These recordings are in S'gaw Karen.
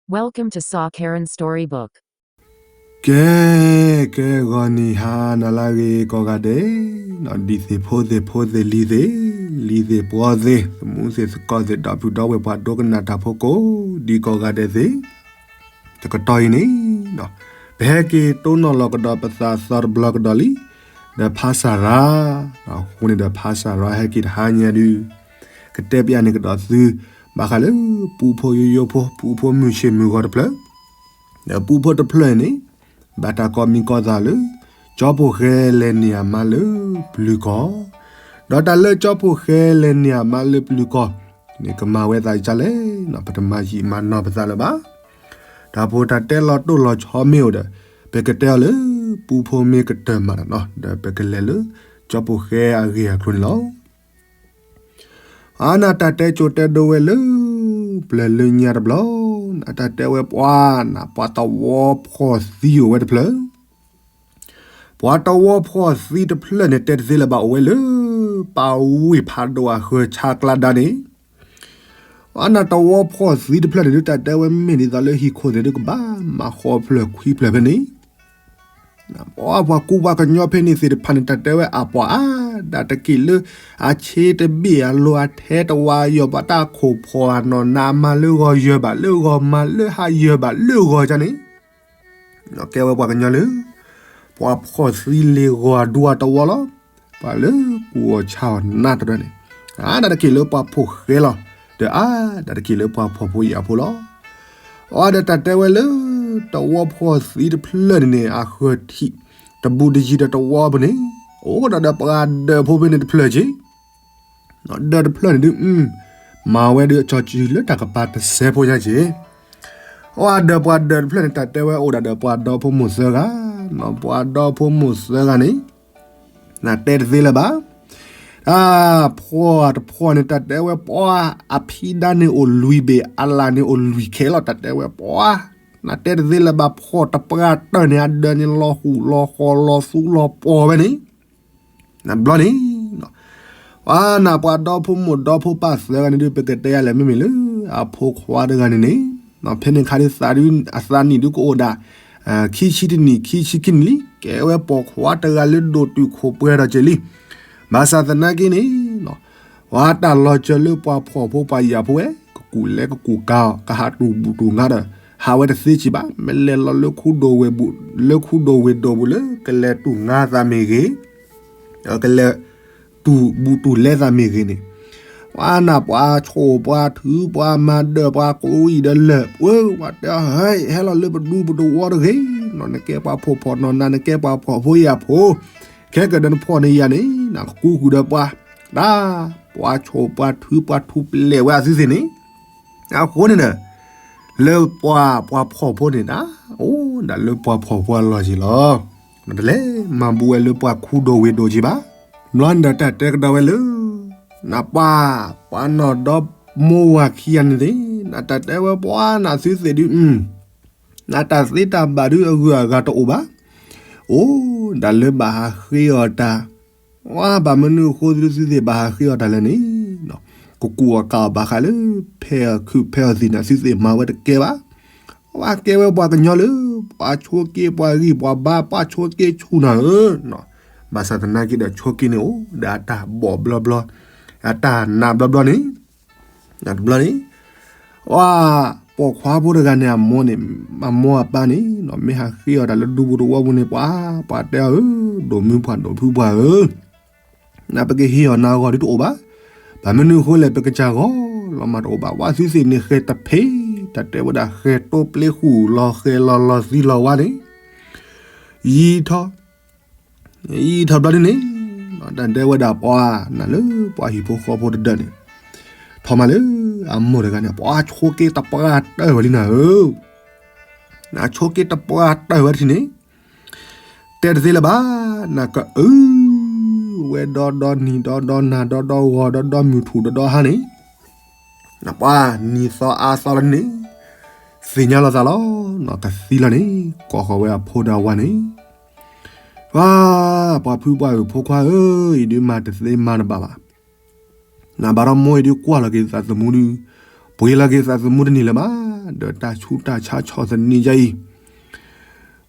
Welcome to Saw Karen Storybook. ကဲ, ကဲဂီၤနံၤဟါနၤလၢအဂ့ၤကိးဂၤဒဲး, ဒ်သ့ၣ်ဖိသ့ၣ်ဖိသ့ၣ်လံၤသ့ၣ်, လံၤသ့ၣ်ပှီၤသ့ၣ်, သမူသ့ၣ်သကိးသ့ၣ်, ဒီပုၢ်ဒီဝဲၢ်ပှၤဒိကနၣ်တၢ်ဖိကိးဒံးကိးဂၤဒဲးသ့ၣ်, တကတီၢ်အံၤန့ၣ်, ပဟဲက့ၤတိၢ်နီၣ်လီၤကဒီးပသးသီတဘျီကဒီးလံ, ဒီးဖါစၢ်ရၤ, အဃိန့ၣ်ဒီးဖါစၢ်ရၤဟဲက့ၤတဟါညါဒုး ကတဲပျးန့ၣ်ကဒီးသု, ဘၣ်ဃးလၢပူဖိယိယိဖိ, ပူဖိမုၢ်ဆ့ၣ်မုၢ်ဂီၤတဖျၢၣ်, ဒီးပူဖိတဖျၢၣ်န့ၣ်, ဘၣ်တၢ်ကိးမံၤကိးသးလၢ ကၠီဖှိၣ်ဃဲလဲၤန့ၢ်အမါလၢပျုၤကီၢ်, ဒီးတၢ်လၢကၠီဖှိၣ်ဃဲလဲၤန့ၢ်အမါလၢပျုၤကီၢ်န့ၣ် ကမၤဝဲသးဒ်လဲၣ်, ပတမၤယံာ်မၤနီၢ်ပသးလၢၤဘၣ်. တၢ်ဖိတၢ်တဲလီၤတိၢ်လီၤဆီမ့ၢ်အိၣ်ဒီး, ပကတဲအီၤလၢ ပူဖိမ့ၢ်ကတၢၢ်မးလီၤ, ဒီးပကလဲၤလၢ ကၠီဖှိၣ်ဃဲအဂ့ၢ်အကျိၤန့ၣ်လီၤ. အါနတၢ်တဲကိၤတဲဒိဝဲလၢ ပျၢၤလၢညါတဘျီ, နတၢ်တဲဝဲပှၤနၤ ပှၤတဝီဖှီၣ်သံအိၣ်ဝဲတဖျၢၣ်, ပှၤတဝီဖှီၣ်သံတဖျၢၣ်န့ၣ် တဲတသ့လၢၤဘၣ် အိၣ်ဝဲလၢ ပၢ်ဝ့ၢ်ဖးဒိၣ်အဃၢၤဆါကျါဒါန့ၣ်, အါနတဝီဖှီၣ်သံတဖျၢၣ်န့ၣ်ဒုး တၢ်တဲဝဲမ့ၢ်ဒ်သိးလၢဟံၣ်ခိၣ်သ့ၣ်ဒုးကဘၣ်မၤဃီဖျၢၣ်ခွံဖျၢၣ်ဖဲန့ၣ် ပှၤကူပှၤကညီဖဲန့ၣ်သ့ၣ်တဖၣ်န့ၣ် တၢ်တဲဝဲအပှၤအါဒၣ်တက့ၢ်လၢ အဆ့တဘ့ၣ်အလိၤအထဲတဝါယီၤ ပှၤတၢ်ခိၣ်ဖှီၣ်အနီၢ်နး မၤလၢဂီၤယၢၤဘၣ်လၢဂီၤ မၤလၢဟါယၢၤဘၣ်လၢဂီၤန့ၣ်, ကဲဝဲပှၤကညီလၢ ပှၤဖှီၣ်သံလ့ၤဂီၤအဒူအတဝီလီၤ. ပှၤလၢကူအီၤဆါအီၤနးတဒၢန့ၣ် အါဒၣ်တက့ၢ်လၢပှၤဖှီၣ်ဃဲလီၤ. ဒီးအါဒၣ်တက့ၢ်လၢပှၤဖှီၣ်ဖိယာ်ဖိလီၤ. အီၤဒီးတၢ်တဲဝဲလၢ တဝီဖှီၣ်သံတဖျၢၣ်န့ၣ်န့ၣ် အဃၢၤထံး တဘူးတယံၤဒီးတဝီပူၤန့ၣ် အိၣ်ဒၣ်ဒီးပှၤဒၢးဖိဖဲန့ၣ်တဖျၢၣ်က့ၤ ဒၢးတဖျၢၣ်န့ၣ်ဒုး မၤဝဲဒုးအကၠီၤစုလၢတၢ်ကပၤတစဲးဖိညါက့ၤ, အီၤဒၢးပှၤဒၢးတဖျၢၣ်န့ၣ် တၢ်တဲဝဲအိၣ်ဒၣ်ဒီးပှၤဒီဖိမိၢ်သၢဂၤ, ပှၤဒီဖိမိၢ်သၢဂၤန့ၣ် နတဲတသ့လၢၤဘၣ်. တၢ်ဖှီၣ်တဖှီၣ်န့ၣ် တၢ်တဲဝဲပှၤ အဖံဒါန့ၣ်အိၣ်လွံၢ်ဘ့ၣ် အလၣ်န့ၣ်အိၣ်လွံၢ်ခဲလီၤ တၢ်တဲဝဲပှၤ နတဲတသ့လၢၤဘၣ် ဖှီၣ်တပှၢ်တၢၢ်န့ၣ် အဒၢးန့ၣ်လီၤဟူၣ်လီၤဃီၤလီၤသူလီၤပှီၤဝဲန့ၣ် နဘျီန့ၣ် ပှၤနၢ်ပှၤဒီဖိမိၢ်ဒီဖိပၢ်သၢဂၤန့ၣ်ဒုး ပကတဲယၤလဲၣ် မ့မ့ၢ်လၢ အဖိခွါတဂၤန့ၣ်န့ၣ် ဖဲန့ၣ်ခါဒုးသးဒုး အသးနံၣ်ဒုးကအိၣ်ဒၣ် ခံဆံတနံၣ် ခံဆံခံနံၣ်လံ ကဲဝဲပိာ်ခွါတဂၤလၢဒိၣ်တုာ်ခိၣ်ပှဲၤဒီးက့ၤလံ. ဘၣ်ဆၣ်သနာ်က့န့ၣ် ပှၤတၢ်လီၤစၢၤလၢပှၤဖှီၣ်ဖိပှၤယာ်ဖိဝဲ ကကူၣ်လဲကကူၣ်ကၤအီၤ ကဟးတူၢ်ဘူၣ်တူၢ်ငါဒီး ဟးဝဲတသ့ကံဘၣ် မ့ၢ်လဲၤလီၤလၢခူဒိၣ်ဝ့ၢ်ဘူၣ် လၢခူဒိၣ်ဝ့ၢ်ဒိၣ်ပူၤလၢ ကလဲၤတူၢ်ငါသးမ့ၢ်ဂ့ၤ ကလဲၤ တူၢ်ဘူၣ်တူၢ်လဲသးမ့ၢ်ဂ့ၤန့ၣ် ပှၤနၢ်ပှၤဆိၣ်ပှၤထုပှၤမၤဒၢးပှၤကိးအံၤဒီးလၢာ် ပှၤတဲ ဟဲလီၤလၢပဒူပတဝီတဂ့ၤ နီၢ်နကဲပှၤဖှီၣ်ဖှီၣ်နီၢ်နၤနကဲပှၤဖှီၣ်ဖိယာ်ဖိ ခဲကဒီးနဖှီၣ်န့ၢ်ယၤန့ၣ် နကကူဃုာ်ဒီးပှၤ တၢ် ပှၤဆိၣ်ပှၤထုပှၤထူပလဲာ်ဝဲအသုသ့ၣ်န့ၣ် အဃိန့ၣ်ဒီး လၢပှၤပှၤဖှီၣ်ဖိန့ၣ်ဒၣ် အိၣ်ဒၣ်လၢပှၤဖှီၣ်ဖိအလီၢ်က့ၤလီၤ. တလဲၤမၤဘူးဝဲလၢပှၤခူဒိၣ်ဝ့ၢ်ဒိၣ်က့ၤဘၣ်. ဘျီန့ၣ်ဒီးတၢ်တဲကဒီးဝဲလၢ နပၢ် ပှၤနီၢ်ဒီမိၢ်ဝၤခံဂၤန့ၣ်သ့ၣ် နတၢ်တဲဝဲပှၤနသုသ့ၣ်ဒုး နတၢ်သ့တၢ်ဘၣ်ဒုးအဂုၤအဂၤတအိၣ်ဘၣ်. အိၣ်ဒၣ်လၢဘၣ်ဟးဃ့အီၤတၢ် ဝဲဘၣ်မနုၤအဃိသုသုသ့ၣ်ဘၣ်ဟးဃ့အီၤတၢ်လဲၣ်န့ၣ် ကကူၣ်အီၤကးအီၤဘၣ်ဃးလၢ ဖဲအီၤခုၣ်ဖဲအီၤသံၣ်န့ၣ် သုသ့ၣ်မၤဝဲတကဲဘၣ်. ပှၤကဲဝဲပှၤကညီလၢ ပှၤဆိက့ပှၤဂံၢ်ပှၤဘါ ပှၤဆိက့ဆူၣ်နၤဧၢ, ဘၣ်ဆၣ်သနာ်က့ဒီးဆိက့န့ၣ်အိၣ်ဒီးအတၢ်ဘီၣ်ဘျီဘျီ အတၢ်နးဘျီဘျီန့ၣ် တဘျီန့ၣ် ပှၤပိာ်ခွါဖိတဂၤန့ၣ် အမိၢ်န့ၣ် အမိၢ်အပၢ်န့ၣ် မ့ၢ်ဟးဃ့အီၤတၢ်လၢဒူပူၤတဝီပူၤန့ၣ် ပှၤ ပှၤတဲအီၤဧၢ ဒိၣ်မုၢ်ပှၢ်ဒိၣ်ဖုပှၢ်ဧၢ နပကဟ့ၣ်အီၤနၤအဂီၢ်ဒုးတအိၣ်ဘၣ်. ဘၣ်မနုၤအဃိလဲၣ် ပကစၢ်ဂီၢ်လီၤမးတအိၣ်ဘၣ်. ဝဲသုသ့ၣ်န့ၣ်ဃဲၤတဖ့ တၢ်တဲဝဲဒၣ်ဃဲၤတိပျ့ဃုာ်လီၤဃဲၤလီၤလီၤသံလီၤဝါန့ၣ် ယံာ်ထီၣ် ယံာ်ထီၣ်ဘျီဒ်န့ၣ် တၢ်တဲဝဲဒၣ်ပှၤနၤလၢပှၤဟံၣ်ဖိဃီဖိတဒၢးန့ၣ် ထီၣ်မးလၢအမိၢ်တဂၤန့ၣ် ပှၤဆိက့တပှၢ်တၢၢ်ဝဲလံနၤဧၢ နဆိက့တပှၢ်တၢၢ်ဝဲတထံၣ်န့ၣ် တဲတသ့လၢၤဘၣ် နကအု ဝဲဒီဒီနံၤဒီဒီနၤဒီဒီဂီၤ ဒီဒီမုၢ်ထူၣ်ဒီဒီဟါန့ၣ် နပှၤနံၤသီအါသီလီၤန့ၣ် သ့ၣ်ညါလီၤသးလီၤ နကသံလီၤန့ၣ် ကိးဃီၤဝဲအဖိဒီးအဝၤန့ၣ် ပှၤ ပှၤဖုပှၤအုၣ်ဖိခွါဧၢ, အံၤဒုးမၤတသ့မၤတဘၣ်ဘၣ်. နဘၣ်ဒီးမိၢ်အံၤဒုးကွၢ်လီၤက့ၤသးသမူဒုး, ပှ့ၤလီၤက့ၤသးသမူတန့ၢ်လၢၤဘၣ်. ဒီးတၢ်ဆူးတၢ်ဆါဆီၣ်သနံးယါအံ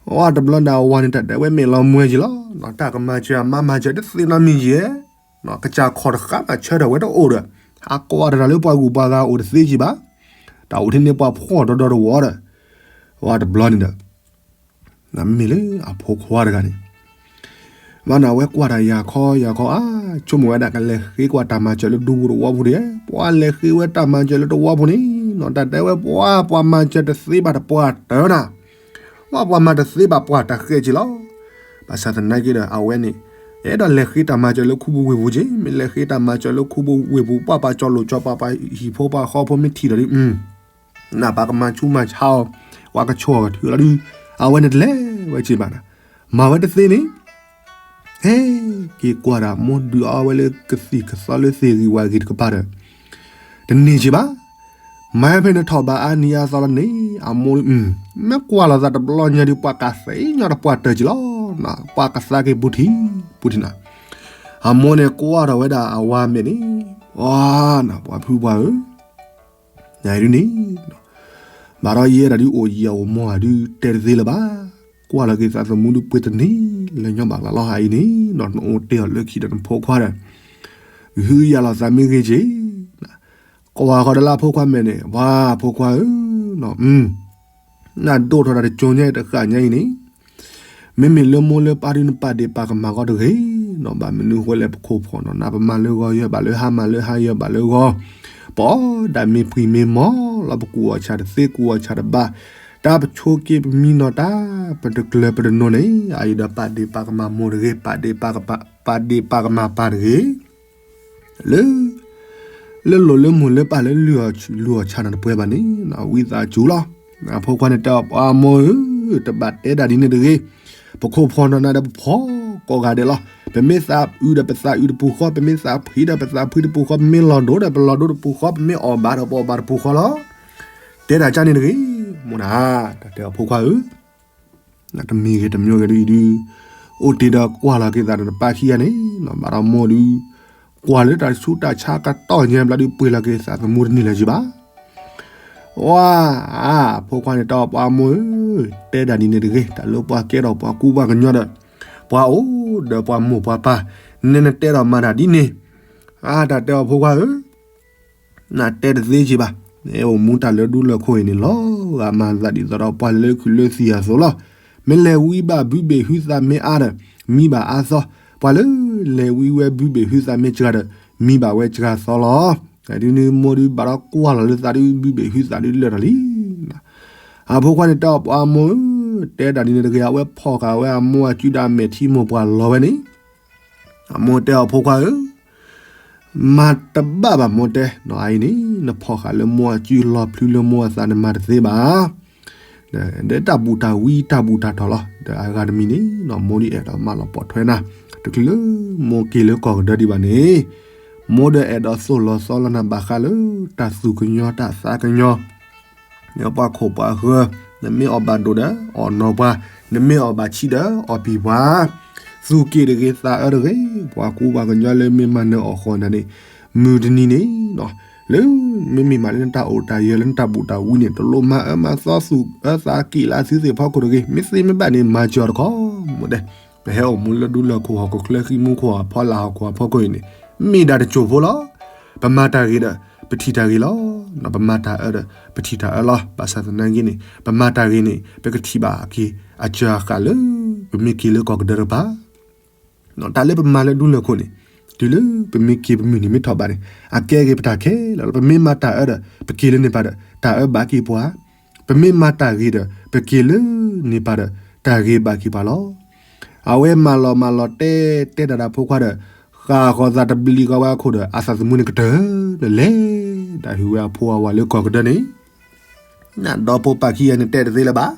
ၤ, အတဘျီန့ၣ်အဝၤန့ၣ် တၢ်တဲဝဲမ့ၢ်လီၤမွဲက့ၤလီၤ, တၢ်ကမၤစၢၤအမါမၤစၢၤတသ့နီတမံၤယဲ, ကစၢ်ခီၣ်တဃာ်ဘၣ်ဆၢထၢၣ်ဝဲတအိၣ်ဒီး, အကွၢ်တၢ်လၢပှၤဂုၤပှၤဂၤအိၣ်တသ့က့ၤဘၣ်, တၢ်အိၣ်ထဲန့ၣ်ပှၤဖှီၣ်ဒီဒီတဝီဒီး, အတဘျီန့ၣ်ဒီး မ့မ့ၢ်လၢအဖိခွါတဂၤန့ၣ်, ဘၣ်န့ၣ်အဝဲကွၢ်တၢ်ယၤခီယၤခီ အါ ဆိကမိၣ်ဝဲဒၣ်ကလဲၤဃ့ကွၢ်တၢ်မၤစၢၤလၢဒူပူၤတဝီပူၤန့ၣ်, ပှၤလဲၤဃ့ဝဲတၢ်မၤစၢၤလၢတဝီပူၤန့ၣ်နီၤ, တၢ်တဲဝဲပှၤ ပှၤမၤစၢၤတသ့ဘၣ်တပှၢ်တၢၢ်နၤ, ပှၤ ပှၤမၤတသ့ဘၣ်ပှၢ်တၢ်ဃဲက့ၤလီၤ. ဘၣ်ဆၣ်သနာ်က့ဒီး အဝဲန့ၣ် အဲၣ်ဒိးလဲၤဃ့တၢ်မၤစၢၤလၢခူပူၤဝ့ၢ်ပူၤက့ၤ, မ့ၢ်လဲၤဃ့တၢ်မၤစၢၤလၢခူပူၤဝ့ၢ်ပူၤ ပှၤပှၤကၠီၤလိာ်ကၠီၤ ပှၤပှၤဟံၣ်ဖိပှၤဃီဖိမ့ၢ်ထံၣ်ဒီးဒုး နၢ်ပာ်ကမၤဆူးမၤဆါအီၤ, ပှၤကဆိၣ်အီၤကထုးလီၤဒုး, အဝဲန့ၣ်တလဲၤဝဲက့ၤဘၣ်ဒီး, မၤဝဲတသ့န့ၣ်, ဟဲက့ၤကွၢ်ဒီး မိၢ်ဒုးအီၣ်ဝဲလၢကသံၣ်ကသီလၢသ့ၣ်ဂံၢ်ဝါဂံၢ်တကပၤဒီး, တန့ၢ်က့ၤဘၣ်, မၤဖဲန့ၣ်ထီၣ်ဘးအါနံၤအါသီလီၤန့ၣ်, အမိၢ် မ့ၢ်ကွၢ်လိာ်သးတဘျီညါဒုး ပှၤကသ့ညီတပှၢ်တၢၢ်က့ၤလီၤ, ပှၤကသးက့ၤပူၤထံၣ်, ပူၤထံၣ်နၤ, အမိၢ်န့ၣ်ကွၢ်ထီၣ်ဝဲဒၣ် အဝၤမဲာ်န့ၣ်, အီ နၤ ပှၤဖုပှၤဧၢ နဒုးန့ၣ်, ဘၣ်ဒီးယဲဒၣ်ဒုးအိၣ်ယံၤအိၣ်မီၢ်ဒုးတဲတသ့လၢၤဘၣ်, ကွၢ်လီၤက့ၤသးသမူဒုး ပှ့ၤတန့ၢ်လၢၤညီဘၣ်လီၤလီၤ အအံၤန့ၣ်, နအိၣ်တ့ၢ်အီၤလၢခံဒီးနဖိခွါဒီး, ဟုယၤလီၤသးမ့ၢ်ဂ့ၤက့ၤ, ကွၢ်ဃီဒီးလၢအဖိခွါမဲာ်န့ၣ်, ပှၤဖိခွါဧၢ, နဒိၣ်ထီၣ်တၢ်တကၠိညါအံၤတဃၣ်ညါအံၤန့ၣ် မ့မ့ၢ်လၢမိၢ်လၢပၢ်ဒုးနပာ်ဒ့ၣ်ပာ်ကမၣ်ကီတဂ့ၤ, ဘၣ်မနုၤဃိလဲၣ် ပခိၣ်ဖီၣ်နီၢ်နၤ ပမၤလၢဂီၤယၢၤဘၣ်လၢဟါ မၤလၢဟါယၢၤဘၣ်လၢဂီၤ, ပအီၣ်ဒၣ်မ့ၤပှံၤမ့ၤမီၢ်လီၤ ပကူၣ်အီၣ်ဆၣ်တသ့ကူၣ်အီၣ်ဆၣ်တဘၣ်, တၢ်ပဆိးက့ၤပမံနီၢ်တၢ် ပတကျၢၤပတနိန့ၣ်, အအံၤဒီးပာ်ဒ့ၣ်ပာ်ကမၣ်မိၢ်တဂ့ၤ, ပာ်ဒ့ၣ်ပာ်ကမၣ်ပၢ်တဂ့ၤ လၢ လၢလိၤလၢမိၢ်လၢပၢ်လၢ လုၢ်အီၣ်ဆၣ်နၤတပှဲၤဘၣ်န့ၣ်, ဝံသးစူၤလီၤ. အဖိခွါန့ၣ်တဲအီၤ ပှၤမိၢ်ဧၢ, တဘၣ်တဲဒၣ်ဒ်န့ၣ်တဂ့ၤ, ပခိၣ်ဖီၣ်နီၢ်နၤဒီးပဖီၣ်ကိးဂၤဒဲးလီၤ. ပမ့ၢ်သးအုးဒီးပသးအုးတပူၤဃီ, ပမ့ၢ်သးဖှံဒီးပသးဖှံတပူၤဃီ, ပမ့ၢ်လီၤဒိဒီးပလီၤဒိတပူၤဃီ, ပမ့ၢ်အီၣ်ဘၣ်ဒီးပအီၣ်ဘၣ်တပူၤဃီလီၤ. တဲဒၣ်ကန့ၣ်တဂ့ၤ, မိၢ်နၤ, တၢ်တဲအီၤဖိခွါဧၢ တမံၤဂ့ၤတမံၤဂ့ၤဒုးအံၤဒုး, အိၣ်တ့ၢ်ဒီးကွၢ်လီၤက့ၤသးဒီးနပၢ်ခံဂၤန့ၣ်, ဘၣ်ဒီးမိၢ်ဒုး, ကွၢ်လၢတၢ်ဆူးတၢ်ဆါကတီၢ်ညါဘျီဒုး ပှ့ၤလီၤက့ၤသးသမူတန့ၢ်လၢၤက့ၤဘၣ်. ဝါ, အဖိခွါန့ၣ်တဲအီၤ ပှၤမိၢ်ဧၢ, တဲဒၣ်ဒ်န့ၣ်တဂ့ၤ, တၢ်လၢပှၤကဲထီၣ်ပှၤကူပှၤကညီဒီး, ပှၤအိၣ်ဒီးပှၤမိၢ်ပှၤပၢ်, နဲနတဲဒီးမၤတၢ်ဒ်န့ၣ်, အတၢ်တဲအီၤဖိခွါဧၢ နတဲတသ့က့ၤဘၣ်. အိၣ်မူတၢ်လၢဒူလၢၢ်ခိၣ်အံၤန့ၣ် လီၤဂာ်မၤသးဒ်သိးဒီးပှၤလၢခုၣ်လၢသံၣ်အသိးလီၤ. မ့ၢ်လဲၤဝံဘၣ်ဘုဘ့ၣ်ဟုသးမ့ၢ်အါဒီး, မံဘၣ်အါသီ, ပှၤလၢလဲၤဝံဝဲဘုဘ့ၣ်ဟုသးမ့ၢ်စှၤဒီး, မံဘၣ်ဝဲစှၤသီလီၤ. ဒ်န့ၣ်မိၢ်ဒုးဘၣ်ဒီးကွၢ်လီၤလၢသးဒုး ဘုဘ့ၣ်ဟုသးဒုးလၢာ်ထီၣ်လံ. အဖိခွါန့ၣ်တဲအီၤ ပှၤမိၢ်ဧၢ, တဲဒၣ်ဒ်န့ၣ်တဂ့ၤ, အဝဲဖီၣ်ဃာ်ဝဲအမိၢ်အစုဒီးအမဲာ်ထံမိၢ်ပှၢ်လီၤဝဲန့ၣ် အမိၢ်တဲအီၤ ဖိခွါဧၢ, မၤတဘၣ်ဘၣ်မိၢ်တဲ, နီၢ်အအံၤန့ၣ် နဖီၣ်ဃာ်လၢမိၢ်အစုလီၤဖျုလၢမိၢ်အသးန့ၣ်မၤတသ့ဘၣ်. ဒီးတၢ်ဘူၣ်တၢ်ဝံတၢ်ဘူၣ်တၢ်တီၤလီၤ. ဒီးအဂၤတမံၤန့ၣ် နီၢ်မိၢ်ဒ်အဲၣ်ဒိးမၤလီၤပိာ်ထွဲနၤ, တချုးလၢမိၢ်က့ၤလၢကီၢ်ကဒၢဒံးဘၣ်န့ၣ်, မိၢ်ဒီးအဲၣ်ဒိးသိၣ်လီၤသီလီၤနၤဘၣ်ဃးလၢ တၢ်သူၣ်ကညီၤတၢ်သးကညီၤ ပှၤခိၣ်ပှၤဃၢၤ, နမ့ၢ်အီၣ်ဘၣ်ဒိၣ်ဒီး အီၣ်နီၢ်ပှၤ, နမ့ၢ်အီၣ်ဘၣ်ဆံးဒီး အီၣ်ပံာ်ပှၤ, သူၣ်က့ၣ်တဂ့ၤ သးအၢတဂ့ၤ, ပှၤကူပှၤကညီလၢမ့ၢ်မၤနၢၤအီၣ်ဃီနၤန့ၣ်, မုၢ်တနံၤန့ၣ်, လၢမ့မ့ၢ်မးလၢနတၢ်အိၣ်တၢ်ယၢၤလၢနတၢ်ဘူၣ်တၢ်ဝံန့ၣ် တလိၣ်မၤအၢမၤသီသူၣ်အၢသးက့ၣ်လၢအသုသ့ၣ်ဖီခိၣ်တဂ့ၤ, မ့ၢ်သ့မ့ၢ်ဘၣ်န့ၣ် မၤစၢၤအီၤတခီ, မိၢ်တဲ ပဟဲအိၣ်မူလၢဒူလၢၢ်ခိၣ်ဟီၣ်ခိၣ်ချၢဃံမူခိၣ်ဟီၣ်ဖီလာ်ဟီၣ်ခိၣ်ဟီၣ်ဖီခိၣ်အံၤန့ၣ်, မ့ၢ်ဒၣ်တစိၢ်ဖိလီၤ. ပမၤတၢ်ဂ့ၤဒီး ပထံၣ်တၢ်ဂ့ၤလီၤ. ပမၤတၢ်အၢဒီး ပထံၣ်တၢ်အၢလီၤ. ဘၣ်ဆၣ်သနာ်က့န့ၣ် ပမၤတၢ်ဂ့ၤန့ၣ် ပကထံၣ်ဘၣ်က့ၤအစၢၤအဃာ်လၢ ပမ့ၢ်က့ၤလၢကီၢ်ကဒၢတကပၤ တၢ်လၢပမၤလၢဒူလၢၢ်ခိၣ်န့ၣ်, တုၤလၢပမ့ၢ်က့ၤပမုၢ်နံၤမ့ၢ်ထီၣ်ဘးန့ၣ်, အကဲက့ၤပတၢ်ခဲလၢာ်လီၤ. ပမ့ၢ်မၤတၢ်အၢဒီး ပက့ၤလၢန့ၣ်ပၤဒီး တၢ်အၢဘၣ်က့ၤပှၤ, ပမ့ၢ်မၤတၢ်ဂ့ၤဒီး ပက့ၤလၢန့ၣ်ပၤဒီး တၢ်ဂ့ၤဘၣ်က့ၤပှၤလီၤ. အဝဲမၤလီၤမၤလီၤတဲတဲတၢ်ဒီးဖိခွါဒီး ဃၣ်ဃီၤသးတဘျံးဃီဝဲအခိၣ်ဒီး အသးသမူန့ၣ်ကတၢၢ်ဒီးလဲၤ, တၢ်ဟူးဝဲအဖိအဝၤလၢကီၢ်ကဒၢန့ၣ် နဒီဖိပၢ်ခံဂၤန့ၣ်တဲတသ့လၢၤဘၣ်.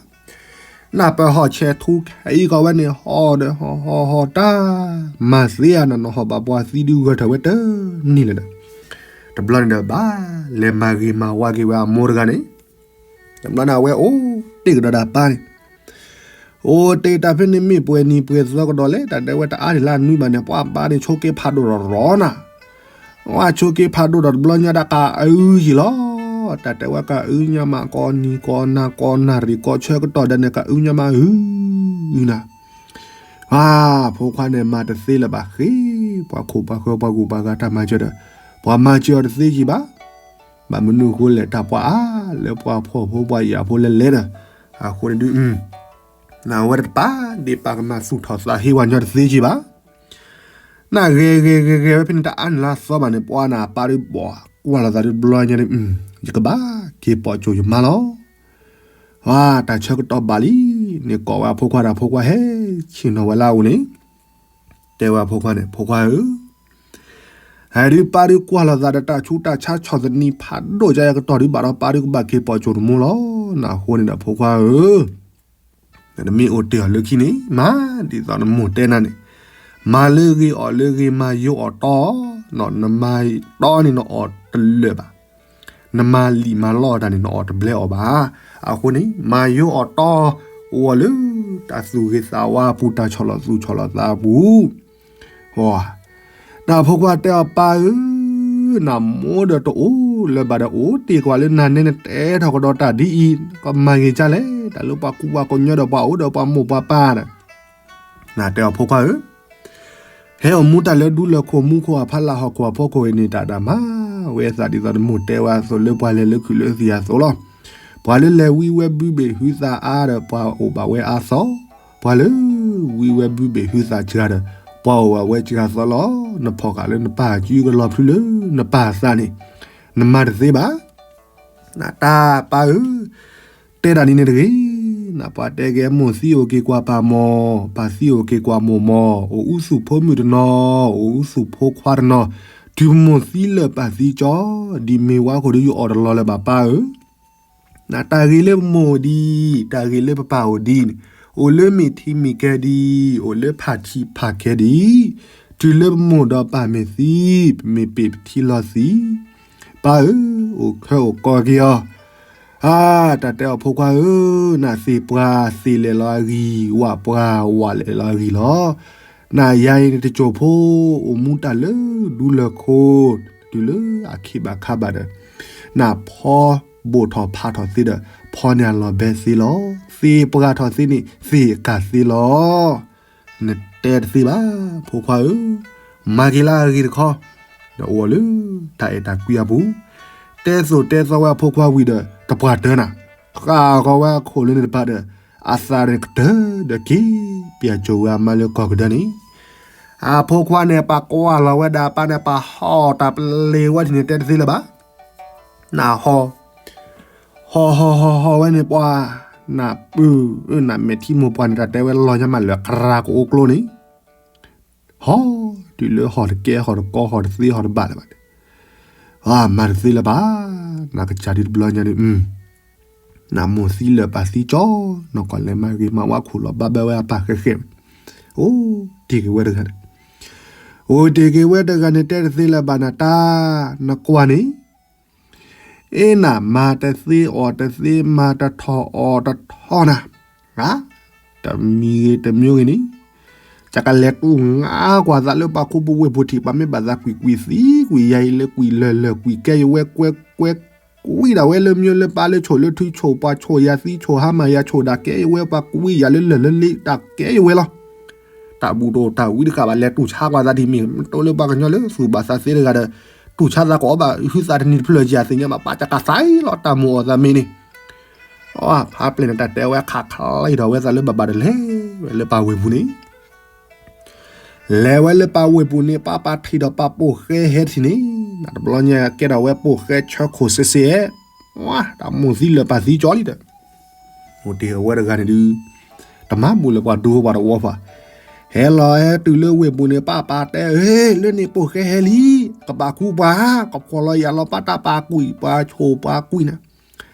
နပၢၢ်ဟီၣ်ဆဲးထူခဲအံၤကီးဝဲန့ၣ် ဟီၣ်ဒီးဟီၣ်ဟီၣ်ဟီၣ်တၢ်, မၤသ့ဧါနနီၢ်ဟီၣ်ဘၣ်ပှၤသံဒုးဂၢၢ်ထၢၣ်ဝဲတၢ်, န့ၣ်လၢၤဒီး, တဘျီန့ၣ်ဒီးဘၣ်လဲၤမၤဂ့ၤမၤဝါက့ၤဝဲအမိၢ်တဂၤန့ၣ်, တဘျီန့ၣ်အဝဲအိၣ်တ့ၢ်ကဒီးဒီးအပၢ်န့ၣ် အိၣ်တ့ၢ်တၢ်ဖဲန့ၣ်မ့ၢ်ပှဲၤနံၤပှဲၤသီကဒီးလဲၣ်, တၢ်တဲဝဲတအါန့ၣ်လၢအနွံဘၣ်န့ၣ် ပှၤဘါန့ၣ်ဆိးက့ဖးဒိၣ်ဒီးရီၤနၤ, ဝဲဆိးက့ဖးဒိၣ်ဒီးတဘျီညါတၢ်ကးအုယံာ်လီၤ. တၢ်တဲဝဲကအုညါမး ကိးနံၤကိးနၤကိးနၣ်ရံၣ်ကိးဆၢကတီၢ်ဒဲးန့ၣ် ကအုညါမးအုနၤ, အါ ဖိခွါန့ၣ်မၤတသ့လၢၤဘၣ်ဃ့, ပှၤခိၣ်ပှၤဃၢပှၤဂုၤပှၤဂၤတၢ်မၤစၢၤဒီး ပှၤမၤစၢၤအီၤတသ့ကံဘၣ်. ဘၣ်မနုၤအဃိလဲၣ် တၢ်ပှၤအါလၢပှၤဖှီၣ်ဖိပှၤယာ်ဖိလဲၣ်လဲၣ်ဒီး အဃိန့ၣ်ဒုး နဝဲတပာ်ဒ့ၣ်ပာ်ကမၣ်သူၣ်ထီၣ်သးဟ့ဝဲညီတသ့ကံဘၣ်. နဂဲၤဂဲၤဂဲၤဂဲၤဝဲဖဲန့ၣ် တအါန့ၣ်လၢအသီဘၣ်န့ၣ် ပှၤနပၢ်ဒုးဘီၣ်ကွၢ်လိာ်သးဒုးတဘျီညါန့ၣ် ယကဘၣ်က့ၤပိာ်ကၠိယမါလီၤ. တၢ်ဆၢကတီၢ်ဘၣ်လံန့ၣ် ကိးဝဲအဖိခွါဒီး ဖိခွါဟဲဆ့ၣ်နီၤဝဲလၢအအိၣ်န့ၣ် တဲဝဲအဖိခွါန့ၣ် ဖိခွါဧၢ, ဟဲဒုးပၢ်ဒုးကွၢ်လိာ်သးဒီးတၢ်ဆူးတၢ်ဆါဆီၣ်သနံးဖးဒိၣ်ကယကတီၢ်ဒုးဘၣ်ဒီး ပၢ်ဒုးကဘၣ်က့ၤပိာ်ကၠိတမူလီၤ. နအဃိန့ၣ်ဒီး ဖိခွါဧၢ နမ့ၢ်အိၣ်တ့ၢ်အီၤလၢခံန့ၣ် မၤဒ်သိးနမိၢ်တဲနၤန့ၣ်, မၤလၢဂ့ၤအီၣ်လၢဂ့ၤ မၤယိအီၣ်တီအီၤ, နမၤတီန့ၣ်နအီၣ်တလၢာ်ဘၣ်, နမၤလံာ်မၤလီၢ်တၢ်န့ၣ် နအီၣ်တဘျဲအီၤဘၣ်. အဃိန့ၣ် မၤယိအီၣ်တီအီၤလၢ တၢ်သူၣ်ဂ့ၤသးဝါအပူၤ တၢ်ဆီၣ်လီၤသူၣ်ဆီၣ်လီၤသးအပူၤ နဖိခွါတဲအီၤ ပၢ်ဧၢ, နမိၢ်ဒီးတအိၣ်လၢၤဘၣ်ဒီး အိၣ်တ့ၢ်ကွၢ်လၢနၤန့ၣ် နတဲထီၣ်ကဒီးတၢ်ဒ်အံၤ ကမၤဂ့ၤကၢ်လဲၣ်, တၢ်လၢပှၤကူပှၤကညီဒီးပှၤအိၣ်ဒီးပှၤမိၢ်ပှၤပၢ်ဒီး နတဲအီၤ ဖိခွါဧၢ, ဟဲအိၣ်မူတၢ်လၢဒူလၢၢ်ခိၣ်မူခိၣ်အဖီလာ် ဟီၣ်ခိၣ်အဖီခိၣ်အံၤန့ၣ် တၢ်ဒၣ်မၤဝဲအသးဒ်သိးနမိၢ်တဲဝဲအသိး လၢပှၤလဲၤလၢခုးလၢသံၣ်အသိးလီၤ. ပှၤလၢလဲၤဝံဝဲဘုဘ့ၣ်ဟုသၣ်အါဒီး ပှၤအိၣ်ဘၣ်ဝဲအါသီ, ပှၤလၢဝံဝဲဘုဘ့ၣ်ဟုသၣ်စှၤဒီး ပှၤအိၣ်ဘၣ်ဝဲစှၤသီလီၤ. နဖီၣ်ဃာ်လၢနပၢ်စုကလီၤဖျုလၢနပၢ်အသးန့ၣ် နမၤတသ့ဘၣ်. နတၢ်ပၢ်ဧၢ, တဲဒၣ်ဒ်န့ၣ်တဂ့ၤ, နပှၤတဲက့ၤ မိၢ်သံအိၣ်က့ၤကွၢ်ပၢ်မီၢ်, ပၢ်သံအိၣ်က့ၤကွၢ်မိၢ်မီၢ်, အိၣ်အူသူၣ်ဖိမုၣ်တနီၤ, အိၣ်အူသူၣ်ဖိခွါတနီၤ, တုၤမိၢ်သံလၢာ်ပၢ်သံကၠီ, ဒ်မ့ၢ်ဝဲဃိဒီးယအီၣ်တလီၤလၢၤဘၣ်ပၢ်ဧၢ. နတၢ်ဂ့ၤလၢပမိၢ်အိၣ်ဒံး, တၢ်ဂ့ၤလၢပပၢ်အိၣ်ဒံးန့ၣ်, အိၣ်လၢမ့ၢ်ထံမ့ၢ်ကဲဒံး, အိၣ်လၢဖးထံဖးကဲဒံး, တုၤလၢပမိၢ်ဒီးပၢ်မ့ၢ်သံ, ပမ့ၢ်ပ့ၢ်ပထံလီၤသံ, ပၢ်ဧၢ, အိၣ်ခဲအိၣ်ကီက့ၤအီၤ. အါ, တၢ်တဲအီၤ ဖိခွါဧၢ, နသ့ၣ်ပှၢ်သ့ၣ်လဲၣ်လီၤအဂံၢ်, ဝၣ်ပှၢ်ဝၣ်လဲၣ်လီၤအဂံၢ်လီၤ. နယၤအံၤန့ၣ်တစိၢ်ဖိ, အိၣ်မူတၢ်လၢဒူလၢၢ်ခိၣ်, တုၤလၢအခံဘၣ်ခါဘၣ်ဒီး, နဖီဘိၣ်ထီၣ်ဖးထီၣ်သ့ဒီး, ဖီန့ၢ်အလီၢ်ဘဲသ့လီၤ. သ့ၣ်ပှၢ်ထီၣ်သ့န့ၣ် သ့ၣ်ကၢ်သ့လီၤ. နတဲတသ့ဘၣ် ဖိခွါဧၢ, မၤက့ၤလၢအဂ့ၤတခီ, ဒီးအိၣ်လၢတၢ်အဲၣ်တၢ်ကွံအပူၤ, တဲသိၣ်တဲသီဝဲအဖိခွါဝံၤဒီး တပှၢ်တၢၢ်နၤ, ဃၣ်ဃီၤဝဲအခိၣ်လၢန့ၣ်တဖၣ်ဒီး အသးန့ၣ်ကတၢၢ်ဒီးက့ၤ ပၠၣ်ကၠိဝဲအမါလၢကီၢ်ကဒၢန့ၣ်, အဖိခွါန့ၣ် ပှၤကွၢ်လီၤဝဲဒၣ်အပၢ်န့ၣ် ပှၤဟီၣ်တၢ်ပလ့ၤဝဲဒ်န့ၣ် တဲတသ့လၢၤဘၣ်. နဟီၣ် ဟီၣ်ဟီၣ်ဟီၣ်ဟီၣ်ဝဲန့ၣ် ပှၤ နပုၢ် နမဲာ်ထံမိၢ်ပှၢ်န့ၣ် တၢ်တဲဝဲလီၤညါမးလၢကရၢကအိၣ်ကျိန့ၣ်, ဟီၣ် တုၤလၢဟီၣ်တကဲ ဟီၣ်တကီ ဟီၣ်တသ့ ဟီၣ်တဘၣ်လၢၤဘၣ်န့ၣ်, မၤတသ့လၢၤဘၣ်, နကစၢ်ဒုးတဘျီညါန့ၣ် နမိၢ်သံလၢာ်ပၢ်သံကၠီ, နကွၢ်လဲၤမၤဂ့ၤမၤဝါခိၣ်လီၤဘၣ်ဘၣ်ဝဲအပၢ်ဃဲဃဲ, အိၣ်တ့ၢ်က့ၤဝဲတဂၤန့ၣ်, အိၣ်တ့ၢ်က့ၤဝဲတဂၤန့ၣ် တဲတသ့လၢၤဘၣ်နတၢ်, နကွၢ်န့ၣ် အ့ၣ်နၤ မၤတသ့အီၣ်တသ့ မၤတထီၣ်အီၣ်တထီၣ်နၤ, တမံၤဂ့ၤတမံၤဂ့ၤန့ၣ်, ကကလဲၤတူၢ်ငါကွၢ်သးလၢပှၤခူပူၤဝ့ၢ်ပူၤထံး ပှၤမ့ၢ်ဘၣ်သးကွံာ်ကွံာ်သံကွံာ်ယၤအံၤလၢကွံာ်လၢာ်လၢာ်ကွံာ်ကဲယဝဲကွဲကွဲကွံာ်ဒၣ်ဝဲလၢမ့ၢ်လၢပၢ်လၢဆိၣ်လၢထုဆိၣ်ပှၤဆိၣ်ယၤသံဆိၣ်ဟါမၢ်ယၤဆိၣ်ဒၣ်ကဲယဝဲ ပှၤကွံာ်ယၤလၢလၢာ်လၢလ့တၢ်ကဲယဝဲလီၤ. တၢ်ဘူၣ်တအိၣ်တၢ်ဝံတဃာ်ဘၣ် လဲၤတူၢ်ဆါကွၢ်သးဒ်မ့ၢ် မ့ၢ်တိလၢပှၤကညီလၢသူၣ်ဘၣ်သးသ့တဂၤဒီး တူၢ်ဆါသးကအီၣ်ဘၣ်ဟုသးတနံၤတဖျၢၣ်ကယၤသ့ၣ်ညါဘၣ် ပာ်စကၤသးအံၤလီၤ တၢ်မိၣ်အီၣ်သးမ့ၢ်န့ၣ်. အဖါပျဲၢ်န့ၣ် တၢ်တဲဝဲခးခးလီၤဒီးဝဲသးလၢဘၣ်ဘၣ်ဒီးလဲၤဝဲလၢပၢ်ဝ့ၢ်ပူၤန့ၣ် လဲၤဝဲလၢပၢ်ဝ့ၢ်ပူၤန့ၣ် ပၢ်ပၢ်ထံၣ်ဒီးပၢ်ပိာ်ဃဲဟဲတထံၣ်န့ၣ် တဘျီညါကဲထီၣ်ဝဲပိာ်ဃဲဆၢခိၣ်စ့စ့, တၢ်မိၣ်သံလၢာ်ပၢ်သံကၠီလံဒီး အိၣ်တ့ၢ်အဝဲတဂၤန့ၣ်ဒုး တမၤဘူၣ်လၢပှၤဒူဖိပှၤတဝီဖး, ဟဲလီၤဟဲတုၤလၢဝ့ၢ်ပူၤန့ၣ် ပၢ်ပၢ်တဲ ဧ့ လၢန့ၣ်ပိာ်ဃဲဟဲလံ, ကဘၣ်ဃူပှၤ, ကဖှီၣ်လီၤယာ်လီၤပၢ်တၢ်ပာ်ကွံာ် ပှၤဆိၣ်ပှၤကွံာ်နၤ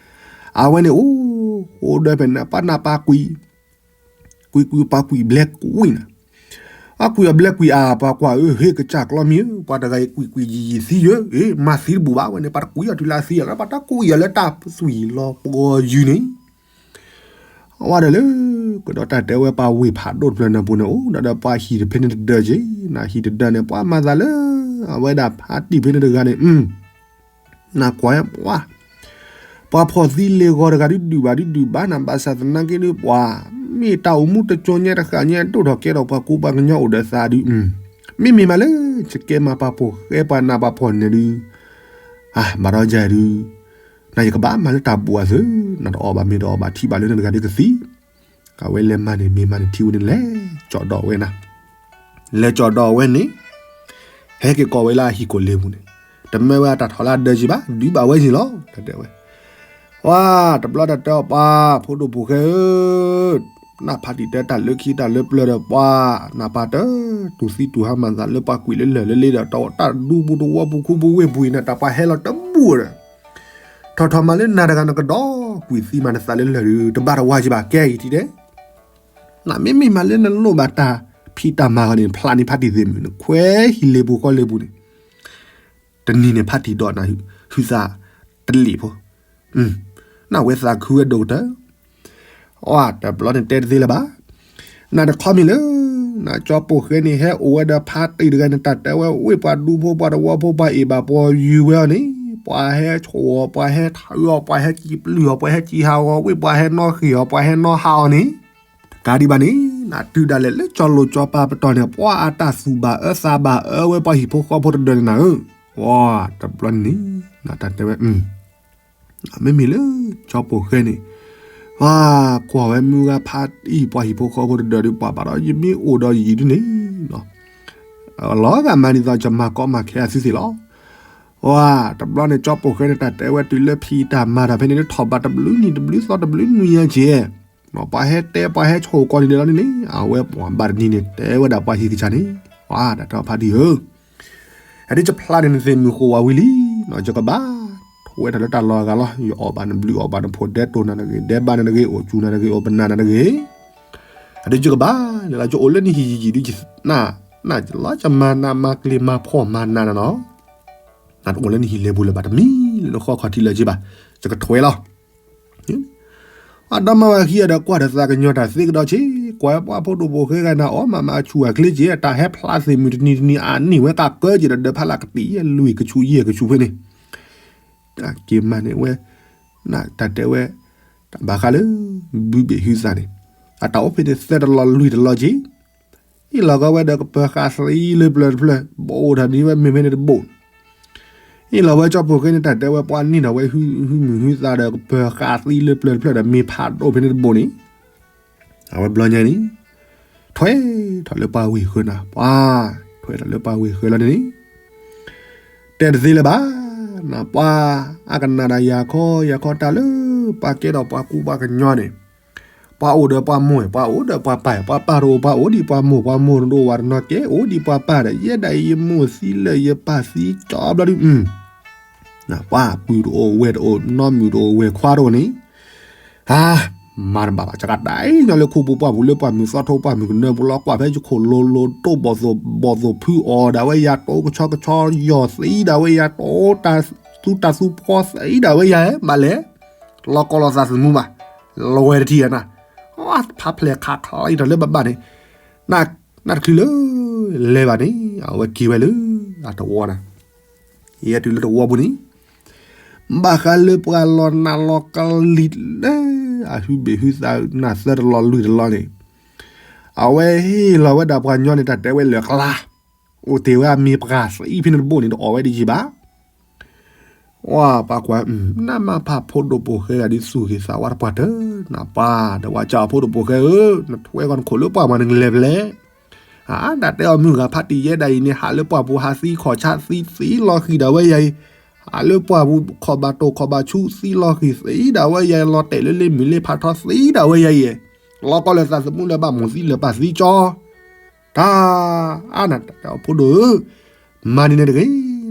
အဝဲန့ၣ်အိၣ် အိၣ်ဒီးဖဲန့ၣ် ပှၤနၢ်ပၢ်ကွံာ်, ကွံာ်ကွံာ်ပှၤကွံာ်ဘျဲကွံာ်နၤ, အကွံာ်အဘျဲကွံာ်အါ ပှၤကွၢ်အၢ ဟ့ၣ်ကစၢ်ကျီမံၤဧၢ, ပှၤတဂၤအံၤကွံာ်ကွံာ်ယံာ်ယံာ်သံယၢ မၤသံတဘူၣ်ဘၣ်ဝဲန့ၣ် ပှၤတကွံာ်အီၤတုၤလၢအသံအလီၤ ပှၤတကွံာ်အီၤလၢတၢ်သွံၣ်လီၤပှီၤယုၢ်န့ၣ် အဝဲဒီးလၢ ကဒီးတၢ်တဲဝဲပှၤဝ့ၢ်ဖးဒိၣ်တဖျၢၣ်န့ၣ်ပူၤန့ၣ် အိၣ်ဒီးပှၤဟံၣ်တဖဲန့ၣ်တဒၢက့ၤ, နဟံၣ်တဒၢန့ၣ် ပှၤမၤသးလၢ အဝဲဒၣ်ဖါတံၢ်ဖဲန့ၣ်တဂၤန့ၣ် နကွၢ်ပှၤ, ပှၤဖီၣ်သံလ့ၤဂီၤတဂၤဒုးဒုးဘၣ်ဒုးဒုးဘၣ်နၤ ဘၣ်ဆၣ်သနာ်က့ဒုး ပှၤမ့ၢ်တၢ်အိၣ်မူတကၠိညါတဃၣ်ညါ ဒိၣ်ထီၣ်ကဲထီၣ်ပှၤကူပှၤကညီအိၣ်ဒီးသးဒုး မ့မ့ၢ်မးလၢ ယကဲမၤပာ်ဖှိၣ်ဃဲပှၤနးပှၤဖှီၣ်န့ၣ်ဒုး အါ ဘၣ်ဒီးယၤဒုး နယကဘၣ်မၤလၢတၢ်ဘူၣ်အသုး နတအီၣ်ဘၣ်မ့ၢ်တအီၣ်ဘၣ်ထံၣ်ဘၣ်လၢနတဂၤဒုးကသံ အဝဲလဲၤမၤန့ၣ် မ့ၢ်မၤန့ၣ်ထံဝဲန့ၣ် လဲၤကၠီၣ်ဒီးဝဲနၤ လဲၤကၠီၣ်ဒီးဝဲန့ၣ် ဟဲက့ၤကိးဝဲလၢအဟံၣ်ခိၣ်လ့ၤပူၤန့ၣ် တမၢဝဲအတၢ်ထီၣ်လၢအဒၢးကံဘၣ် ဒုးဘၣ်ဝဲယ့ၤလီၤ တၢ်တဲဝဲ ဝါ တဘျီတၢ်တဲအီၤပှၤ ဖိဒိၣ်ဖိၣ်ဃဲဧၢ နဖးတံၢ်တဲတၢ်လၢခံတၢ်လၢပျၢၤဒီးပှၤ နပၢ်တ တူၢ်သံတူၢ်ဟါမၢ်သးလၢပှၤကွံာ်လၢလၢၢ် လၢလ့ဒီးတၢ်ဒူပူၤတဝီပူၤခူပူၤဝ့ၢ်ပူၤအံၤန့ၣ် တၢ်ပှၤဟဲလီၤတဘူၣ်ဒီး ထီၣ်ထီၣ်မၤလၢနၤတဂၤနကဒီး ကွံာ်သံမၤနသးလၢလၢၢ်ဒီး တဘၣ်တဝါကံဘၣ် ကဲအံၤထံၣ်တဲ နမ့မ့ၢ်မၤလၢနလိၣ်ဘၣ်တၢ်ဖံးတၢ်မၤဂီၤန့ၣ် ဖျါန့ၢ်ဖးတံၢ်သ့ၣ်မုၢ် နခွဲးဟံၣ်လ့ၤပူၤဃီလ့ၤပူၤန့ၣ် တနံၤန့ၣ်ဖးတံၢ်ဒီးနၤ ဟုသးတလ့ၣ်ဖိ နဝဲသးခုဝဲဒိၣ်ကတၢၢ် အတဘျီန့ၣ်တဲတသ့လၢၤဘၣ် နတခီမ့ၢ်လၢ နကၠီပိာ်ဃဲန့ၣ် ဟဲအိၣ်ဝဲဒီးဖးတံၢ်တဂၤန့ၣ် တၢ်တဲဝဲ ဝ့ၢ်ပှၤဒူဖိပှၤတဝီဖိ ပှၤအ့ၣ်ဘၣ်ပှၤယုၤဝဲအီၤန့ၣ် ပှၤဟဲဆိၣ်အီၤ ပှၤဟဲထၢအီၤ ပှၤဟဲစံးပျုၢ်အီၤ ပှၤဟဲစံးဟးဂီၤ ဝ့ၢ်ပှၤဟဲနီၣ်ဃ့ၢ်အီၤ ပှၤဟဲနီၣ်ဟးအီၤန့ၣ် တကးဒံးဘၣ်န့ၣ် နတုၤဒၣ်လဲာ်လၢကၠီလိၤကၠီပၤပတီၢ်န့ၣ် ပှၤအတၢ်သူၣ်ဘၣ်အၢသးဘၣ်အၢဝဲပှၤဟံၣ်ဖိဃီဖိတဒၢးန့ၣ်နၤဧၢ, ဝါ တဘျီန့ၣ် နတၢ်တဲဝဲ မ့မ့ၢ်လၢကၠီပိာ်ဃဲန့ၣ် ကွၢ်ဝဲမုၢ်ဂၤဖးတံၢ်ပှၤဟံၣ်ဖိဃီဖိတဒၢးဒုး ပှၤဘၣ်ဒီးယမ့ၢ်အိၣ်ဒီးယံၤဒုန့ၣ် လီၤဂာ်မၤဒ်သိးယမၤကီမၤခဲအသုသ့ၣ်လီၤ. ဝါ တဘျီန့ၣ် ကၠီပိာ်ဃဲန့ၣ် တၢ်တဲဝဲတုၤလၢဖံးတၢ်မၤတၢ်ဖဲန့ၣ် ထီၣ်ဘးတဘျုးနံၤတဘျုးသီတဘျုးနွံညါက့ၤ ပှၤဟဲတဲပှၤဟဲဆိၣ်ကီးန့ၣ်ဒဲးလီၤန့ၣ်န့ၣ် အဝဲပှၤဘၣ်တနံၤန့ၣ် တဲဝဲဒၣ်ပှၤဟံၣ်ကစၢ်န့ၣ် ဝါ တၢ်တဲဖးတံၢ်ဧၢ အဒ်ယဖျါန့ၣ်နသ့ၣ်မုၢ်ဃိဝဲဝံၤလံ, ယကဘၣ် ထိးဝဲဒၣ်လၢတၢ်လီၢ်အဂၤလီၤ. ယအီၣ်ဘၣ်နဘျုးအီၣ်ဘၣ်နဖှီၣ် ဒဲတိၢ်နၤတဂ့ၤ, ဒဲဘၣ်နၤတဂ့ၤ, အိၣ်စူၤနၤတဂ့ၤ, အိၣ်ပနၢ်နၤတဂ့ၤ, အဒ်ယကဘၣ်န့ၣ်လီၤ. ယအိၣ်လၢနဟံၣ်ယံာ်ယံာ်ဒ်ယ နလီၤ ယမၤနးမၤကျံၤမၤဖှီၣ်မၤနးနၤလီၤ. နတအိၣ်လၢနဟံၣ်လ့ပူၤလၢၤဘၣ်တမံၤလၢနဃီခီၣ်ထံးလၢၤက့ဘၣ်, ယကထွဲလီၤ. အဒီမါဝၤခံဂၤဒီးကွၢ်ဒီးသးကညီၤတၢ်သ့ကဒီးဆ့, ကွၢ်ပှၤဖိဒိၣ်ဖိၣ်ဃဲဂၤန့ၣ် အီၣ်မးမးအဆူၣ်အကျ့က့ၤ အတၢ်ဟဲဖျါသ့ၣ်မုၢ်တနံၤတနံၤအနံၣ်ဝဲကးကၢက့ၤဒီး ဒၢးဖးလၢကတံၢ်ယဲၢ်လွံၢ်ကဆူးယဲၢ်ကဆူးဖဲန့ၣ်, တၢ်က့ၤမၤန့ၢ်ဝဲ, တၢ်တဲဝဲ, တၢ်ဘၣ်ဃးလၢ ဘုဘ့ၣ်ဟုသးန့ၣ်, အတၢ်အိၣ်ဖဲန့ၣ်သၢတလီၤလွံၢ်တလီၤက့ၤ ဟ့ၣ်လီၤကီးဝဲဒီးကပၢၤဃာ်သံလၢပျၢၤတဖျၢၣ်, ဘိးအိၣ်ထီၣ်န့ၢ်ဝဲမ့ၢ်ဖဲန့ၣ်တဘိး, ဟ့ၣ်လီၤဝဲကၠီပိာ်ဃဲန့ၣ် တၢ်တဲဝဲပှၤန့ၢ်ဒီးဝဲဟုမုၢ်ဟုသးဒီးကပၢၤဃာ်သံလၢပျၢၤတဖျၢၣ်ဒီးမ့ၢ်ဖးဒိၣ်ဖဲန့ၣ်တဘိးန့ၣ်, အဝဲဘျီညါန့ၣ်, ထွဲထီၣ်လၢပှၤဝ့ၢ်ဃၢၤနၤ ပှၤ, ထွဲထီၣ်လၢပှၤဝ့ၢ်ဃၢၤလီၤန့ၣ်, တဲတသ့လၢၤဘၣ်, နပှၤ, အကနၣ်ဒၣ်ယၤခီ ယၤခီတၢ်လၢ, ပှၤကဲဒီးပှၤကူပှၤကညီန့ၣ် ပှၤအိၣ်ဒီးပှၤမိၢ် ပှၤအိၣ်ဒီးပှၤပၢ် ပှၤပၢ်တအိၣ်ပှၤအိၣ်ဒံးပှၤမိၢ် ပှၤမိၢ်တအိၣ်ဝဲတနီၤကဲ အိၣ်ဒံးပှၤပၢ်ဒီး ယဲဒၣ်အံၤယမိၢ်သံလၢယပၢ်သံကၠီဘျီဒုး, ပှၤပုၢ်တအိၣ်ဝဲၢ်တအိၣ် နီၢ်မုၣ်တအိၣ်ဝဲၢ်ခွါတအိၣ်န့ၣ်, မၤတဘၣ်ဘၣ် ကကးဒၣ်အံၤညီလၢခိပူၤပှၢ်ပူၤ လၢပှၢ်မုၢ်သီထိပှၢ်မုၢ်ကနၢပူၤလီၤ ကွၢ်ဖဲယခိၣ်လိၤလိၤတိၢ်ဘီၣ်သိၣ်ဘီၣ်သိၣ်ဖုအီၣ်ဒၣ်ဝဲယၤ တိၢ်ကဆီကဆီယီၢ်သံဒၣ်ဝဲယၤ တိၢ်တၢ်သူတၢ်သူဖီသံဒၣ်ဝဲယၤ ဘၣ်လဲၣ် လီၤကီလီၤသးသမူဘၣ်, လီၤဝဲတထံၣ်နၤ, ဖးဖျဲၣ်ခးခးလီၤအံၤဒီးလၢဘၣ်ဘၣ်န့ၣ်, နတချုးလၢ လဲၤဘၣ်န့ၣ် အဝဲက့ၤဝဲလၢ အတဝီနၤ, ယဲတုၤလၢတဝီပူၤန့ၣ်, ဘၣ်ဃးလၢပှၤလီၤနးလီၤကလံၤလၢ အဟုဘ့ၣ်ဟုသးနၢ်သၢတလီၤလွံၢ်တလီၤန့ၣ်, အဝဲဟ့ၣ်လီၤဝဲဒၣ်ပှၤညီန့ၣ် တၢ်တဲဝဲလၢာ်ကျါ, အိၣ်တ့ၢ်ဝဲအမ့ၢ်ပှၤသံဖဲန့ၣ်တဘိန့ၣ် တအီၣ်ဝဲဒ်ယံၤဘၣ် ဝါ ပှၤကွၢ်, နမၤဖးဖိဒိၣ်ပိာ်ဃဲဂၤဒ်သူၣ်ဂ့ၤသးဝါတပှၢ်တၢၢ်, နပှၤ ဒီးဝဲကၠီဖိဒိၣ်ပိာ်ဃဲဧၢ, နထွဲကီးနခိၣ်လၢပှၢ်မၤနကလဲၤဖဲလဲၣ်, အါ တၢ်တဲအီၤမုၢ်ဂၤဖးတံၢ်ယဲဒၣ်အံၤန့ၣ် ဟးလၢပှၢ်ပူၤဟးသံခီၣ်ဆါသံသံလီၤဃံၤဒၣ်ဝဲယၤအံၤ, ဟးလၢပှၢ်ပူၤခီၣ်ဘၣ်တိၢ်ခီၣ်ဘၣ်ဆူသံလီၤဃံၤသံဒၣ်ဝဲယၤအံၤ, လီၤတဲာ်လၢလ့မုၢ်လ့ဖးထီသံဒၣ်ဝဲယၤအံၤ, လီၤကီလၢသးသမူလၢဘၣ်မိၢ်သံလၢပၢ်သံကၠီ တၢ်, အါ နတၢ်တဲအီၤဖိဒိၣ်ဧၢ, မၤဒ်န့ၣ်တဂ့ၤ,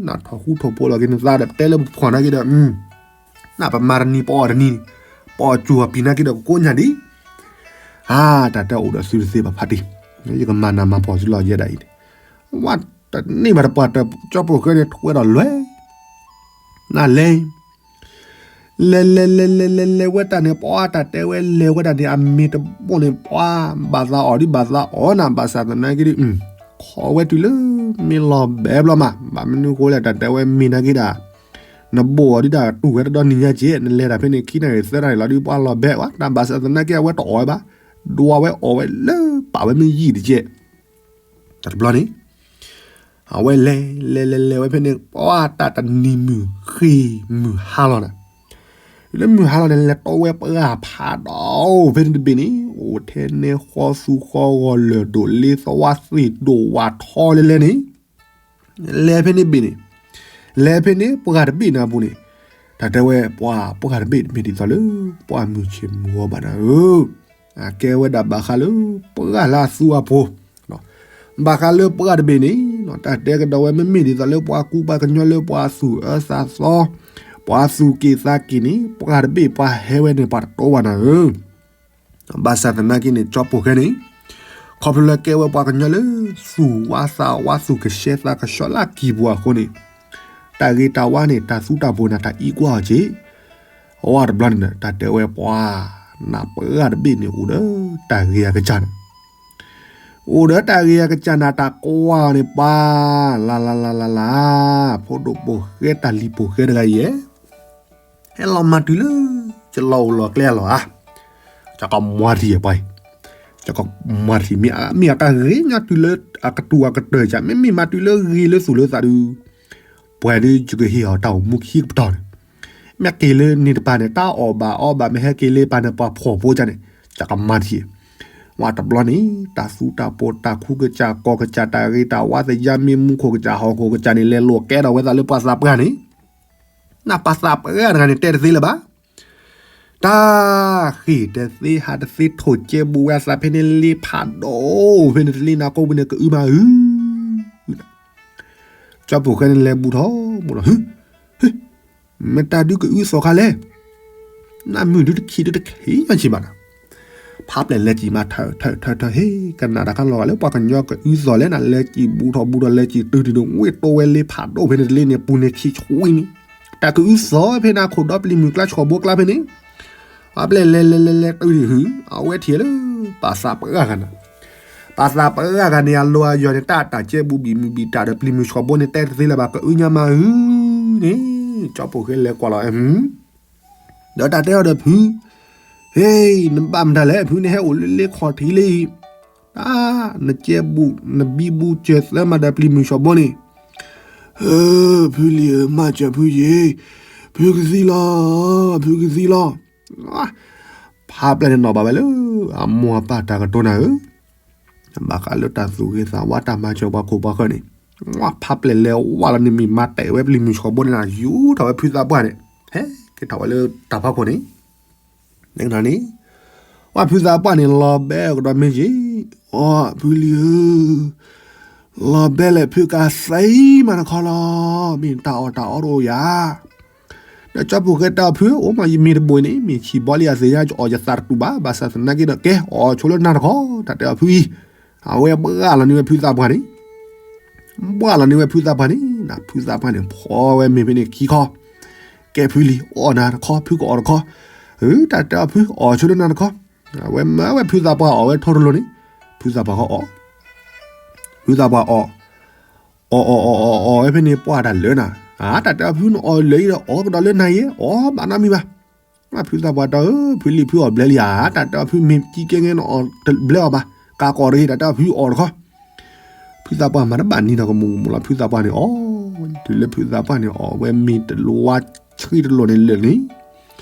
နထီၣ်ဃူထီၣ်ဖိးလီၤက့ၤနသးဒီး ပတဲလၢပဖှီၣ်နာ်က့ဒီး, နပမၤတနံၤပအီၣ်တနံၤ, ပအီၣ်စူၢ်အီၣ်ပံၤနာ်က့ဒီးကကိးညၣ်ဒံး, အါ တၢ်တဲအိၣ်ဒီးသုတသ့ဘၣ်ဖးတံၢ်, ယကမၤနးမၤဖှီၣ်သုလီၤယဲဒၣ်အံၤန့ၣ်, ဝဲတန့ၢ်ဘၣ်တပှၢ်တၢၢ် ကၠီပိာ်ဃဲန့ၣ်ထွဲဒီးလွဲၢ် နလဲၤ လဲၤလဲၤလဲၤလဲၤလဲၤလဲၤဝဲတၢ်န့ၣ် ပှၤတၢ်တဲဝဲလဲၤဝဲဒၣ်န့ၣ် အမ့ၢ်တဘိန့ၣ် ပှၤ ဘၣ်သးအီၣ်ဒ်ဘၣ်သးအီၣ်နၤ ဘၣ်ဆၣ်သနာ်က့ဒ် ခီဝဲတုၤလၢ မ့ၢ်လီၤဘဲဘျီမး ဘၣ်မနုၤဃိလဲၣ် တၢ်တဲဝဲမ့ၢ်နာ်က့ဒၣ် နဘိၣ်အီၤဒုးဒၣ်တူၢ်ဝဲတဒီနံၤညါက့ နလဲၤတၢ်ဖဲန့ၣ် ခံနၣ်ရံၣ်သၢနၣ်ရံၣ်လီၤဒုး ပှၤလီၤဘဲဝဲ တၢ်ဘၣ်ဆၣ်သနာ်က့ အဝဲတအီၣ်ဝဲဘၣ်, ဒွးဝဲအီၣ်ဝဲလၢပာ်ဝဲမ့ၢ်ယံာ်တက့ၢ်. တဘျီန့ၣ် အဝဲလဲၤလဲၤလဲၤလဲၤဝဲဖဲန့ၣ် ပှၤတၢ်တနံၤမုၢ်ဃ့ၢ်မုၢ်ဟါလီၤဒီး လၢမုၢ်ဟါလီၤန့ၣ် လဲၤတီဝဲပှၢ်ဖးဒိၣ်ဖဲန့ၣ်တဘ့ၣ်န့ၣ် အိၣ်ထဲန့ၣ်ဃီသူဃီဂီၤလၢၢ်ဒိၣ်လ့သဝါသ့ၣ်ဒိၣ်ဝးထီလဲၤလဲၤန့ၣ် လဲၤဖဲန့ၣ်ဘ့ၣ်န့ၣ် လဲၤဖဲန့ၣ်ပှၢ်တဘ့ၣ်န့ၣ်အပူၤန့ၣ် တၢ်တဲဝဲပှၤပှၢ်တဘ့ၣ်တမ့ၢ်ဒ်သိးလၢ ပှၢ်မုၢ်ဆ့ၣ်မုၢ်ဂီၤဘၣ်နၤဧၢ, အကဲဝဲဒၣ်ဘၣ်ဃးလၢပှၢ်လၢအသူအဖိ ဘၣ်ဃးလၢပှၢ်တဘ့ၣ်န့ၣ် တၢ်တဲကဒီးဝဲမ့မ့ၢ်ဒ်သိးလၢပှၤကူပှၤကညီလၢပှၤသူၣ်အၢသးသီ ပှၤသူၣ်က့ၣ်သးက့ၣ်န့ၣ် ပှၢ်တဘ့ၣ်ပှၤဟဲဝဲန့ၣ် ပှၤတတီဘၣ်နၤဧၢ. ဘၣ်ဆၣ်သနာ်က့န့ၣ် ကၠီပိၢ်ဃဲန့ၣ် ခီဖျိလၢကဲဝဲပှၤကညီလၢ သူၣ်ဝါသးဝါသူၣ်ကဆှဲသးကဆှီလၢအကံၢ်ပူၤအဃိန့ၣ် တၢ်ဂ့ၤတၢ်ဝါန့ၣ် တၢ်သူတၢ်ပိၢ်န့ၣ် တၢ်အံးကွၢ်အီၤက့ၤ အဝဲတဘျီန့ၣ် တၢ်တဲဝဲပှၤ နပှၢ်တဘ့ၣ်န့ၣ် အိၣ်ဒီးတၢ်ဂ့ၤအကစၢ်န့ၣ် အိၣ်ဒီးတၢ်ဂ့ၤအကစၢ်န့ၣ် တၢ်ကွၢ်အီၤန့ၣ်ပှၤ လၢ်လၢ်လၢ်လၢ်လၢ် ဖိဒိၣ်ပိၢ်ဃဲတၢ်လံၤပိၢ်ဃဲတဂၤအံၤ ဟဲလီၤမၤတုၤလၢ ကလီၤအိၣ်လီၤကျဲအလီၢ်ဧါ, ကကမွၤထံၣ်ပှၤအံၤ, ကကမွၤထံၣ် မ့ၢ်အတၢ်ဂ့ၤညီတုၤလၢအကတူၢ်အကတၢၢ်က မ့မ့ၢ်မၤတုၤလၢဂ့ၤလၢသူၣ်လၢသးဒုး ပှၤဒုးယကဟ့ၣ်အီၤတၢ်အိၣ်မူခံကပတီၢ်န့ၣ်, မ့ၢ်က့ၤလၢန့ၣ်တပၤန့ၣ် တၢ်အီၣ်ဘၣ်အီဘၣ် မ့ၢ်ဟဲက့ၤလၢပၤန့ၣ် ပှၤဖှီၣ်ဖိကန့ၣ် ကကမၤထံၣ်, ဝဲတဘျီန့ၣ် တၢ်သူတၢ်ပိၢ် တၢ်ခူကစၢ်ကီၢ်ကစၢ် တၢ်ဂ့ၤတၢ်ဝါ သယါမ့ၢ်မူခိၣ်ကစၢ် ဟီၣ်ခိၣ်ကစၢ်န့ၣ် လဲၤလိာ်ကဲထီၣ်ဝဲသးလၢပှၤသးပှၢ်န့ၣ်, နပှၤသးပှၢ်တဂၤန့ၣ် တဲတသ့လၢၤဘၣ် တၢ်ဃ့ၢ်တသ့ဟးတသ့ ထိၣ်ကဲဘူးဝဲအသးဖဲန့ၣ် လ့ဖးဒိၣ်ဖဲန့ၣ် တလ့နၤကိးပူၤန့ၣ် ကအုမၤအု, ကၠီပိၢ်ဃဲန့ၣ် လဲၤဘူးထီၣ်ဘူးထီၣ် ဟု, ဟ့, မတၤဒုကအုသီၣ်ခါလဲၣ်, နမုၢ်ဒုတခံးဒုတခံးညီဆံးဘၣ်နၤ, ဖးပျဲၢ်လဲၤစံၣ်မး ထၢၣ်ထၢၣ်ထၢၣ်ထၢၣ် ဟ့ၣ် ကနၣ်တၢ်ခါလီၤဂာ်လၢ ပှၤကညီကအုသီၣ်လဲၣ်နၤ, လဲၤစံၣ်ဘူးထီၣ်ဘူးထီၣ် လဲၤစံၣ်တုၤဒုန့ၣ် ဝ့ၢ်တိဝဲလ့ဖးဒိၣ်ဖဲန့ၣ် တလ့န့ၣ် ပူၤန့ၣ်ခံဆံဝံၤန့ၣ်, တၢ်ကအုသီၣ်ဖဲန့ၣ် ခိၣ်ဒီပျံၤမုၢ်ကျါ ဆှီဘိကျါဖဲန့ၣ် ပှၤပျဲၢ်လဲၤလဲၤလဲၤလဲၤတုၤဒု အဝဲထံၣ်လၢ ပှၤသးပှၢ်ဂၤနၤ, ပှၤသးပှၢ်ဂၤန့ၣ် အလီၢ်အယီၤန့ၣ် တၢ်တၢ်ကဲဘူးဘံၣ်မုၢ်ဘံၣ်တၢ်ဒီးပျံၤမုၢ်ဆှီဘိန့ၣ် တဲတသ့လၢၤဘၣ် ကအုညါမၤအုန့ၣ်, ကၠီပိၢ်ဃဲလဲၤကွၢ်လီၤ အ ဒီးတၢ်တဲအီၤဒီးဖု, ဟ့ၣ် နဘၣ်မတၤလဲၣ် ဖုန့ၣ်ဟဲအိၣ်လၢလ့ခီၣ်ထံးလၢအံၤ, တၢ် နကဲဘူး နဘံဘူစၢၤသၢမၤဒီးပျံၤမုၢ်ဆှီဘိန့ၣ်, ဖုလံၤဧၢ မၤစၢၤဖုယ့ၣ်, ဖုကသံလီၤ, ဖုကသံလီၤ, ဖးပျဲၢ်န့ၣ်နီၣ်ဘၣ်ဝဲလၢ အမိၢ်အပၢ်တၢ်ကတိၤနၤဧၢ ဘၣ်ဃးလၢတၢ်သူၣ်ဂ့ၤသးဝါ တၢ်မၤစၢၤပှၤခိၣ်ပှၤဃၢၤန့ၣ်, ဖးပျဲၢ်လဲၤဝဲလီၤန့ၣ် မ့ၢ်မၤတဲာ်ဝဲပျံၤမုၢ်ဆှီဘိန့ၣ် ယူၤထီၣ်ဝဲဖုသးပှၢ်န့ၣ် ဟဲက့ၤထီၣ်ဝဲလၢတၢ်ဖီခိၣ်န့ၣ်, န့ၣ် ဝဲဖုသးပှၢ်န့ၣ် လီၤဘဲကဒီးမ့ၢ်က့ၤ, အိ ဖုလံၤဧၢ, လီၤဘဲလဲၣ် ဖုကသံမးတခီလီၤ, မ့ၢ်တၢ်အီၣ်တၢ်အီတအိၣ်ယၤ ဒီးကၠီပိၢ်ဃဲတဲအီၤ ဖုဧၢ အိၣ်မးယမ့ၤတဘိၣ်အံၤန့ၣ် မ့ၢ်ဆံၣ်ဘီလံအသ့ၣ်ညါ ယအီၣ်ယသးတတူၢ်ဘၣ်, ဘၣ်ဆၣ်သနာ်က့ဒီး ကဲ အီၣ်ဆိလၢနၤတခီ, တၢ်တဲအီၤဖုအံၤ, အဝဲဘှၣ်လီၤန့ၢ်ဝဲဖုသးပှၢ်န့ၣ်, ဘှၣ်လီၤန့ၢ်ဝဲဖုသးပှၢ်န့ၣ်, ဖုသးပှၢ်န့ၣ် ဖီဝဲမ့ၤဖဲန့ၣ်ခံခီ, ကဲဖုလံၤ အီၣ်နၤတခီ ဖုကအီၣ်တခီ, တၢ်တဲအီၤဖု အီၣ်ဆိလၢနၤတခီ, အဝဲမၢဝဲဖုသးပှၢ်အီၣ်ဝဲထီတလိၤန့ၣ်, ဖုသးပှၢ်ကအီၣ် ဖုသးပှၢ်အီၣ်, အီၣ်အီၣ်အီၣ်အီၣ်အီၣ်ဝဲဖဲန့ၣ် ပှၢ်တၢ်လၢနၤ, အါ တၢ်တဲအီၤဖုနအီၣ်လၢအံၤဒီး အီၣ်ကဒီးလၢနၤယဲ အီၣ်ဘၣ်နီတမံၤဘၣ်, ဖုသးပှၢ်တဲအီၤ ဖုလံၤဖုအီၣ်ဘျဲလံဧါ, တၢ်တဲအီၤဖုမ့ၤကံကဲငဲ နအီၣ်တဘျဲအီၤဘၣ်, ကးကီၢ်တဂ့ၤ တၢ်တဲအီၤဖုအီၣ်တခီ, ဖုသးပှၢ်မၤတဘၣ်နံၤဒီးကမူၤကမူၤလီၤ ဖုသးပှၢ်န့ၣ်အီၣ်, တုၤလၢဖုသးပှၢ်န့ၣ်အီၣ်ဝဲမ့ၤ တလီၤဝါဆှံတလိၤန့ၣ်လၢာ်န့ၣ်,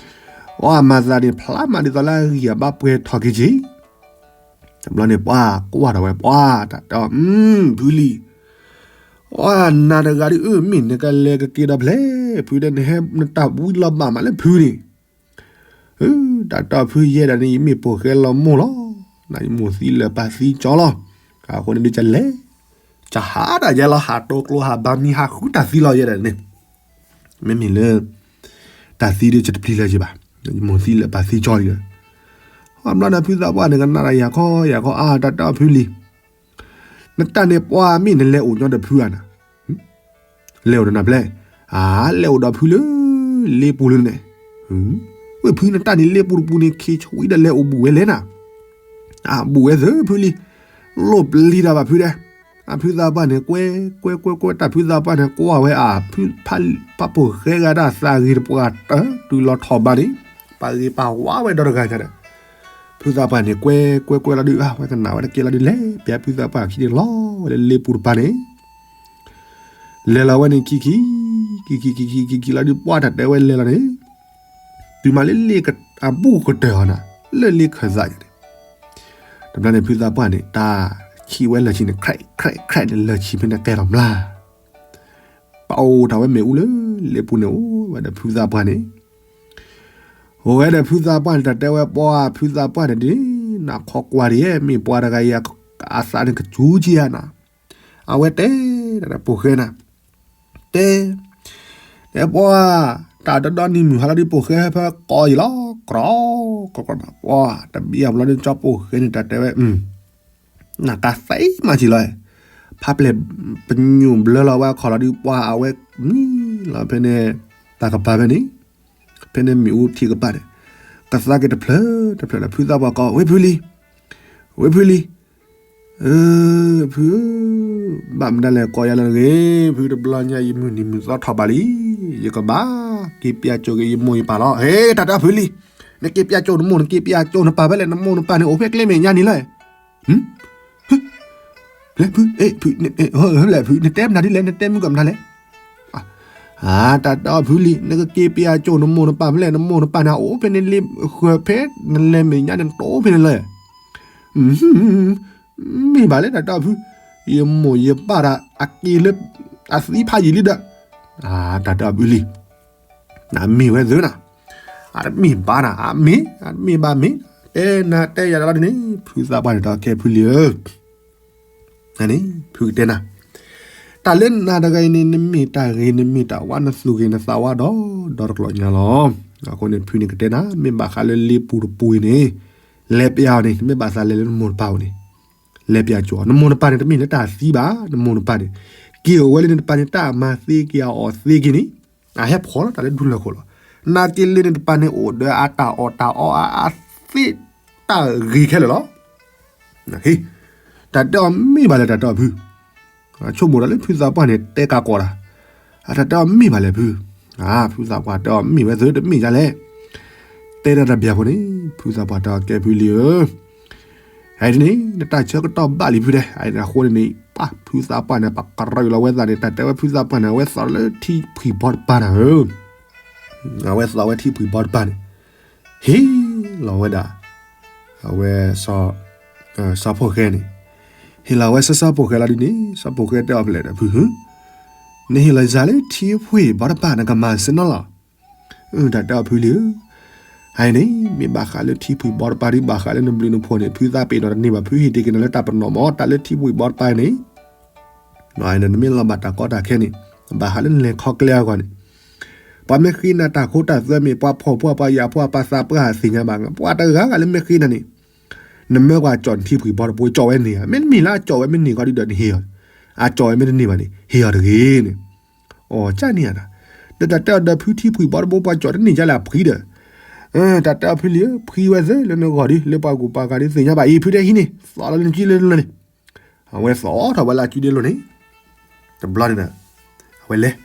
အီၣ်အမၤသးန့ၣ် ဖျါမးဒ်သိးလၢအဂံၢ်အဘါပှဲၤထီၣ်က့ၤက့ၤ တဘျီန့ၣ် ပှၢ်ကွၢ်ထီၣ်ဝဲ ပှၢ်တၢ်တဲအီၤ ဖုလံၤ, အီၣ်နၤတဂၤဒ်အၢ မ့ၢ်နကလဲၤကက့ၤဒီးဖျဲၣ် ဖုဒီး နဟဲနတၢ်ဝံလီၤဘၣ်မးလၢဖုန့ၣ်, တၢ်တဲအီၤဖုယဲဒၣ်န့ၣ် ယမ့ၢ်ပိာ်ဃဲလီၤမိၢ်လီၤ, နယမိၢ်သံလၢာ်ပၢ်သံကၠီလီၤ, အဃိန့ၣ်ဒုးကလဲၤ, ကဟးတၢ်ယဲလီၤ ဟးတိကျိဟးဘါမံဟးဃုတၢ်သံလီၤယဲဒၣ်န့ၣ်, မ့မ့ၢ်လၢ တၢ်သံဒုးကတပျံၤလၢၤယဘၣ်, ယမိၢ်သံလၢာ်ပၢ်သံကၠီလံဒီး, အဘျီဒီးဖုသးပှၢ်န့ၣ် ကနၣ်တၢ်ယၤခီယၤခီ အါ တၢ်တဲအီၤဖုလံၤ, နတၢ်န့ၣ်ပှၤမ့ၢ်နလဲၤအိၣ်ညီဒီးဖုဧါနၤ, လဲၤအိၣ်ဒီးနၤဖျဲၣ်, အါ လဲၤအိၣ်ဒီးဖုလၢ လ့ပူၤလၢန့ၣ်, ဝဲဖုနတၢ်န့ၣ်လ့ပူၤတပူၤန့ၣ် ခ့ဆံးဒီးလဲၤအိၣ်ဘူးဝဲလဲၣ်နၤ, အါ ဘူးဝဲသၢဖုလံၤ, လိၣ်ပျံၤတၢ်ဘၣ်ဖုဒဲး အဖုသးပှၢ်န့ၣ် ကွဲ ကွဲ ကွဲ ကွဲ တၢ်ဖုသးပှၢ်န့ၣ် ကွၢ်ဝဲအဖု ဖးပိာ်ဃဲဂၤဒၣ်သးဂ့ၤတပှၢ်တၢၢ် တုၤလီၤထီၣ်ဘးန့ၣ် ပာ်ဂ့ၤပာ်ဝါဝဲဒီတဂၤညါဒီး ဖုသးပှၢ်န့ၣ် ကွဲ ကွဲ ကွဲလီၤဒုး အဝဲကနၣ်ဝဲတကဲလီၤဒုး လဲၤပျဲဖုသးပှၢ်ခံန့ၣ်လီၤဝဲလၢလ့ပူၤတပၤန့ၣ် လဲၤလီၤဝဲန့ၣ်ခံခံ ခံခံခံခံခံခံလီၤဒုး ပှၢ်တၢ်တဲဝဲလဲၤလီၤန့ၣ် တုၤမးလၢလ့အဘူၣ်ကတၢၢ်အီၤနၤ လၢလ့ခၢၣ်သးန့ၣ် တဘျီန့ၣ် ဖုသးပှၢ်န့ၣ် တၢ်ခံးဝဲလၢာ်ဆံန့ၣ် ခြဲးခြဲးခြဲးန့ၣ် လၢာ်ဆံဖဲန့ၣ်ကဲထီၣ်မျၢ် ပအိၣ်ထီၣ်ဝဲမ့ၣ်အူလၢလ့ပူၤန့ၣ် အိၣ်ဝဲဒီးဖုသးပှၢ်န့ၣ် အိၣ်ဝဲဒီးဖုသးပှၢ်န့ၣ် တၢ်တဲဝဲပှၢ်ဖုသးပှၢ်န့ၣ်ဒ် နၢ်ခီကွၢ်ဒ် မ့ၢ်ပှၤတဂၤအံၤ အသးန့ၣ်ကစူၤက့ၤဧါနၤ အဝဲတဲ ပိာ်ဃဲနၤ တဲ တဲပှၢ် တၢ်ဒီဒီနံၤမုၢ်ဟါလီၤဒ်ပိာ်ဃဲဖဲကိးအံၤလီၤ ကြီ ကြီ ကြီ ပှၢ် တဘျီဘျီန့ၣ် ကၠီပိာ်ဃဲန့ၣ် တၢ်တဲဝဲ နၢ်ကါသံမးက့ၤလီၤ ဖးပျဲၢ်ပညိၣ်ဘျၢလီၤဝဲအခီၣ်လီၤဒုး ပှၢ်အဝဲမံလီၤဖဲန့ၣ် တၢ်ကပၤဖဲန့ၣ် ဖဲန့ၣ်မ့ၣ်အူထံကပၤန့ၣ် ကသါက့ၤတဖျၢၣ်တဖျၢၣ်ဒီး ဖုသးပှၢ်ကိး ဝ့ၢ်ဖုလံ ဝ့ၢ်ဖုလံ ဖု ဘၣ်မနုၤလဲၣ်ကိးယၤလၢတဂ့ၤ ဖုတဘျီညါယမုၢ်နံၤမုၢ်သီထီၣ်ဘးလံ ယကဘၣ်က့ၤပျဲကၠိက့ၤယမိၢ်ယပၢ်လီၤ ဟ့ တၢ်တဲအီၤဖုလံ နက့ၤပျဲကၠိနမိၢ် နက့ၤပျဲကၠိနပၢ်ဖဲလဲၣ် နမိၢ်နပၢ်န့ၣ် အိၣ်ဖဲကျဲမဲာ်ညါန့ၣ်လီၤ ဖု ဖု ဖု နတဲမနုၤဒ်လဲၣ် နတဲမုၢ်ကမနုၤလဲၣ် တၢ်တဲအီၤဖုလံ နကက့ၤပျဲကၠိနမိၢ်နပၢ်ဖဲလဲၣ် နမိၢ်နပၢ်န့ၣ် အိၣ်ဖဲန့ၣ်လံ ဃၢၤဖဲနလဲၤမဲာ်ညါန့ၣ် နတအိၣ်ဖဲန့ၣ်လၢ မ့ၢ်ဘၣ်လၢတၢ်တဲအီၤဖု ယမိၢ်ယပၢ်တၢ်အက့ၤလၢ အသံဖးယံာ်လံဒီး တၢ်တဲအီၤဖုလံ နမ့ၢ်ဝဲသ့နၤ အတမ့ၢ်ဘၣ်နၤ အမ့ၢ် အတမ့ၢ်ဘၣ်မ့ၢ် တဲနၤတဲယၤတၢ်လီၤဒ်န့ၣ် ဖုသးပှၢ်န့ၣ် တၢ်ကဲဖုလံဧၢ န့ၣ် ဖုကတဲနၤ တၢ်လၢနၤတဂၤအံၤန့ၣ် နမ့ၢ်တၢ်ဂ့ၤ နမ့ၢ်တၢ်ဝါ နသူၣ်ဂ့ၤနသးဝါဒီး ဒီတကျိာ်ညါလီၤ. အဃိန့ၣ် ဖုန့ၣ်ကတဲနၤ မ့ၢ်ဘၣ်ဃးလၢလ့ပူၤတပူၤအံၤန့ၣ် လဲၤပျဲအီၤန့ၣ် နမ့ၢ်ဘၣ်သးလဲၤလၢနမိၢ်နပၢ်အအိၣ်န့ၣ် လဲၤပျဲကၠိအီၤ နမိၢ်နပၢ်န့ၣ် တမ့ၢ်လၢတၢ်သံဘၣ် နမိၢ်နပၢ်န့ၣ် က့ၤအိၣ်ဝဲလၢနတပၢ်န့ၣ် တၢ်မၤသ့က့ၤအီၤအီၣ်သ့က့ၤန့ၣ် အဟဲဖီၣ်လီၤတၢ်လၢဒူလၢၢ်ခိၣ်လီၤ. နာ်က့လၢနတပၢ်န့ၣ်အိၣ်ဒီးအတၢ်အီၣ်တၢ်အီအသ့ တၢ်ဂ့ၤခဲလၢာ်လီၤ. တၢ်တဲအီၤမ့ၢ်ဘၣ်လဲၣ် တၢ်တဲအီၤဖု ဆိကမိၣ်ဒီးလၢဖုသးပှၢ်န့ၣ် တဲကးကီးတၢ်, အတၢ်တဲအီၤမ့ၢ်ဘၣ်လဲၣ်ဖု, ဖုသးပှၢ်တဲအီၤမ့ၢ်ဝဲသ့တမ့ၢ်ဒ်လဲၣ်, တဲဒၣ်တဘျီဖိန့ၣ် ဖုသးပှၢ်တဲအီၤကဲဖုလံဧၢ, အန့ၣ် နတၢ်ဆၢကတီၢ်ဘၣ်လံဖုတဲ, အဃိန့ၣ်န့ၣ် ပၢ်ဖုသးပှၢ်န့ၣ် ပှၤကရၢလီၤဝဲသးန့ၣ် တၢ်တဲဝဲဖုသးပှၢ်န့ၣ် အဝဲသိးလၢထံဖှံၣ်ဘီတပၤနၤဧၢ, အဝဲသိးဝဲထံဖှံၣ်ဘီတပၤန့ၣ် ဟ့ၣ်လီၤဝဲဒၣ် အဝဲ စီၤဖိၣ်ဃဲန့ၣ်, ဟ့ၣ်လီၤဝဲစီၤဖိၣ်ဃဲလီၤဒ်န့ၣ် စီၤဖိၣ်ဃဲတဲအီၤဖဲလဲၣ်ဒီးဖု, နဟ့ၣ်လီၤယၤလၢထံဖှံၣ်ဘီတပၤ နကမၤစ့ၢ်နီၤလီၤ, တၢ်တဲအီၤဖုလံဧၢ, အန့ၣ် မ့ၢ်ဘၣ်ဃးလၢထံဖှံၣ်ဘီတပၤဒ်ဘၣ်ဃးလၢနဘျုးနဖှိၣ်န့ၣ် ဖုသးပ့ၤနီၣ်တန့ၢ်ဘၣ် ဖုဟ့ၣ်တ့ၢ်က့ၤနၤလၢတၢ်ပနီၣ်မး တၢ်လၢထံဖှံၣ်ဘီတပၤန့ၣ် နမ့ၢ်လီၤဘၣ်တၢ်ကီတၢ်ခဲန့ၣ် ဘၣ်ဃးလၢနလဲၤခီကျဲအဂီၢ်န့ၣ်, ပှၤမ့ၢ်ဃ့နၤတၢ်ခိတၢ်သွဲမ့ၢ် ပှၤဖှီၣ်ဖိပှၤယာ်ဖိပှၤသးပှၢ်သ့ၣ်ညါဘၣ်, ပှၤတဂၤဂၤလၢမ့ၢ်ဃ့နၤန့ၣ်, နမၢကွၢ်ကၠီၣ်နထံဖှံၣ်ဘီတပၤ ကၠီၣ်ဝဲန့ၢ်ဧါ, မ့တမ့ၢ်လၢအကၠီၣ်ဝဲမ့ၢ်န့ၢ်ဃီဒုဒီးနဟ့ၣ်အီၤ, အကၠီၣ်ဝဲမ့တန့ၢ်ဘၣ်န့ၣ် ဟ့ၣ်အီၤတဂ့ၤန့ၣ်, အကၢ်န့ၣ်ဧါ, ဒီးတၢ်တဲအီၤဒီးဖုထံဖှံၣ်ဘီတပၤ ပှၤကၠီၣ်တန့ၢ်ဒ်လဲၣ်အဖှံဒီး, တၢ်တဲအီၤဖုလံဧၢ, ဖှံဝဲသ့လၢနဂီၢ်ဒီး လၢပှၤဂုၤပှၤဂၤဒ်သ့ၣ်ညါဘၣ်အံၤ ဖုတဲဟံးန့ၢ် သိးလီၤလၢနစုလၢနလၢန့ၣ် အဝဲသိးထီၣ်ဝဲလၢအစုဒ့လိၤန့ၣ်, တဘျီန့ၣ်ဒီး အဝဲလဲၤ,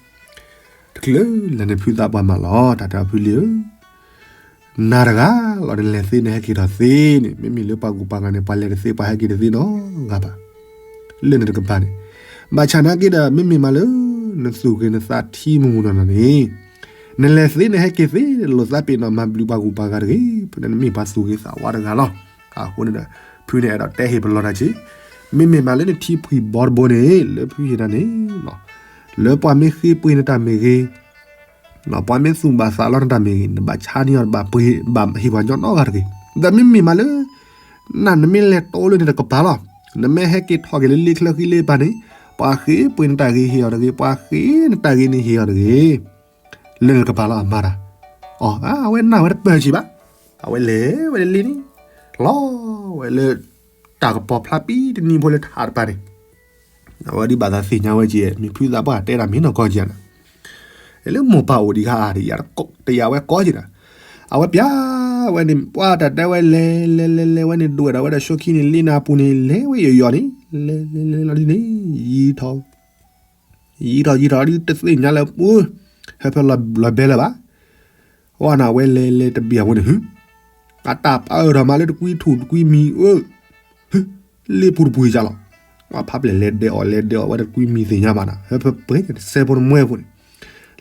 တချုးလၢန့ၣ်ဖုသးပှၢ်မးလီၤ တၢ်တဲအီၤဖုလံဧၢ, နၤတဂၤလီၤ နလဲၤသ့နဟဲက့ၤထီၣ်သ့န့ၣ် မ့မ့ၢ်လၢပှၤဂုၤပှၤဂၤန့ၣ် ပှၤလဲၤတသ့ပှၤဟဲက့ၤတသ့နီတဂၤဘၣ်, လၢန့ၣ်တကပၤန့ၣ်, ဘၣ်ဆၣ်နာ်က့ဒီး မ့မ့ၢ်မးလၢ နသူၣ်ဂ့ၤနသးထံမုၢ်နီၢ်နီၢ်န့ၣ် နလဲၤသ့နဟဲက့ၤသ့ လိာ်သးပ့ၤနီၣ်မၤဘျုးပှၤဂုၤပှၤဂၤတဂ့ၤ, ဖုန့ၣ်နမ့ၢ်ပှၤသူၣ်ဂ့ၤသးဝါတဂၤလီၤ. အဃိန့ၣ်ဒီး ဖုန့ၣ်အဲၣ်ဒိးတဲဟ့ၣ်ပလီၢ်နၤက့, မ့မ့ၢ်မးလၢနထံဖှံၣ်ဘီတဘိန့ၣ် လၢဖုဟ့ၣ်နၤန့ၣ်, လၢပှၤမ့ၢ်ဃ့ပှ့ၤနတၢ်မ့ၢ်ဂ့ၤ, ပှၤမ့ၢ်သူၣ်ဘၣ်သးလီနတၢ်မ့ၢ်ဂ့ၤ နဘၣ်ဆါန့ၢ်အီၤ နဘၣ်ပှ့ၤ ဘၣ်ဟ့ၣ်ပှၤညီနီတဂၤတဂ့ၤ, ဒီးမ့မ့ၢ်မးလၢ နမ့ၢ်လဲၤတိလၢန့ၣ်တကပၤလီၤ, နမ့ၢ်ဟဲက့ၤထီၣ်က့ၤလၢလ့ချၢဃံလ့ပၤန့ၣ်, ပှၤဃ့ပှ့ၤနတၢ်ဂ့ၤဟ့ၣ်အီၤတဂ့ၤ, ပှၤဃ့နတၢ်ဂ့ၤန့ၣ်ဟ့ၣ်အီၤတဂ့ၤ လၢန့ၣ်တကပၤလီၤအမါတၢ်, အဝဲနာ်ဝဲတပၢၢ်ဆံးဘၣ်, အဝဲလဲၤဝဲလၢလ့န့ၣ်, လီၤဝဲလၢ တၢ်ကပီၤဖျါပံတနံၤဖိလၢထးတပၤန့ၣ်, အဝဲဒ်ဘၣ်သးသ့ၣ်ညါဝဲက့ၤ မ့ၢ်ဖုသးပှၢ်တဲတၢ်မ့ၢ်နီၢ်ကီၢ်က့ၤနၤ, လၢမိၢ်ပၢ်အိၣ်ဒံးခါအါ တယာ်ဝဲကီက့ၤနၤ, အဝဲပျဲဝဲန့ၣ် ပှၤတၢ်တဲဝဲလဲၤလဲၤလဲၤလဲၤဝဲန့ၣ် ဒွဲၣ်ဒီးဝဲဒီးဆိခံန့ၣ် လ့နၤပူၤန့ၣ် လဲၤဝဲယီၤယီၤန့ၣ် လဲၤလဲၤလဲၤလီၤဒ်န့ၣ် ယံၤထီၣ် ယံၤထီၣ်ယံၤထီၣ်ဒ်တသ့ၣ်ညါလၢ ပူ ဟဲဖဲလီၤဘဲလၢၤဘၣ်. ဝဲန့ၣ် အဝဲလဲၤလဲၤတဘ့ၣ်အဃိန့ၣ် အတၢ်ပာ်အၢၣ်ထီၣ်မးလၢတကွံထူၣ်တကွံမံၤ အၢ လ့ပူၤတပူၤအံၤလီၤ. ဝဲဖးပျဲၢ်လဲၤဒဲးအီၣ်လဲၤဒဲးအီၣ်ဝဲတကွံမံၤသ့ၣ်ညါဘၣ်နီၤ ဟဲဖဲပှဲၤစဲဖိနမွဲဖိန့ၣ်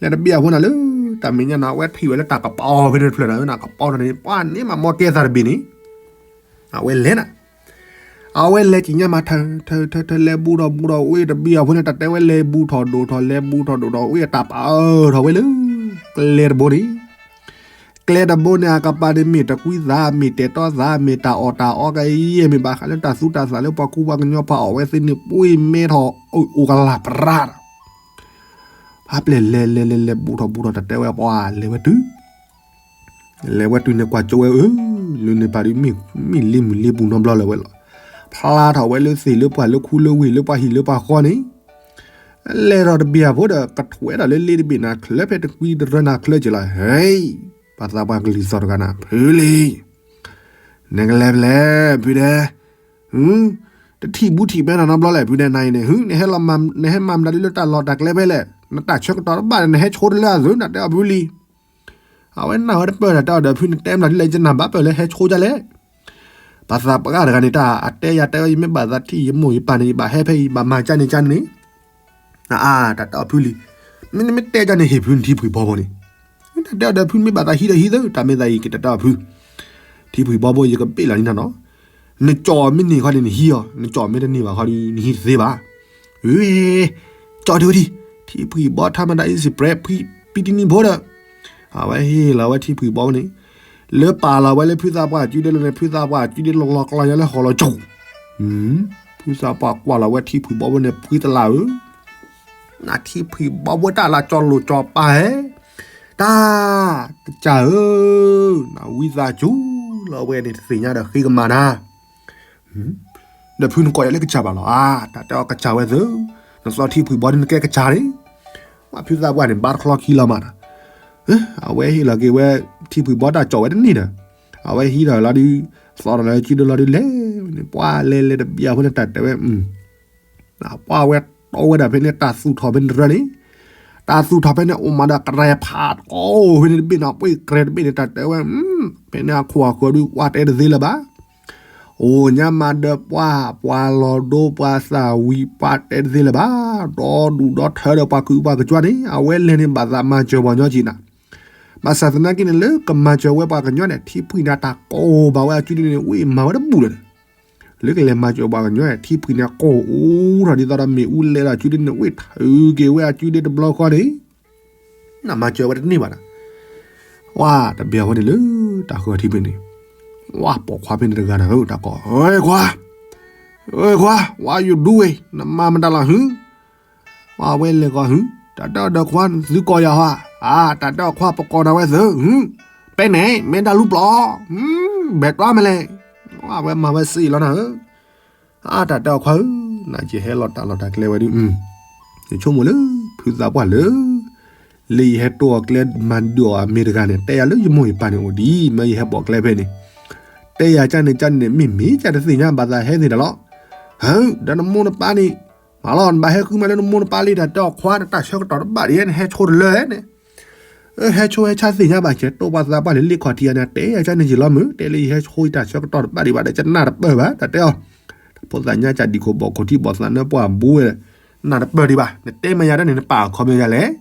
လဲၤတဘ့ၣ်အဃိန့ၣ်လၢ တၢ်မဲာ်ညါန့ၣ် အဝဲထံၣ်ဝဲလၢတၢ်ကပီၤဖဲန့ၣ်တဖျၢၣ်န့ၣ် ကပီၤထီၣ်န့ၣ် ပှၤန့ၣ်မးမီၢ်ကဲသးတဘ့ၣ်န့ၣ် အဝဲလဲၤနၤ အဝဲလဲၤကံညါမးထၢ ထၢ ထၢ ထၢ လဲၤဘူးထီၣ်ဘူးထီၣ်ဝဲတဘ့ၣ်အဃိန့ၣ် တၢ်တဲဝဲလဲၤဘူးထီၣ်ဒိၣ်ထီၣ်လဲၤဘူးထီၣ်ဒိၣ်ထီၣ်ဝဲအတၢ်ပာ်အၢၣ်ထီၣ်ဝဲလၢ ကျဲတဘိန့ၣ် ကျဲတဘိန့ၣ် အကပၤန့ၣ်မ့ၢ်တကွံသး မ့ၢ်တဲာ်တီသး မ့ၢ်တၢ်အီၣ်တၢ်အီကယဲၢ် မ့ၢ်ဘၣ်ဃးလၢတၢ်သူတၢ်သၣ်လၢပှၤကူပှၤကညီဖးအီၣ်ဝဲသ့ၣ်န့ၣ် ပှ့ၤမဲထီၣ်အိၣ်ကလၢ်ပြးဒီး ဖးပျဲၢ်လဲၤလဲၤလဲၤလဲၤဘူးထီၣ်ဘူးထီၣ် တၢ်တဲဝဲပှၤလဲၤဝဲတုၤ လဲၤဝဲတုၤန့ၣ်ကွၢ်ကၠိဝဲအၢ လၢန့ၣ်ပၤဒုး မ့ၢ်လ့မုၢ်လ့ပူၤနီတဘျီလၢၤဝဲလီၤ. ဖျါထီၣ်ဝဲလၢသ့ၣ်လၢပှၢ်လၢခူလၢဝ့ၢ်လၢပှၤဟံၣ်လၢပှၤဃီန့ၣ် လဲၤထီၣ်တဘ့ၣ်အဖိဒီး ကထွဲထီၣ်လၢလ့တဘ့ၣ်န့ၣ်ချၢ ဖဲတကွံတရၢန့ၣ်ချၢက့ၤလီၤ. ဟဲ ပှၤသးပှၢ်ကလံၤစိးတဂၤန့ၣ် ဖုလံၤ နကလဲၤဖဲလဲၣ် ဖုဒဲး တထံၣ်ဘူးထံၣ်ဖဲနၤနီတဘျီလဲၣ် ဖုဒဲး နၤအံၤန့ၣ် နဟဲမၤမတၤဒ်လၢတၢ်လီၢ်တၢ်ကျဲဖဲလဲၣ် နတၢ်ဆၢကတီၢ်တဘၣ်န့ၣ် နဟဲဆိတလၢအသိး နတဲအီၤဖုလံၤ အဝဲနၢ်ဝဲတပၢၢ်တၢ်တဲအီၤဒီး ဖုန့ၣ်တဲမတၤဒ်လဲၣ် ယနၢ်ဘၣ်ပၢၢ်လၢဟဲဆိဒ်လဲၣ်. ပှၤသးပှၢ်တဂၤန့ၣ် တၢ်အတဲယၤတဲဝဲ ယမ့ၢ်ဘၣ်သးထံၣ်ယမိၢ်ယပၢ်န့ၣ် ယဘၣ်ဟဲဖဲအံၤ ယဘၣ်မၤကၢ်န့ၣ်ကၢ်န့ၣ် အါ တၢ်တဲအီၤဖုလံၤ မ့ၢ်နမ့ၢ်တဲကၢ်န့ၣ် ဟ့ၣ်ဖုနထံဖှံၣ်ဘီဖိန့ၣ် တၢ်တဲအီၤဒီး ဖုမ့ၢ်ဘၣ်သးဟံးဒီးဟံးသၢ တၢ်မ့ၢ်သးအံၤက့ၤ တၢ်တဲအီၤဖု ထံဖှံၣ်ဘီဖိ ယကဘ့ၣ်လီၤန့ၣ်နီၤ နကၠီၣ်မ့ၢ်န့ၢ်ခီန့ၣ် နဟံးအီၤ နကၠီၣ်မ့ၢ်တန့ၢ်ဘၣ်ခီဒီး နဟံးတသ့ဘၣ်. ဝဲ ကၠီၣ်ဒံးဝဲဒံး ထံဖှံၣ်ဘီထါမတၤ easy bread ဖံတနံၤဖိဒီး အဝဲဟ့ၣ်လီၤဝဲထံဖှံၣ်ဘီန့ၣ် လၢပာ်လီၤဝဲလၢဖုသးပှၢ်အစုဒ့လီၤန့ၣ် ဖုသးပှၢ်အစုဒ့လီၤလီၤကျီယၤလၢဟီၣ်လီၤကၠိ ဖုသးပှၢ်ကွၢ်လီၤဝဲထံဖှံၣ်ဘီဖိန့ၣ် ဖှံတလးဧၢ နထံဖှံၣ်ဘီဖိတၢ်လၢကၠီၣ်လိာ်ကၠီၣ်ပာ်ဟဲ တၢ် ကစၢ်ဧၢ နဝံသးစူၤလီၤဝဲန့ၣ် တသ့ၣ်ညါဒီးဃ့ကမၤနၤ ဒီးဖုနကိးယၤလၢကစၢ်ဘၣ်လီၤ အါ တၢ်တဲအီၤကစၢ်ဝဲသၢ နသီထံဖှံၣ်ဘီဒ်နကဲကစၢ်န့ၣ် ဝဲဖုသးပှၢ်န့ၣ် ဘါတချီခံလီၤမးနီၤ အဝဲဟ့ၣ်လီၤက့ၤဝဲ ထံဖှံၣ်ဘီတၢ်ကၠီၣ်ဝဲတန့ၢ်ဒီး အဝဲဟံးထီၣ်လီၤဒုး သီထီၣ်လီၤစုဒ့လီၤဒုးလဲၤန့ၣ် ပှၤလဲၤလဲၤတဘ့ၣ်အဃိန့ၣ် တၢ်တဲဝဲ ပှၤဝဲတီဝဲဒၣ်ဖဲန့ၣ် တၢ်သူၣ်ထီၣ်ဖဲန့ၣ်တရၢန့ၣ် တၢ်သူၣ်ထီၣ်ဖဲန့ၣ် အိၣ်မးဒီးကရဲဖးတကီၢ်ဖဲန့ၣ်တဘ့ၣ်နီၤ ပှ့ၤကရဲတဘ့ၣ်န့ၣ် တၢ်တဲဝဲ ဖဲန့ၣ်အခိၣ်အဃၢၤဒုး ပှၤတဲတသ့လၢၤဘၣ် အိၣ်ညါမးဒီးပှၤ ပှၤလီၤဒိပှၤသၣ်ဝံၤ ပှၤတဲတသ့လၢၤဘၣ် ဒီဒူၣ်ဒီထၢဒီးပှၤကုပှၤကကွၢ်န့ၣ် အဝဲလဲၤန့ၣ် ဘၣ်သးမၤစၢၤပှၤကညီက့ၤနၤ ဘၣ်ဆၣ်သနာ်က့န့ၣ် လၢကမၤစၢၤဝဲပှၤကညီန့ၣ် ထံဖှံၣ်န့ၣ် တၢ်ကိၢ်ဘၣ်ဝဲအစုဒ့န့ၣ် ဝံၤမၤဝဲတဘူၣ်လၢၤ လၢကလဲၤမၤစၢၤပှၤကညီန့ၣ် ထံဖှံၣ်န့ၣ်ကိၢ်အိၣ်ထီၣ်ဒ်သိးဒီးမ့ၣ်အူလဲလီၤအစုဒ့န့ၣ် ဝံၤထုးက့ၤဝဲအစုဒ့တဘျီဃီန့ၣ် နမၤစၢၤဝဲတန့ၢ်ဘၣ်နီၤ ဝါ တဘ့ၣ်အဃိန့ၣ်လၢ တၢ်ဃၢၤထံဖဲန့ၣ် ဝါ ပိာ်ခွါဖဲန့ၣ်တဂၤန့ၣ် တၢ်ကိး ခွါ ခွါ what you doing နမၤမတၤလီၤဟု ဝါ ဝဲလဲၤဂီၤဟု တၢ်တဲအီၤဒီးခွါ သုကိးယၤဟီ အါ တၢ်တဲအီၤခွါ ပကိးနၤဝဲသၢ ပဲန့ၣ် မ့ၢ်တၢ်လူပျီ ဘဲၣ်တွါမလဲၣ် ဝါ ဝဲမၤဝဲစ့လီၤနၤဧၢ အါ တၢ်တဲအီၤခွါဧၢ နယဟဲလီၤတၢ်လီၢ်တၢ်ကျဲဝဲဒုး ယဆိကမိၣ်လၢ ဖုသးပှၢ်လၢ လၢယဟဲတိၢ်အီၤကျဲမၤဒုးအီၤအမ့ၢ်တဂၤန့ၣ် တဲယၤလၢယမိၢ်ယပၢ်န့ၣ်အိၣ်ဒံး မ့ၢ်ယဟဲပိာ်ကျဲဖဲန့ၣ် တဲယၤကၢ်န့ၣ်ကၢ်န့ၣ် မ့ၢ်မ့ၢ်ကၢ်တသ့ၣ်ညါဘၣ်သးဟဲသ့ၣ်တၢ်လီၤ ဟၢ ဒီးနမိၢ်နပၢ်န့ၣ် မၤလီၤ နဘၣ်ဟဲဃုမးလၢနမိၢ်နပၢ်လံ တၢ်တဲအီၤခွါ နတၢ်ဆၢကတီၢ်တဘၣ်ဒံး နဟဲဆိတလၢန့ၣ် ဟဲဆိဟဲဆါသ့ၣ်ညါဘၣ် ကဲတိၢ်ပှၤသးပှၢ်လၢလ့ခီၣ်ထံးအန့ၣ် တဲယၤကၢ်န့ၣ်ယံာ်လီၤမုၢ် တဲလၢယဟဲဆိယတၢ်ဆၢကတီၢ်တဘၣ်ဒံးဘၣ်ဒီး ကနၣ်တပၢၢ်ဘၣ် တၢ်တဲအီၤ တၢ်ဖိသၣ်ညါကၢ်ဒံးခိၣ်ဘီၣ်ခိၣ်ထံဘီၣ်သးနၢပှၢ်ဘူးဝဲ နၢ်တပၢၢ်ဒံးဘၣ် နတဲမ့ၢ်ယၤဒၣ်န့ၣ် နပာ်အခီပညီယၤလဲၣ်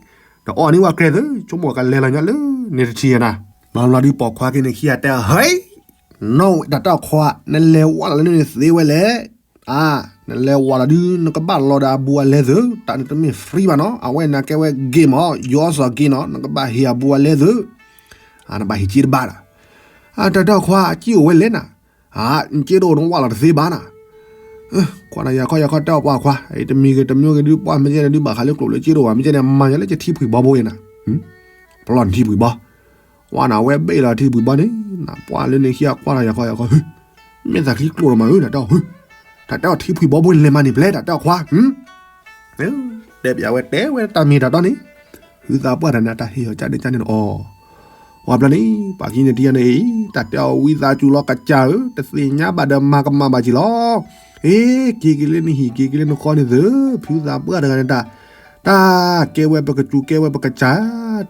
ဒီးအီၣ်န့ၢ်ဝဲကြဲးသု ဆိကမိၣ်ကလဲၤလီၤညါလၢ န့ၣ်တထံၣ်ယၤနၤ မၤလီၤဒုးပိာ်ခွါက့ၤန့ၣ် ခံဂၤတဲအီၤ ဟဲ နီၢ်ဝဲတၢ်တဲအီၤခွါ နလဲၤဝဲလီၤလၢန့ၣ်သ့ဝဲလဲၣ် အါ နလဲၤဝဲလီၤဒုး နကဘၣ်လီၤဒီးအဘူးအလဲသု တၢ်န့ၣ်တမ့ၢ် free ဘၣ်နီၤ အဝဲန့ၣ်ကဲဝဲ game မး ယီစီၤ game နီၤ နကဘၣ်ဟ့ၣ်အဘူးအလဲသု အါ နဘၣ်ဟ့ၣ်က့တဘၣ်ဒီး အါ တၢ်တဲအီၤခွါ အက့အိၣ်ဝဲလဲၣ်နၤ အါ နက့တအိၣ်နဝဲလီၤတသ့ဘၣ်နၤ ကွၢ်နၤယၤခီယၤခီတဲအီၤပှၤခွါ တမံၤဂ့ၤတမံၤဂ့ၤဒုး ပှၢ်မ့ၢ်ကဲန့ၣ်ဒုး ဘၣ်ဃးလၢကျိာ်လၢက့တအိၣ်ဘၣ် မ့ၢ်ကဲန့ၣ် မၤယၤလၢယထံဖှံၣ်ဘီဘိအံၤနၤ ပလီၢ်နထံဖှံၣ်ဘီ ဝါနၤဝဲဘ့ၣ်လီၤထံဖှံၣ်ဘီန့ၣ် နပှၢ်လၢန့ၣ်ခံဂၤကွၢ်လီၤယၤခီယၤခီ မ့ၢ်သးချံကျိာ်လီၤမးဧၢ တၢ်တဲအီၤ တၢ်တဲအီၤထံဖှံၣ်ဘီဘိန့ၣ်လဲၤမၤန့ၢ်ဖဲလဲၣ် တၢ်တဲအီၤခွါ တဲပၠးဝဲတဲဝဲတၢ်မ့ၢ်တၢ်တီန့ၣ် ဟုသးပှၢ်တၢ်န့ၣ် တၢ်ဟ့ၣ်အီၤကၢ်န့ၣ်ကၢ်န့ၣ်အီၤ ဝါဘျီန့ၣ် ပှၤခံန့ၣ်တယၤန့ၣ်အံၤ တၢ်တဲအီၤဝံသးစူၤလီၤကစၢ်ဧၢ တသ့ၣ်ညါဘၣ်ဒီးမၤကမၣ်ဘၣ်က့ၤလီၤ ဟ့ၣ်က့ၤက့ၤလၢနဟံၣ်က့ၤက့ၤလၢနဃီန့ၣ်သု, ဖုသးပှၢ်တဂၤန့ၣ်တၢ်, တၢ်ကဲဝဲပကစူးကဲဝဲပကစၢ်,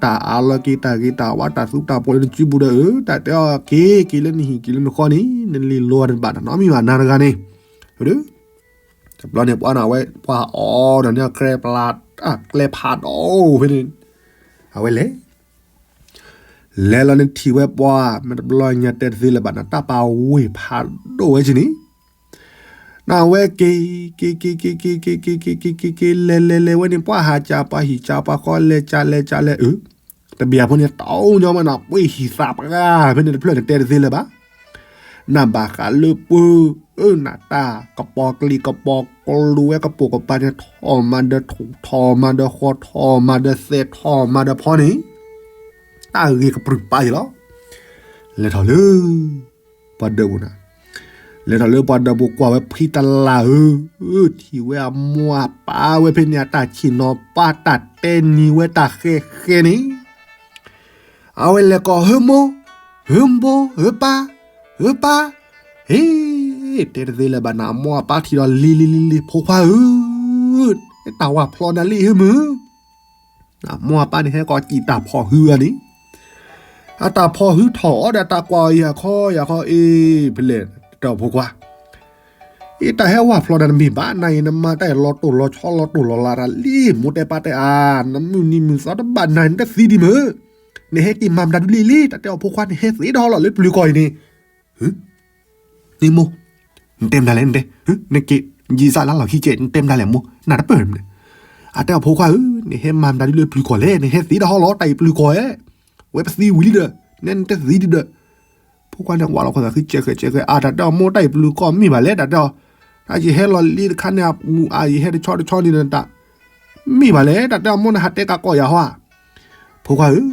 တၢ်အးလီၤက့ၤတၢ်ဂ့ၤတၢ်ဝါ တၢ်သူတၢ်ပှီၤလၢနစုပူၤဒီးဧၢ, တၢ်တဲအီၤက့ၤက့ၤလၢနဟံၣ်က့ၤလၢနဃီန့ၣ် နလံၤလိၤတဘၣ်တၢ်နီတမံၤဘၣ် နၤတဂၤန့ၣ်, တဘျီန့ၣ်ပှၤန့ၣ်ဝဲ ပှၤအီၣ်ဒီးန့ၣ် ကျဲဖးဒိၣ်ဖဲန့ၣ်, အဝဲလဲၤ လဲၤလီၤန့ၣ်ထံၣ်ဝဲပှၤ မ့ၢ်တဘျီညါတဲတသ့လၢၤဘၣ်န့ၣ် တၢ်ပာ်ဝ့ၢ်ဖးဒိၣ်ဝဲက့ၤန့ၣ်, နဝဲက့ၤ က့ၤ က့ၤ က့ၤ က့ၤ က့ၤ က့ၤ က့ၤ က့ၤ က့ၤ လဲၤ လဲၤ လဲၤဝဲန့ၣ် ပှၤဟးကၢ်ပှၤဟံၣ်ကၢ်ပှၤဃီ လဲၤကၢ် လဲၤကၢ် လဲၤအု, တဘျီဖိန့ၣ် တၢ်အိၣ်ညီမးန့ၣ် ပှ့ၤဟံၣ်သးပှၢ်ဖဲန့ၣ်တဖျၢၣ်န့ၣ် တဲတသ့လၢၤဘၣ် နဘၣ်ဃးလၢပှၤ, အၢ နတၢ်ကပီၤကလံၤကပီၤကလူးဝဲကပိာ်ကပၤန့ၣ် ထီၣ်မၤဒီးထီၣ်, ထီၣ်မၤဒီးဃီ, ထီၣ်မၤဒီးသဲး, ထီၣ်မၤဒီးဖီန့ၣ်, တၢ်ဂ့ၤကပြုၢ်ပာ်ယံၤလီၤ. လဲၤထီၣ်လၢ ပှၤဒၢးပူၤန့ၣ်, လဲၤထီၣ်လၢပှၤဒၢးပူၤကွၢ်ဝဲဖှံတလၢ်ဧၢ, ထံၣ်ဝဲအမိၢ်အပၢ်ဝဲဖဲန့ၣ် အတၢ်ဆ့ၣ်နီၤပၢ်တၢ်တဲနံၤဝဲတၢ်ဃဲဃဲန့ၣ် အဝဲလဲၤကိး ဟၢမိၢ်, ဟၢမိၢ်, ဟၢပၢ်, ဟၢပၢ်, ဟ့ၣ်, တဲတသ့လၢၤဘၣ်န့ၣ် အမိၢ်အပၢ်ထံၣ်ဒီးလံ လံ လံ လံ ဖိခွါဧၢ, တၢ်ဝၢ်ဖျီနၤလံ ဟၢမုၢ်, အမိၢ်အပၢ်န့ၣ်ဟဲကိးစံၣ်တၢ်ဖီၣ်ဟုအီၤန့ၣ်, အတၢ်ဖီၣ်ဟုထီၣ်အီၤဒီးတၢ်ကွၢ်အီၤ ယၤခီ ယၤခီ အ့ ဖဲလဲၣ် တဲအီၤဖိခွါ အ့ တၢ်ဟဲဝၢ်ဖျီနၤတမ့ၢ်ဘၣ်, နၤအံၤနမါတၢ်အံၤလီၤတိၢ်လီၤဆီလီၤတိၢ်လီၤလးတၢ်လံ, မိၢ်တဲပၢ်တဲအါ, နမုၢ်နံၤမုၢ်သီတဘၣ်နၤ နတသံဒံးမုၢ်, နဟဲက့ၤမၤမတၤဒုလံလံ, တၢ်တဲအီၤဖိခွါန့ၣ် ဟဲသ့ထီၣ်လီၤလၢပျုၤကီၢ်အံၤန့ၣ်, ဟ့ၣ်မိၢ်, နတဲမတၤလဲၣ်နတဲ, နက့ၤ ယံာ်စၢ်လါလီၤခံကဲး နတဲမတၤလဲၣ်မိၢ်, နတပၢၢ်န့ၣ်, အတဲအီၤဖိခွါဧၢ, နဟဲမၤမတၤဒုလၢပျုၤကီၢ်လဲၣ်, နဟဲသ့ထီၣ်လီၤ တၢ်အံၤပျုၤကီၢ်ဧဲ, ဝဲပသံဝံၤလံဒီး နဲနတသံဒံးဒီး ဖိခွါန့ၣ်ဝဲလီၤခီသး ဃုကဲးဃဲးကဲးဃဲး အါ တၢ်တဲအီၤမိၢ် တၢ်အံၤပျုၤကီၢ်မ့ၢ်ဘၣ်လဲၣ် တၢ်တဲအီၤ, တၢ်ယဟဲလီၤလံတခါန့ၣ် အမူးအါ ယဟဲတဆီတဆီန့ၣ်ဒီးတၢ်, မ့ၢ်ဘၣ်လဲၣ် တၢ်တဲအီၤမိၢ် နဟးတဲကးကီးယၤဟီဧါ, ဖိခွါဧၢ,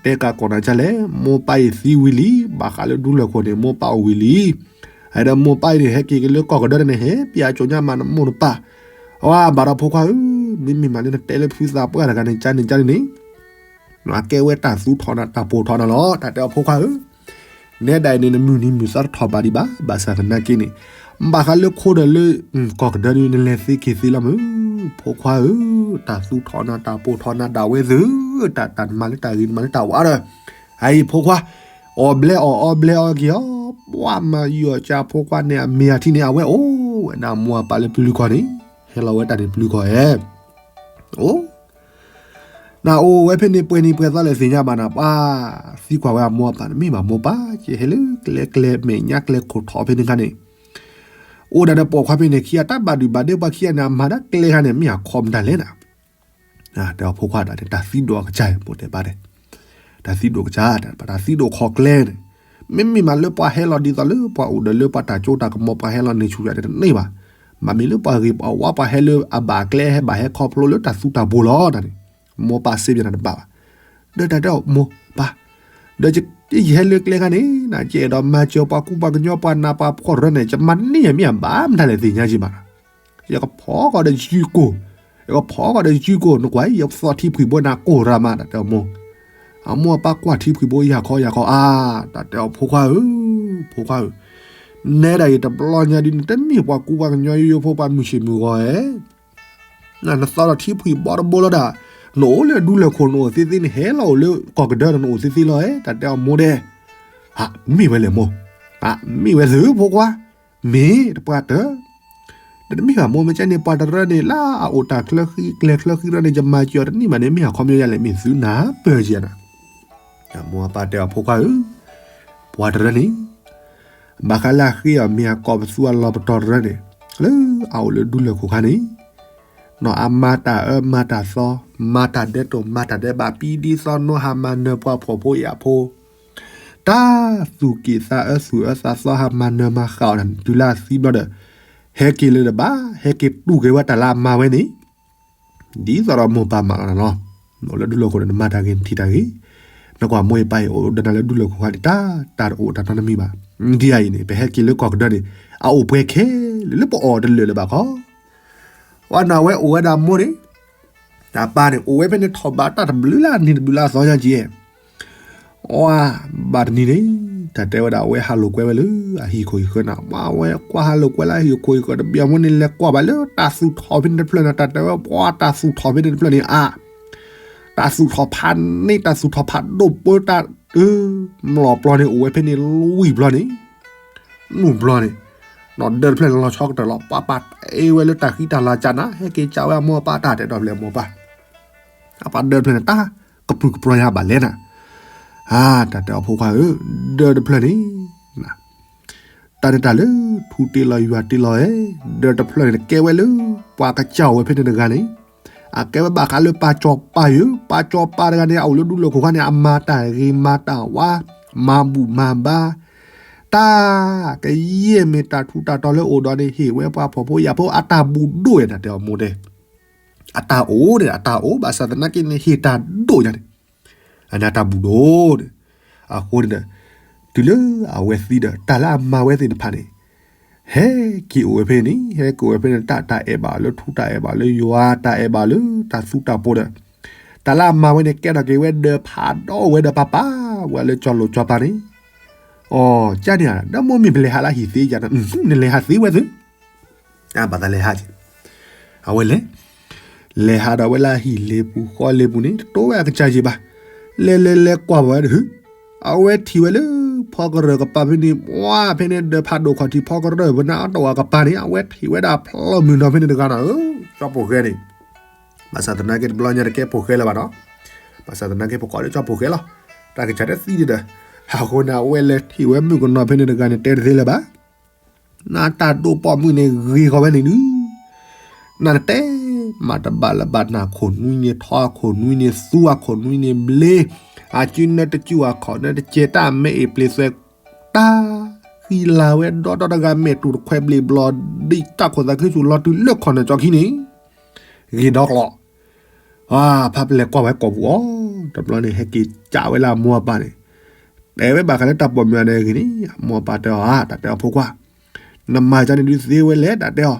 တဲကးကီးနၤဒ်လဲၣ်, မိၢ်ပၢ်အံၤသံဝံၤလံ, ဘၣ်ဃးလၢဒူလၢၢ်ခိၣ်န့ၣ် မိၢ်ပၢ်အိၣ်ဝံၤလံ, အဒီးမိၢ်ပၢ်အံၤန့ၣ် ဟဲက့ၤက့ၤလၢကီၢ်ကဒၢန့ၣ် ဟဲပျးကၠိညါမးနမိၢ်နပၢ်, အဝဲဘၣ်ဒီးဖိခွါဧၢ, မ့မ့ၢ်မးလၢနတဲလၢဖုသးပှၢ်တဂၤန့ၣ် ကန့ၣ်ကန့ၣ်န့ၣ် အကဲဝဲတၢ်သူထီၣ်နၤတၢ်ပိာ်ထီၣ်နၤလီၤ တၢ်တဲအီၤဖိခွါဧၢ, နဲဒၣ်အံၤန့ၣ် နမုၢ်နံၤမုၢ်သီတထီၣ်ဘးဒံးဘၣ် ဘၣ်ဆၣ်သနာ်က့န့ၣ်, ဘၣ်ဃးလၢခိဒီးလၢ ကီၢ်ကဒၢန့ၣ် နလဲၤသ့က့ၤသ့လီၤမုၢ်, ဖိခွါဧၢ, တၢ်သူထီၣ်နၤတၢ်ပိာ်ထီၣ်နၤဒၣ်ဝဲသု, တၢ်တၢ်နမၤလၢတၢ်ဂ့ၤနမၤလၢတၢ်ဝါဒီး, အအံၤဖိခွါ, အီၣ်ဘျဲအီၣ်အီဘျဲအီက့ၤအီၤ, ပှၤမၤယီၤကၢဖိခွါန့ၣ် အမ့ၢ်အထံန့ၣ် အဝဲအိၣ်ဝဲဒၣ်မိၢ်အပၢ်လၢပျုၤကီၢ်န့ၣ်, ဟဲလီၤဝဲတၢ်န့ၣ်ပျုၤကီၢ်ဧဲ, အိၣ် နအိၣ်ဝဲဖဲန့ၣ်ပှဲၤနံၤပှဲၤသီလဲၣ်သ့ၣ်ညါဘၣ်နၤ ပှၤသံကွၢ်ဝဲအမိၢ်အပၢ်န့ၣ် မ့ၢ်ဘၣ်မိၢ်ပၢ် ကဟဲလၢကျဲကျဲမဲာ်ညါကျဲခိၣ်ထီၣ်ဖဲန့ၣ်ခါန့ၣ်, အိၣ်ဒၣ်ဒီးပိာ်ခွါဖဲန့ၣ်ခံဂၤ တၢ်ဘၣ်ဒုၣ်ဘၣ်ဒဲပှၤခံဂၤန့ၣ် အမၤတၢ်ကျဲခါန့ၣ် မ့ၢ်အခီမတၤလဲၣ်နၤ, တဲအီၤဖိခွါတၢ်န့ၣ် တၢ်သံဒိၣ်အကစၢ် မိၢ်တဲပၢ်တဲ, တၢ်သံဒိၣ်ကစၢ် တၢ်သံဒိၣ်ခီကျဲန့ၣ်, မ့မ့ၢ်မးလၢပှၤဟဲလီၤဒ်သိးလၢပှၤအိၣ်ဒီးလၢပှၤတၢ်စိတၢ်ကမီၤ ပှၤဟဲလီၤန့ၢ်ဆူၣ်ယၤန့ၣ်တန့ၢ်ဘၣ်, မ့မ့ၢ်လၢပှၤဂ့ၤပှၤဝါ ပှၤဟဲလၢအဘၣ်ကျဲ ဟဲဘၣ်ဟဲခီဖျိလၢတၢ်သူတၢ်ပှီၤလီၤတၢ်န့ၣ်, မိၢ်ပၢ်စ့ပၠးနၤတဘၣ်ဘၣ်, ဒီးတၢ်တဲအီၤမိၢ်ပၢ်, ဒီးယဟဲလၢကျဲခါန့ၣ် နကအဲၣ်ဒိးမၤစၢၤပှၤကူပှၤကညီပှၤနးပှၤဖှီၣ်တရၢန့ၣ် ယမၤန့ၢ်ယမ့ၢ်အဘၣ်မတၤလဲၣ်သ့ၣ်ညါက့ၤဘၣ်နၤ, ယကဖီၣ်ဃီဒီးယကုၢ်, ယကဖီၣ်ဃီဒီးယကုၢ် နကွၢ်အံၤ ယသီၣ်ထံဖှံၣ်ဘိနၤကိၢ်ရၤမး တၢ်တဲအီၤမိၢ်, အမိၢ်အပၢ်ကွၢ်ထံဖှံၣ်ဘိယၤခီယၤခီအါ, တၢ်တဲအီၤဖိခွါဧၢ, ဖိခွါဧၢ, နဲဒၣ်အံၤတဘျီညါဒ်နတမ့ၢ်ပှၤကူပှၤကညီယိယိဖိပှၤမုၢ်ဆ့ၣ်မုၢ်ဂီၤဧဲ နသီၣ်ဒီးထံဖှံၣ်ဘိတဘိလီၤဒၣ်, နအိၣ်လၢဒူလၢၢ်ခိၣ်နအိၣ်သ့သ့ နဟဲလီၤအိၣ်လၢကီၢ်ကဒၢဒီးနအိၣ်သ့သ့လီၤဧဲ တၢ်တဲအီၤမိၢ်ဒဲး, မ့ၢ်ဝဲလဲၣ်မိၢ်, မ့ၢ်ဝဲသုဖိခွါ, မ့ၢ်တပှၢ်တၢၢ်, ဒီးတမ့ၢ်ဘၣ်မိၢ် မ့ၢ်ကဲန့ၣ် ပှၤတရၢန့ၣ် လၢအအိၣ်တၢ်ချၢဃံကျဲချၢဃံရၢန့ၣ် ယမၤစၢၤတန့ၢ်ဘၣ်န့ၣ် မ့ၢ်အခီပညီယၤလဲၣ် မ့ၢ်သုနၢ်ပၢၢ်က့ၤနၤ မိၢ်အပၢ်တဲအီၤဖိခွါဧၢ, ပှၤတရၢန့ၣ်, ဘၣ်ဃးလၢအဃ့အီၤမ့ၢ်အကိးပသူအလီၤပတီၢ်တရၢန့ၣ်, လၢအအိၣ်လၢဒူလၢၢ်ခိၣ်ခါန့ၣ်, နီၢ်အမၤတၢ်အၢမၤတၢ်သီ, မၤတၢ်ဒဲးတိၢ်မၤတၢ်ဒဲးဘး ပံဒ်သိးနီၢ်ဟးမၤနၢၤပှၤဖှီၣ်ဖိယာ်ဖိ, တၢ်သူၣ်က့ၣ်သးအၢသူၣ်အၢသးသီဟးမၤနၢၤမၤဃၣ်အီၤတၢ်န့ၣ် တုၤလၢအသံဘျီဒီး, ဟဲက့ၤလၢၤတဘၣ် ဟဲက့ၤတူၢ်က့ၤဝဲတၢ်လၢအမၤဝဲန့ၣ် ဒ်သိးဒီးမိၢ်ပၢ်မၤအီၤန့ၣ်လီၤ. နအိၣ်လၢဒူလၢၢ်ခိၣ်န့ၣ် နမၤတၢ်ဂ့ၤ နထံၣ်တၢ်ဂ့ၤ, နကွၢ်မိၢ်အပၢ်အံၤအိၣ်ဒီးနၤလၢဒူလၢၢ်ခိၣ်ခါန့ၣ် တၢ်တအိၣ်တၢ်နီတမံၤဘၣ်. ဒ်အံၤန့ၣ် ပဟဲက့ၤလၢကီၢ်ကဒၢန့ၣ် အအိၣ်ပှဲၤခဲလၢာ်လၢပအီၣ်တလၢာ်လၢၤဘၣ်ခီ, ဝဲနဝဲအိၣ်ဝဲဒၣ်မိၢ်န့ၣ်, တၢ်ပၢ်န့ၣ် အိၣ်ဝဲဖဲန့ၣ်ထီၣ်ဘးတၢ်တဘျုးလၢနံၤတဘျုးလၢအသီညါက့ၤ အဘၣ်တနံၤန့ၣ်, တၢ်တဲဝဲဒၣ် အဝဲဟးလိာ်ကွဲဝဲလၢအဟံၣ်ခိၣ်ဟံၣ်ဃၢၤန့ၣ်, မ့ၢ်အဝဲကွၢ်ဟးလိာ်ကွဲလၢအဟံၣ်ခိၣ်ဟံၣ်ဃၢၤတဘျီအမိၢ်န့ၣ် လဲၤကွၢ်ဘၣ်လၢတၢ်သူၣ်ထီၣ်ဖဲန့ၣ်တဖျၢၣ်န့ၣ်, တၢ်တဲဝဲ ပှၤတၢ်သူၣ်ထီၣ်ဖဲန့ၣ်တဖျၢၣ်န့ၣ် အါ, တၢ်သူၣ်ထီၣ်ဖးန့ၣ် တၢ်သူၣ်ထီၣ်ဖးဒိၣ်ပၢတၢ်, တၢ်မလီၤပျီန့ၣ် အိၣ်ဝဲဖဲန့ၣ်လွံၢ်ဘျီန့ၣ်, လွံၢ်ဘျီန့ၣ်, ဒီးဒၢတဖျၢၣ်န့ၣ်လီၤဆီကတၢၢ်လီၤ, ပှၤပာ်တ့ၢ်ဝဲလၢတၢ်ဃံတၢ်လၤကၢ်နၤ, ဟဲက့ၤကးဝဲအမိၢ်အပၢ်တၢ်တဲဒီးဖျဲၣ်အမိၢ်အပၢ် အပှၤဒၢတဖျၢၣ်န့ၣ် တၢ်ကပြုၢ်ကပြီၤယၤဘၣ်လဲၣ်နၤ, အါ, တၢ်တဲအီၤဖိခွါဧၢ, ဒၢတဖျၢၣ်န့ၣ် တၢ်န့ၣ်တၢ်လၢထူတ့လီၤယွၤတ့လီၤဧၢ, ဒၢတဖျၢၣ်န့ၣ် ကဲဝဲလၢပှၤကစၢ်အိၣ်ဝဲဖဲန့ၣ်တဂၤန့ၣ်, အကဲဝဲဘၣ်ဃးလၢပၢ်စီၤပၤယၢ, ပၢ်စီၤပၤတဂၤန့ၣ် အအိၣ်လၢဒူလၢၢ်ခိၣ်ခါန့ၣ် အမၤတၢ်ဂ့ၤမၤတၢ်ဝါ, မၤဘူၣ်မၤဘါ, တၢ်ကယဲၢ်မ့ၢ်တၢ်ထူးတၢ်တီၤလၢအိၣ်ဒီးန့ၣ် ဟ့ၣ်ဝဲပှၤဖှီၣ်ဖိယာ်ဖိအတၢ်ဘူၣ်ဒိၣ်ဝဲ တၢ်တဲအီၤမိၢ်တဲ အတၢ်အိၣ်န့ၣ် အတၢ်အိၣ် ဘၣ်ဆၣ်သနာ်က့န့ၣ် ဟ့ၣ်တၢ်ဒိၣ်ညါန့ၣ်, အန့ၣ်အတၢ်ဘူၣ်ဒိၣ်န့ၣ်, အဃိန့ၣ်ဒီး တုၤလၢအဝဲသံဒီး တၢ်လၢအမၤဝဲသ့ၣ်တဖၣ်န့ၣ် ဟဲက့ၤအိၣ်ဝဲဖဲန့ၣ်, ဟဲက့ၤအိၣ်ဝဲဖဲန့ၣ် တၢ်တၢ်အဲၣ်ဘၣ်လၢထူ တၢ်အဲၣ်ဘၣ်လၢယွၤ တၢ်အဲၣ်ဘၣ်လၢတၢ်သူတၢ်ပိဒီး တၢ်လၢအမၤဝဲန့ၣ် ကဲထီၣ်က့ၤဝဲဒၢးဖးဒိၣ်ဝဲဒီးပၢ်ပၢ်ဝဲလၢကၠီၤလိာ်ကၠီၤပၤန့ၣ်, အီၤ ကန့ၣ်ဧါ ဒီးမိၢ်မ့ၢ်ပလဲၤဟးလၢဟံၣ်သ့ယၤန့ၣ် နလဲၤဟးသ့ဝဲသ့ ဘၣ်သးလဲၤဟးက့ၤ, အဝဲလဲၤ, လဲၤဟးဒီးဝဲလၢအဟံၣ်လ့ပူၤဃီလ့ပူၤန့ၣ် တတိၢ်ဝဲအကစၢ်ယံာ်ဘၣ်, လဲၤလဲၤလဲၤကွၢ်ဘၣ်ဝဲဒီး အဝဲထံၣ်ဝဲလၢ ဖီကရၢၢ်ကပၤဖဲန့ၣ် ပှၤဖဲန့ၣ် ဒၢးဖးဒိၣ်ခီၣ်ထံးဖီကရၢၢ် ပနၢ်အီၤတဝၢ်ကပၤန့ၣ် အဝဲထံၣ်ဝဲဒၣ်ဖျီမုၢ်နီၤဖဲန့ၣ်တဂၤနီၤဧၢ, ကၠီဖိဃဲန့ၣ်, ဘၣ်ဆၣ်သနာ်က့တဘျီညါတကဲဖိဃဲလၢၤဘၣ်နီၤ, ဘၣ်ဆၣ်သနာ်က့ပကိးလၢကၠီဖိဃဲလီၤ, တၢ်ကစၢ်တသံဒံးဒီး, အဃိန့ၣ် အဝဲလဲၤထံၣ်ဝဲမုၣ်ကနီၤဖဲန့ၣ်တဂၤန့ၣ် တဲတသ့လၢၤဘၣ် နတၢ်ဒိၣ်ပိာ်မုၣ်န့ၣ်ဂ့ၤဃီၤဝဲန့ၣ်ဒုး, နတတဲမၤတဘၣ်လၢၤဘၣ် နခိၣ်နွံန့ၣ်ထီ အခိၣ်နွံန့ၣ်သူ အခိၣ်နွံန့ၣ်ဘျ့, အစုနၢတစု အခီၣ်နၢတကဲ တၢ်မဲအ့ၣ်ပျ့ၤသွဲး, တၢ်ဃံလၤဝဲဒီဒီတဂၤ မဲာ်တူၢ်တခွဲးဘျ့းဘျီ ဒ်တၢ်ခိၣ်သးခုဆူၣ်လီၤတုၤလၢခီၣ်နၢ်ကၠီခံန့ၣ်, ဂ့ၤဒီကျိး ဖးပလဲၤကွၢ်ဝဲကိာ်ပူၤအီၤ, တဘျီန့ၣ် ဟဲက့ၤကးဝဲလၢအမိၢ်အပၢ်န့ၣ်, တဲဝဲဘၣ်ဃးလၢတၢ်ပိာ်မုၣ်အန့ၣ်အဂ့ၢ်န့ၣ် အမိၢ်အပၢ်တဲအီၤဧါ, တၢ်တဲအီၤဖိခွါ, နမၤကန့ၣ်ဒုးသ့ဝဲလဲၣ် တၢ်တဲအီၤ,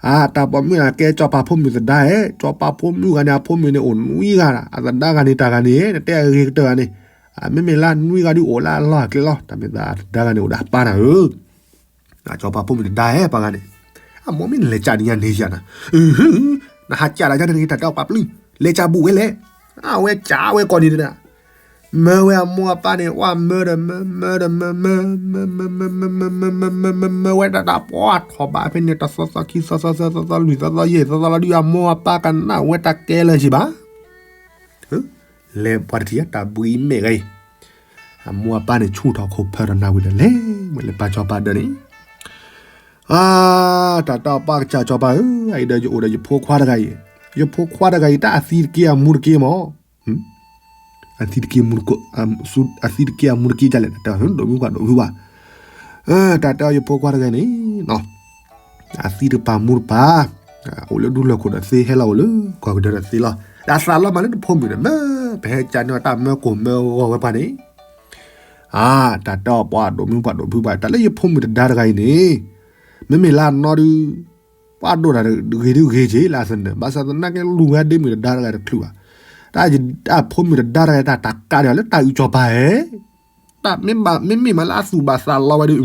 အတၢ်ပိာ်မုၣ်အကဲစီၤပၤဖိမုၣ်သဒါဧၢ, စီၤပၤဖိမုၣ်ဂၤန့ၣ် အဖိမုၣ်န့ၣ်အိၣ်နွံဂၤ, အသဒါဂၤန့ၣ်တၢ်ဂၤန့ၣ် နတဲအဂ့ၤကတၢၢ်ဂၤန့ၣ်, မ့မ့ၢ်လၢနွံဂၤဒုးအိၣ်လၢအလီၢ်အကျဲလီၤ, တၢ်မ့ၢ်သးအသဒါဂၤန့ၣ်အိၣ်ဒီးအပၢ်နၤဧၢ စီၤပၤဖိမုၣ်တဒါဧၢ ပှၤဂၤန့ၣ်, အမိၢ်မ့ၢ်နလဲၤကးန့ၣ်ညါန့ၣ်ယၤနၤ, နဟးကးဒၣ်ယၤန့ၣ် တၢ်တဲအီၤပှၤပျုၢ်, လဲၤကးဘူၣ်ဝဲလဲၣ်, အဝဲကးဝဲကိးနံၤဒဲး, မၢဝဲအမိၢ်အပၢ်န့ၣ် ဝဲမၢဒီးမၢ မၢဒီးမၢ မၢ မၢ မၢ မၢ မၢ မၢ မၢ မၢဝဲဒၣ်တၢ်ပှၢ်ထီၣ်ဘၣ်ဖဲန့ၣ် တသီသီခံသီသီသၢသီသီလွံၢ်သီသီယဲၢ်သီသီလီၤဒုး အမိၢ်အပၢ်ကနၣ်ဝဲတၢ်ကဲလၢၤက့ၤဘၣ် လဲၤပှၤတထံၣ်တၢ်ဘှံးမဲာ်ဂၤအံၤ, အမိၢ်အပၢ်န့ၣ် ဆူၣ်ထီၣ်ခိၣ်ဖၢၣ်ထီၣ်နၢ်ဝံၤဒီးလဲၤဝဲလၢပၢ်စီၤပၤဒၢးန့ၣ်, အါ, တၢ်တဲအီၤပၢ်ကစၢ်စီၤပၤဧၢ, အအံၤဒီးယအိၣ်ဒီးယဖိခွါတဂၤအံၤ, ယဖိခွါတဂၤအံၤ တၢ်အသံတက့ၢ်အမူတက့ၢ်မး အသံတက့ၢ်မူတက့ၢ်, အသံတက့ၢ်အမူတက့ၢ်ဒ်လဲၣ်, တၢ်ဒိၣ်မုၢ်ပှၢ်ဒိၣ်မုၢ်ပှၢ်, တၢ်တဲအီၤယဖိခွါတဂၤန့ၣ် အသံတပာ်မူတပာ်, အိၣ်လၢဒူလၢၢ်ခိၣ်ဒီးသ့ ဟဲလီၤအိၣ်လၢကီၢ်ကဒၢဒီးသ့လီၤ, ဒီးသးလီမးလၢနဖိမုၣ်န့ၣ် မ့ၢ်ပဟဲကၢန့ၢ်တၢ်မၢကိၢ်မၢဂီၤဝဲပှၤန့ၣ်, အါ, တၢ်တဲအီၤပှၤဒိၣ်မုၢ်ပှၢ်ဒိၣ်မုၢ်ပှၢ်, တၢ်လၢယဖိမုၣ်တဒါတဂၤအံၤန့ၣ်, မ့မ့ၢ်လၢအနီၢ်ဒုး ပှၤဒိၣ်တၢ်ဂ့ၤဒုးဂ့ၤက့ၤလၢအသနၢၣ်, ဘၣ်ဆၣ်သနာ်က့လူၤဝဲဒ့မုၣ်တဒါတဂၤတချုးဘၣ်, တၢ်ဖိမုၣ်တဒါတဂၤတၢ်တၢ်ကးဒံးလၢတၢ်အုၣ်ကၠီၤပၤဧၢ, တၢ်မ့မ့ၢ်မးလၢအသူၣ်ဘၣ်သးလီဝဲဒီး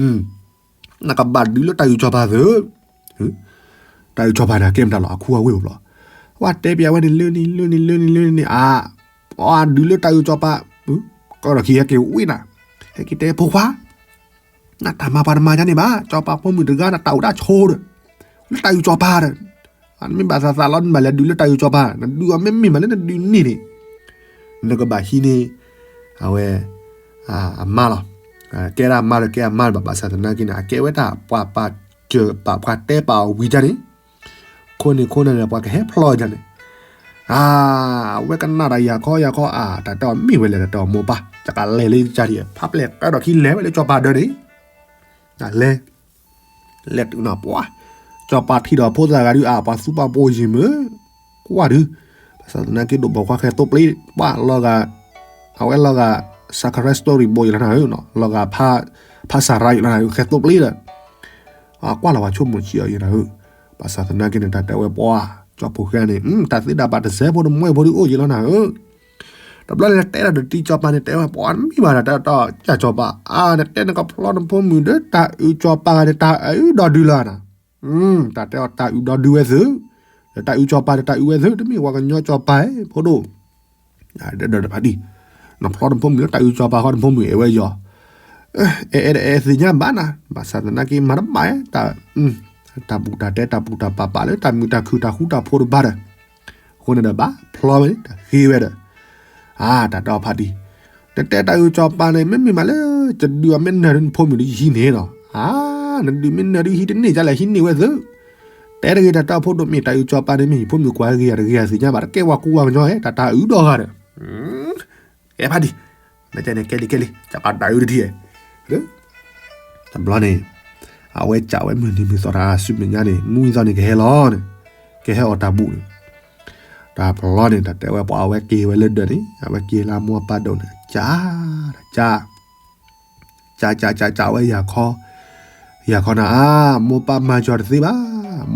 နကဘၣ်ဒုးလၢတၢ်အုၣ်ကၠီၤပၤသ့, တၢ်အုၣ်ကၠီၤပၤန့ၣ် အကဲမတၤလီၤ အခူအဝ့ၢ်ဘျီ, ပှၤတဲပျးဝဲန့ၣ်လၢန့ၣ်လၢန့ၣ်လၢန့ၣ်လၢန့ၣ် အါ, ပှၤဒုးလၢတၢ်အုၣ်ကၠီၤပၤ, ကဒီးခံဟဲက့ၤဝ့ၢ်နၤ, ဟဲက့ၤတဲဖိခွါ နတၢ်မၤပှၤတမၤဒ်န့ၣ်ဘၣ်, စီၤပၤဖိမုၣ်တဂၤနတၢ်အိၣ်ဒၣ်ဆိဒီး, လၢတၢ်အုၣ်ကၠီၤပၤဒီး, နမ့ၢ်ဘၣ်သးသးလီ နဘၣ်လဲၤဒုးလၢတၢ်အုၣ်ကၠီၤပၤ, နဒုးအီၤမ့မ့ၢ်မးလၢနဒုးန့ၢ်န့ၣ်, နကဘၣ်ဟံးန့ၢ်, အဝဲ, အမါလီၤ, ကဲဒၣ်အမါဒီးကဲအမါလၢၤဘၣ်, ဘၣ်ဆၣ်သနာ်က့န့ၣ် အကဲဝဲဒၣ်ပှၤပာ်စၢၤပာ် ပှၤတဲပာ်အီၤဝံၤဒ်န့ၣ် ခိၣ်နၢ်ခိၣ်နၢ်န့ၣ် ပှၤကဟဲဖျီဒ်န့ၣ်, အါ, အဝဲကနၣ်ဒီးယၤခီယၤခီ အါ, တၢ်တဲအီၤမ့ၢ်ဝဲလဲၣ် တၢ်တဲအီၤမိၢ်ပၢ် တကးလဲၤလၢယကၢ်ဒံး ဖးပျဲၢ်ကဲထီၣ်ခံလဲၤဝဲလၢစီၤပၤဒၢးန့ၣ်, လဲၤ, လဲၤတုၤနၤပှၤ, စီၤပၤထံၣ်ဒီးဖိသၣ်ဂၤဒုး အါ, ပှၤသူပှၢ်ဖိယံာ်မုၢ်, ကွၢ်ဒုး, ဘၣ်ဆၣ်သနာ်က့ ဒိၣ်ဘီၣ်ခွါဃဲၤသိပျ့ၤ, ပှၤလီၤဂာ်, အဝဲလီၤဂာ်, Sacred Story ဘိယံာ်လီၤနၤဧၢ, လီၤဂာ်, ဖးစၢ်ရါယံာ်လီၤနၤဧၢ, ဃဲၤသိပျ့ၤဒီး ကွၢ်လီၤပှၤဆိကမိၣ်ဆံးအီၤယံာ်နၤဧၢ, ဘၣ်ဆၣ်သနာ်က့န့ၣ် တၢ်တဲဝဲပှၤ, ကၠီဖိဃဲန့ၣ် တၢ်သ့တၢ်ဘၣ်တစဲးဖိတမှဲဖိဒုးအိၣ်ယံာ်လီၤနၤဧၢ, တဘျီန့ၣ်တဲဒီးတံၤစီၤပၤန့ၣ် တဲဝဲ ပှၤတမံၤဘၣ်ဒီး တဲဒီးစီၤပၤ အါ နတဲနကဖျီနဖိမုၣ်ဒီးတၢ်အုးစီၤပၤဂၤန့ၣ် တၢ်အုးဒီဒုလီၤနၤ. တၢ်တဲအီၤတၢ်အုးဒီဒုဝဲသု, ဒီးတၢ်အုးစီၤပၤဒီးတၢ်အုးဝဲသု တမ့ၢ်ပှၤကညီစီၤပၤဧၢ ဖိဒိၣ် ဒီးဖါတံၢ်, နဖျီနဖိမုၣ်လၢတၢ်အုးစီၤပၤဃီ နဖိမုၣ်အဲၣ်ဝဲယီၤ, အဲၣ်အဲၣ်ဒီးအဲၣ်သ့ၣ်ညါဘၣ်နၤ, ဘၣ်ဆၣ်သနာ်က့မၤတဘၣ်, တၢ်ပူၤတၢ်တဲ တၢ်ပူၤတၢ်ပာ်ပာ်လၢတၢ်မုာ်တၢ်ခုၣ်တၢ်ဃူတၢ်ဖိးတဘၣ်ဒီး, အဃိန့ၣ်ဒီးဘၣ်ဖျီဝဲန့ၣ် တၢ်ဃ့ဝဲဒီး, အါ တၢ်တဲအီၤဖါတံၢ်, နတဲတၢ်အုးစီၤပၤန့ၣ် မ့မ့ၢ်မးလၢ ယဒုးအီၤမ့ၢ်နၢၤဒုးနဖိမုၣ်ဒုးယဟံးန့ၢ်လီၤ, အါ နဒုးမ့ၢ်နၢၤဒုးဟံးတန့ၢ်ဒ်လဲၣ် ဟံးန့ၢ်ဝဲသု တဲတဂ့ၤ တၢ်တဲအီၤဖိဒိၣ် မ့ၢ်တၢ်အုးစီၤပၤန့ၣ် မ့ၢ်ယဖိမုၣ်ကွၢ်ဂ့ၤယၤတဂ့ၤယၤသ့ၣ်ညါဘၣ် တကဲဝဲကူဝဲကညီဧါ တၢ်တၢ်အုးဒီဂၤဒီး, ကဲဖါတံၢ်, နကဲန့ၣ် ကဲလံ ကဲလံ ကၢ်ကးတၢ်အုးတထံၣ်ဧါ, တဘျီန့ၣ် အဝဲကးဝဲမုၢ်နံၤမုၢ်သီတၢ်အါ ဆူမဲာ်ညါန့ၣ် နွံသီန့ၣ်ကဟဲလီၤန့ၣ်, ကဟဲအီၣ်တၢ်ဘူၣ်န့ၣ်, တဘျီန့ၣ် တၢ်တဲဝဲပှၤ အဝဲက့ၤဝဲလၢဒၢးန့ၣ် အဝဲက့ၤလၢအမိၢ်အပၢ်ဒၢးန့ၣ် ကး တၢ်ကး ကးကးကးကးဝဲယၤခီ, ယၤခီနၤ အါ မိၢ်ပၢ်မၤစၢၤတသ့ဘၣ်,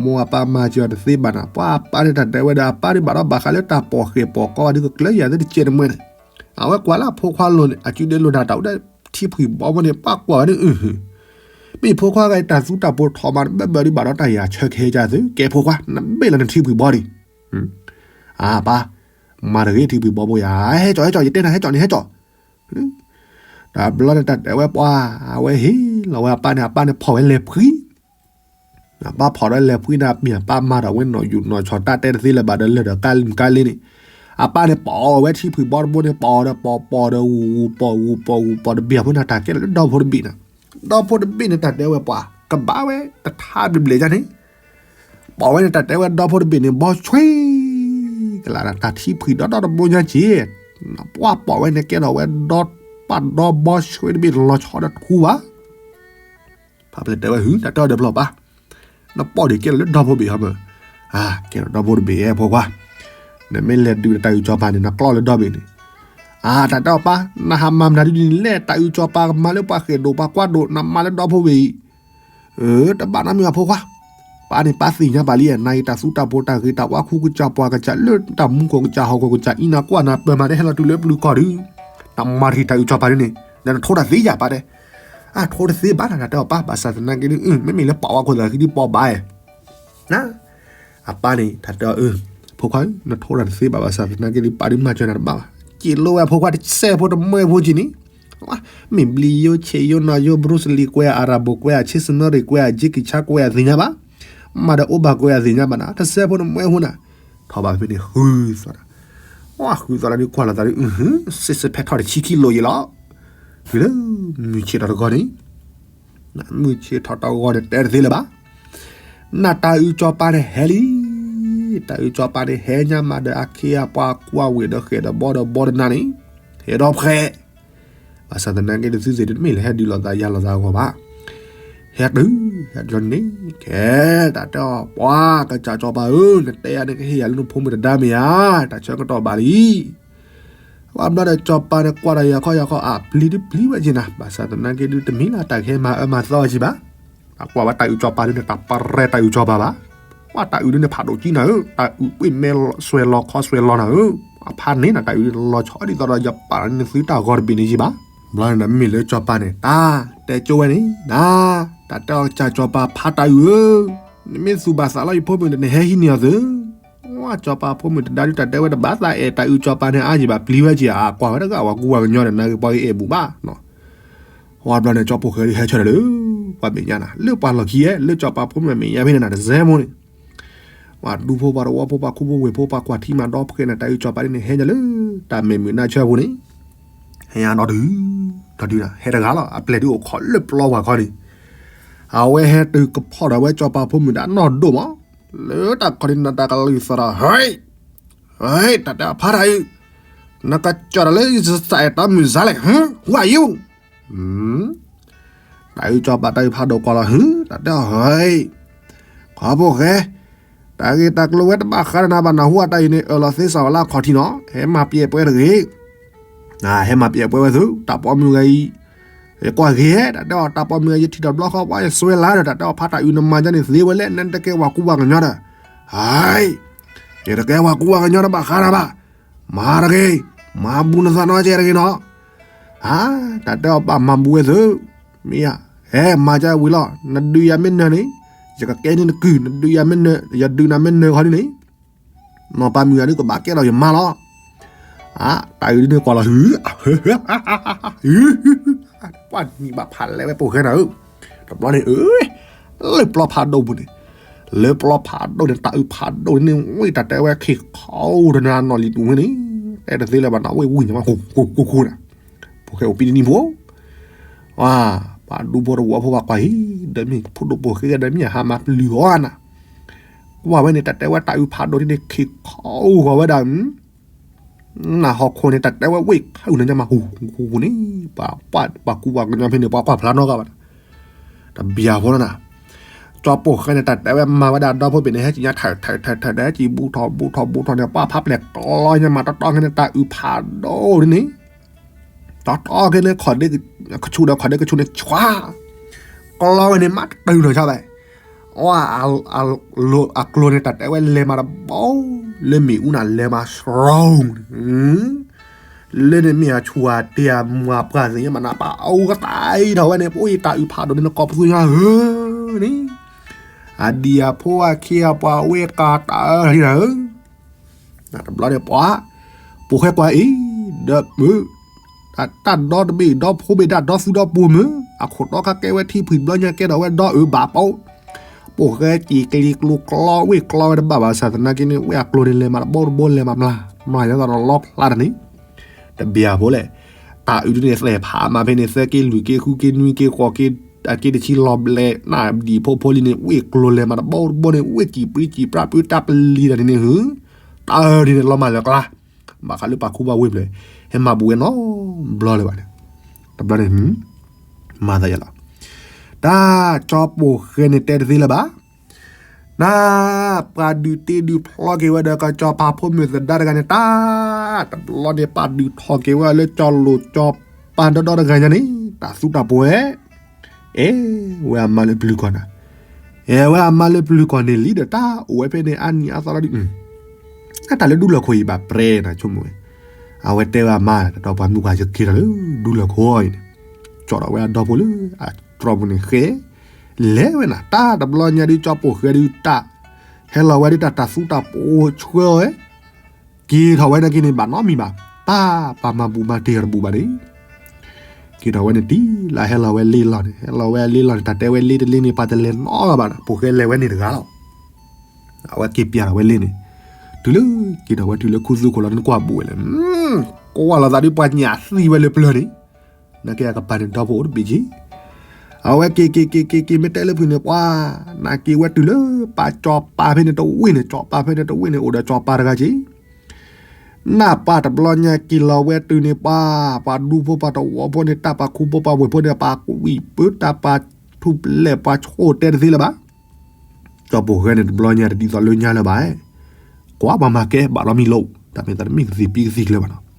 မိၢ်အပၢ်မၤစၢၤတသ့ဘၣ်နၤ, ပှၤအပၢ်န့ၣ် တၢ်တဲဝဲဒီး အပၢ်န့ၣ်ဘၣ်ဒီးဘၣ်ဃးလၢတၢ်ပိာ်ဃဲၣ်ပိာ်ကီဘၣ်ဒုးကကျၢၤယၤသ့ၣ်တကဲတမှဲန့ၣ်, အဝဲကွၢ်လၢအဖိခွါလိၤန့ၣ် အစုဒ့လိာ်တၢ်တၢ်အိၣ်ဒီးထံဖှံၣ်ဘီဖိန့ၣ် ပၢ်ကွၢ်ဝဲဒၣ်အု မ့ၢ်ဖိခွါဂၤအံၤ တၢ်သူတၢ်ပိာ်ထီၣ်မး တဘၢဘၢဒံးဘၣ်ဒီးတၢ်ယၤဆၢကဟဲကသု ကဲဖိခွါ နဘ့ၣ်လီၤနထံဖှံၣ်ဘီဒံး, အပၢ် မၤတဂ့ၤ ထံဖှံၣ်ဘီဖိယၤ ဟဲကၠီၣ် ဟဲကၠီၣ် ယတဲနၤ ဟဲကၠီၣ်န့ၣ် ဟဲကၠီၣ်, တဘျီန့ၣ် တၢ်တဲဝဲပှၤ အဝဲဟ့ၣ်လီၤဝဲအပၢ်န့ၣ် အပၢ်န့ၣ်ဖီၣ်ဝဲလဲၤဖှံ, အပၢ်ဖီၣ်ဒီးလဲၤဖှံန့ၣ် အမ့ၢ်အပၢ်မၤဒီးဝဲနီၣ်ယူၣ်နီၣ်ဆီၣ်တၢ်တဲတသ့လၢၤဘၣ်ဒီး လၢာ်ဒီးကါလံကါလ့န့ၣ်, အပၢ်န့ၣ်ပိာ်ဝဲထံဖှံၣ်ဘီတဘိန့ၣ် ပိာ်ဒီးပိာ်ပိာ်ဒီးဝူၤပိာ်ဝူၤပိာ်ဝူၤပိာ်တဘ့ၣ်အဃိန့ၣ် တၢ်ကဲထီၣ်လၢဒီဖိတဘ့ၣ်န့ၣ်, ဒီဖိတဘ့ၣ်န့ၣ် တၢ်တဲဝဲပှၤ ကဘၣ်ဝဲတထါဘျဲၣ်ဘျဲၣ်ဒ်န့ၣ် ပိာ်ဝဲန့ၣ် တၢ်တဲဝဲဒီဖိတဘ့ၣ်န့ၣ် ဘီဆွဲကလး တၢ်ထံဖှံၣ်ဒီဒီတဘိညါက့ၤ, ပှၤပိာ်ဝဲန့ၣ် ကဲထီၣ်ဝဲဒီပၢ်ဒီဘီဆွဲတဘ့ၣ် လီၤဆီဒီးတထူဘၣ်, ဖါပျဲၢ်တဲဝဲ ဟု တၢ်တဲအီၤဒီးဖျီၣ်ပၢ်, နပိာ်ဒံးကဲထီၣ်လၢဒီဖိဘ့ၣ်ဟီမး, အကဲထီၣ်ဒီဖိတဘ့ၣ်ဧါ ဖိခွါ, နမ့ၢ်လဲၤဒုးဒီးတၢ်အုးစီၤပၤန့ၣ် နကျီလၢဒီဘ့ၣ်န့ၣ်, အတၢ်တဲအီၤပၢ် နဟးမၤမနုၤဒ်န့ၣ်လဲၣ် တၢ်အုးစီၤပၤကမၤလၢပှၤဃဲၣ်ဒိၣ် ပှၤကွၢ်ဒိၣ် နမၤလၢဒီဖိဘ့ၣ်အံၤ တဘၣ်နီတမံၤဘၣ်ဖိခွါ, ပၢ်န့ၣ်ပၢ်သ့ၣ်ညါဘၣ်လံ နၤအံၤတၢ်သူတၢ်ဖိတၢ်ဂ့ၤ တၢ်ဝါခူကစၢ်ပှၤကစၢ်လၢတၢ်မူခိၣ်ကစၢ်ဟီၣ်ခိၣ်ကစၢ် အံၤနၤကွၢ်နၤပၢၢ်မး တဟဲလီၤတုၤလၢပျုၤကီၢ်ဒုး, နမၤတဂ့ၤတၢ်အုးစီၤပၤဒ်န့ၣ် နထိတၢ်သ့ယၤပၢ်တဲ, အထိတသ့ဘၣ်နၤ တၢ်တဲအီၤပၢ် ဘၣ်ဆၣ်သနာ်က့ဒုး မ့မ့ၢ်လၢပာ်ဝဲခိၣ်သးဂ့ၤဒုးပီၢ်ဘၣ်ဧါ အပၢ်န့ၣ် တၢ်တဲအီၤ ဖိခွါဧၢ နထိတၢ်တသ့ဘၣ် ဘၣ်ဆၣ်သနာ်က့ဒုး ပၢ်ဒုးမၤစၢၤနၤတဘၣ်ဘၣ်, စံးလိဝဲဖိခွါတစဲးဖိတမှဲဖိက့ၤန့ၣ်, မ့ၢ်ဘျံးယိ ဆဲးယိ နီၢ်ယိ ဘြူးစလံၤကွဲး အၤရၤဘိၣ်ကွဲး ဆ့စနၢရံၣ်ကွဲး ကၠ့ကံဆါကွဲး သ့ၣ်ညါဘၣ်, မၤဒီးအိၣ်ဘၣ်ကွဲး သ့ၣ်ညါဘၣ်နၤ တစဲးဖိတမှဲဖိနၤ, ထီၣ်ဘၣ်ဖဲန့ၣ် ဃုသီၣ်နၤ, ဃုသီၣ်နၤဒုးကွၢ်လိာ်သးဒုး စ့စ့ဖဲထီၣ်တဆံခံလိာ်ယံၤလီၤ, တုၤလၢ မုၢ်ဆ့ၣ်ထီၣ်တဂီၤန့ၣ် မုၢ်ဆ့ၣ်ထီၣ်တဂီၤန့ၣ် တဲတသ့လၢၤဘၣ်, နတၢ်အုးစီၤပၤန့ၣ်ဟဲလံ, တၢ်အုးစီၤပၤန့ၣ်ဟဲညါမးဒီးအခ့အပှၤကွၢ်ဝ့ၢ်ဒီးဃဲၣ်ဒီးဘီဒီးဘီတနၤန့ၣ်, ဟဲဒီဖှဲး, ဘၣ်ဆၣ်သနာ်က့ဒုးသုသ့ၣ်ဒုးတမ့ၢ်လၢ ဟဲဒုးလိာ်သးယၤလိာ်သးအဂီၢ်ဘၣ်, ဟဲတုၤ ဟဲတုၤန့ၣ် ကဲ တၢ်တဲအီၤ ပှၤကစၢ်စီၤပၤဧၢ နတဲယၤန့ၣ် ကဟ့ၣ်ယၤလၢနဖိမုၣ်တဒါမ့ၢ်ဧါ, တၢ်ဆၢကတီၢ်ဘၣ်လံ ပှၤဘျီဒီးစီၤပၤန့ၣ် ကွၢ်ဒီးယၤခီယၤခီ အပျံၤဒုးပျံၤဝဲက့ၤနၤ, ဘၣ်ဆၣ်သနာ်က့ဒုး တမ့ၢ်လၢတၢ်ကဟဲမၤအၢမၤသီဝဲက့ၤဘၣ်, တၢ်ကွၢ်ဝဲတၢ်အုးစီၤပၤဒုးန့ၣ် တၢ်ပရဲတၢ်အုးစီၤပၤဘၣ်, ကွၢ်တၢ်အုးဒုးန့ၣ် ဖးဒိၣ်ကံနၤဧၢ, တၢ်အုးကွံာ်မဲာ်စွဲၤလီၤခီစွဲၤလီၤနၤဧၢ, အဖးန့ၣ်နတၢ်အုးဒုးလီၤဆီဒ်သိးဒီး ယပာ်န့ၢ်သုတၢ်ဂီၤတဘ့ၣ်န့ၣ်က့ၤဘၣ်, ဘျီန့ၣ်မ့မ့ၢ်လၢစီၤပၤန့ၣ် တၢ်တဲကၠိဝဲန့ၣ် နၤ, တၢ်တဲအီၤကစၢ်စီၤပၤဖးတၢ်အုးဧၢ, နမ့ၢ်သူၣ်ဘၣ်သးလီၤယဖိမုၣ်ဒီး နဟဲဟံးန့ၢ်အီၤသု စီၤပၤဖိမုၣ်တဒါဒုး တၢ်တဲဝဲတဘၣ်သးအဲၣ်တၢ်အုးစီၤပၤန့ၣ်အါယံၤဘၣ် ပျံၤဝဲက့ၤ အကွၢ်ဝဲတဂၤဝဲကူဝဲကညီဒီး နဂ့ၤပှၤဂ့ၤအဲၣ်ဘူးဘၣ်, ဝံၤဘျီန့ၣ် ကၠီဖိၣ်ဃဲဒုးဟဲဆၢထၢၣ်လၢ ပှၤမဲာ်ညါနၤ လၢပှၤလီၢ်ခံအဲၣ် လၢစီၤပၤဖိမုၣ်မဲာ်ညါဖဲန့ၣ်နၤ တစဲးဖိန့ၣ်, ပှၤဒူဖိပှၤတဝီဖိ ပှၤခူဖိဝ့ၢ်ဖိ ပှၤကွၢ်ထံမၤဒီဖှဲးနၤ တၢ်အုးစီၤပၤဒ်န့ၣ် ဟဲညါလၢ တၢ်မဲာ်မုာ်နါဆၢဖိန့ၣ်, ဟဲညါဒီဒုး, ဒီဒုးနၤ ဟဲတဂၤလီၤ အပျဲၢ်ဒုးအိၣ်ခိးလၢပျီဝၤခီန့ၣ်, အဝဲဟဲတုၤကဖီၣ်ဒီးဝဲစီၤပၤဖိမုၣ်ဒီးအနီၢ်ဒိၣ်မး, လၢတၢ်ခီဒုးနၤတၢ်ကလုၢ်သီၣ်ဒီး ဟဲ ဟဲ တၢ်တဲအဖါတၢ်အုး, နကစၢ်ဒီးလၢယစၢ်အဲၣ်တၢ်မုၢ်စါလဲၣ် ဟၢ ဝါယိ, တၢ်အုးစီၤပၤတၢ်အုးဖးဒိၣ်ကွၢ်လီၤ ဟၢ တၢ်တဲအီၤ ဟဲ, ခီဖိၣ်ဃဲ, တၢ်ဂ့ၢ်တၢ်ကျိၤဝဲတဘၣ်ဃးဒီးနၤဘၣ် နၢ်ဟူအတၢ်အံၤန့ၣ် အၢၣ်လီၤသ့စၢ်ဝဲလၢအခီၣ်ထံးနီၤ ဟဲမၤပျဲၢ်ပှဲၤတဂ့ၤ ဟဲမၤပျဲၢ်ပှဲၤဝဲသု တၢ်ပိာ်မုၣ်ဂၤအံၤ, ယကွၢ်ဂ့ၤဟဲ တၢ်တဲအီၤ တၢ်ပိာ်မုၣ်ဂၤ ယထံၣ်တဘျီဃီ ပှၤယစွဲလၢဒီး တၢ်တဲအီၤ ဖါတၢ်အုးနမၤဒ်န့ၣ်သ့ဝဲလဲၣ် နတကဲဝၤကူဝၤကညီဒီး, ဟဲ, ယတကဲဝၤကူဝၤကညီဒီး ဘၣ်ဃးနၤဘၣ်, မၤတဂ့ၤ, မၤဘူးနသးနီတကဲတဂ့ၤနီၤ. အါ, တၢ်တဲအီၤ ဘၣ်မၤဘူးဝဲသု, မ့ၢ်ဧါ, ဟဲမၤကဝံၤလီၤ, နဒုးယၤမ့ၢ်နၢၤန့ၣ်, ယကကဲန့ၢ်နကုၢ်, နဒုးယၤမ့ၢ်နၢၤ, ယဒုးနၤမ့ၢ်နၢၤခီဒ်န့ၣ်, နီၢ်ပၤမုၣ်ဂၤဒုးကဘၣ်ကဲထီၣ်ယမါလီၤ. အါ, တၢ်အုးဒ်န့ၣ်ကွၢ်လီၤဟု, ပှၤနံၤဘၣ်ဖးလဲၣ်ဝဲပိာ်ဃဲနၤဧၢ, တဘျီန့ၣ် အၢ လၢပျီဖးဒိၣ်ပူၤန့ၣ်, လၢပျီဖးဒိၣ်န့ၣ် တၢ်အုးဖးဒိၣ်န့ၣ် ဝ့ၢ်တၢ်တဲဝဲခံခီဧိၤတနၤနီၢ်လံၤတူာ်ဝဲန့ၣ်, တဲတသ့လၢၤဘၣ်နီၤ ဝ့ၢ်ဝံၤန့ၣ်မး ဃူဃူဃူဃူန့ၣ်, ပိာ်ဃဲအိၣ်ပံနံၤဖိ, ဝါ, ပှၤဒူဖိတဝီဖိဘၣ်ကွၢ်ဟံၣ်, ဒီးမ့ၢ်ဖိဒိၣ်ပိာ်ဃဲဒီးမ့ၢ်အဟးမၤပျုၤအီၤနၤ, ကွၢ်ဝဲန့ၣ် တၢ်တဲဝဲတၢ်အုးဖးဒိၣ်န့ၣ် ခံခီဧိၤဃီၤဝဲဒၣ် နၢ်ဟီၣ်ခိၣ်န့ၣ် တၢ်တဲဝဲဝ့ၢ်ခါအုၣ်နညါမး ဟူဟူဟူန့ၣ်, ပှၤပှၤကူပှၤကညီဖဲန့ၣ် ပှၤကွၢ်ဖျါနီတဂၤဘၣ်နီၤ, တဘျီဖိလီၤနၤ, ကၠီပိာ်ဃဲန့ၣ် တၢ်တဲဝဲမၤဝဲဒၣ်ဒီဖိပ့ၤန့ၣ် ဟဲက့ၤညါထၢၣ်ထၢၣ်ထၢၣ်ထၢၣ်ဒီး ဟဲက့ၤဘူးထီၣ်ဘူးထီၣ်ဘူးထီၣ်န့ၣ် ပှၤဖးပျဲၢ်ကျီညါမး တီတီခဲန့ၣ် တၢ်အုးဖးဒိၣ်န့ၣ် တီတီခဲန့ၣ် ခီၣ်ဒ့ကဆူဒီး ခီၣ်ဒ့ကဆူန့ၣ် ဆွါ, ကျီဝဲန့ၣ် မ့ၢ်တတုၤလီၤဆါဘၣ်, အ အကျိၤန့ၣ် တၢ်တဲဝဲလဲၤမးတဘီ လၢမ့ၣ်အူနၤ လဲၤမး strong န့ၣ်, လၢန့ၣ်မ့ၢ်အဆူၣ်အတ့ၢ်အမူအပှၢ်သ့ၣ်ညါမးနၤ ပှၤအိၣ်ကသးအံၤထီၣ်ဝဲန့ၣ် ပအိၣ်ယတၢ်အုးဖးဒိၣ်န့ၣ် နကိးပသူညါဧၢန့ၣ်, အဒံၣ်အဖိအခံအပှၤဝဲကၤတၢ်အၢထီၣ်ထံနၤဧၢ တဘျီန့ၣ်ပှၤ, ပိာ်ဃဲကွၢ်အံၤ, ဒီးမုၢ်, တၢ်ဒီတဘ့ၣ်ဒီဖိဘ့ၣ်ဒၣ်ဒီသူဒီပိာ်မုၣ်, အခိၣ်တီခါကဲဝဲထံဖှံၣ်တဘျီညါကဲထီၣ်ဝဲဒီအုးဘၣ်ပိာ်, ပိာ်ဃဲက့ၤကျံၤကျိၤကျီဝ့ၢ်ကျီဝဲတဘၣ်ဘၣ်ဆၣ်သနာ်က့န့ၣ် ဝဲအကျိၤန့ၣ်လဲၤမးတဘိတဘိလဲၤမးမျၢ်, မျၢ်ယသးဒီးလီဖျါတၢ်န့ၣ်, တဘျီဖိလဲၣ်, တၢ်အုးဒ်န့ၣ်သဲးဖးမးဖဲန့ၣ် သဲက့ၤလွံၢ်က့ၤဃုက့ၤနွံက့ၤဃိးက့ၤ, အက့ၤတဆံလီၤဘျဲးနၢ်ဒံၣ်ဖိဖိလံန့ၣ် ဝ့ၢ်ကျိၤလဲၤမးတဘိတဘိန့ၣ် ဝ့ၢ်စံၣ်ပြံစံၣ်ပြါပၢတၢ်ပလံၤတၢ်န့ၣ်န့ၣ်ဟု, တၢ်အုးဒ်န့ၣ်လီၤမၢ်လၢကျါ ဘၣ်ဃးလၢပှၤခူပှၤဝ့ၢ်ဖျၢၣ်, ဟဲမၤဘူးဝဲနီတဘျီလၢၤဘၣ်န့ၣ်, တဘျီန့ၣ်, မၤသးယလီၤ, တၢ်ကၠီပိာ်ဃဲန့ၣ်တဲတသ့လၢၤဘၣ်, န, ပှၤဒုးတ့ဒုးဖျီက့ၤဝဲဒီးကၠီပၤဖိမုၣ်သဒါတဂၤန့ၣ် တၢ်, တဘျီန့ၣ် ပာ်ဒုးထီၣ်က့ၤဝဲလၢကၠီလိာ်ကၠီပၤဒီဒီတဂၤညါန့ၣ် တၢ်သူတၢ်ပှဲၤ အဲ, ဝဲအမါလၢပျုၤကီၢ်နၤ, အဲ, ဝဲအမါလၢပျုၤကီၢ်န့ၣ်လံဒီး တၢ်အိၣ်ဝဲဖဲန့ၣ် အါနံၤအါသီလီၤဒုး, အတၢ်လၢဒူလၢၢ်ခိၣ်အံၤဘၣ်ပြဲနၤဆိကမိၣ်ဝဲ, အဝဲတဲဝဲအမါ တၢ်ဒီးပှၤမုၣ်ပှၤယက့ၤထီၣ်လၢဒူလၢၢ်ခိၣ်အံၤန့ၣ်, ကၠီထီၣ်ဝဲအဒီဖိလၢအတြီပူၤန့ၣ်ဃဲ, လဲၤဝဲနၤ တၢ်တဘျီညါဒုး ကၠီပိာ်ဃဲဒုးတၢ်, ဟဲလီၤဝဲဒုးတၢ်တၢ်သူတၢ်ပှဲၤဆှၢဝဲ က့ၤထီၣ်ဝဲနာ်က့န့ၣ် ဘၣ်နီတမံၤဘၣ်, တၢ်ပှၤမၤဘူးမၤတ့ၢ်အီၤတဘူးဘၣ်န့ၣ်, က့ၤထီၣ်ဝဲန့ၣ် တံၢ်လၢဟဲလီၤဝဲလ့လီၢ်န့ၣ်, ဟဲလီၤဝဲလ့လီၢ်န့ၣ် တၢ်တဲဝဲလ့တလ့န့ၣ် ပှၤတလဲၤနီတဂၤဘၣ်နီၤ, ပိာ်ဃဲလဲၤဝဲန့ၣ်တဂၤလီၤ. အဝဲက့ၤပျဲထီၣ်ဝဲလ့န့ၣ်, တုၤလၢက့ၤထီၣ်ဝဲတုၤလၢခူသူၣ်ခိၣ်လီၤန့ၣ် နကွၢ်ဘူးဝဲလဲၣ်, ကွၢ်လိာ်သးဒုးပှၤညၣ်သံဝဲလၢပျၢၤန့ၣ်, နာ်က့အကပၤန့ၣ်ဒီဖိအိၣ်တဘ့ၣ်က့ၤ အဝဲက့ၤက့ၤက့ၤက့ၤက့ၤ မ့ၢ်တဲလၢဖုၣ်န့ၣ် ပှၤ, နာ်က့ဝဲတုၤလၢပှၤကၠီၤပၤဖဲန့ၣ်တဝ့ၢ်န့ၣ်, ကၠီၤပၤဖဲန့ၣ်တဝ့ၢ်န့ၣ် အိၣ်ဒီးကၠီၤပၤတဂၤက့ၤ, နၢ်ပၢ်တဘျီညါက့ၤလီၤဝဲတုၤန့ၣ် ပှၤ, ပှၤဒူဖိပှၤတဝီဖိန့ၣ် တၢ်ပှၤခူဖိပှၤဝ့ၢ်ဖိန့ၣ် ပှၤကွံာ်ပၢတၢ်ပှၤထူၣ်ပလဲၢ်ပှၤဆိၣ်တဲတသ့လၢၤဘၣ် ကၠီပိာ်ဃဲန့ၣ် တဘျီညါတဒ်သိးလၢညါလၢၤဘၣ်, ကွၢ်ပှၤမၤကဲဘၣ်လီၤမံၤလိာ်, တၢ်မ့ၢ်သးတမ့ၢ်ကသံၣ်ပံကသံၣ်ကျၢၤဘၣ်နီၤ,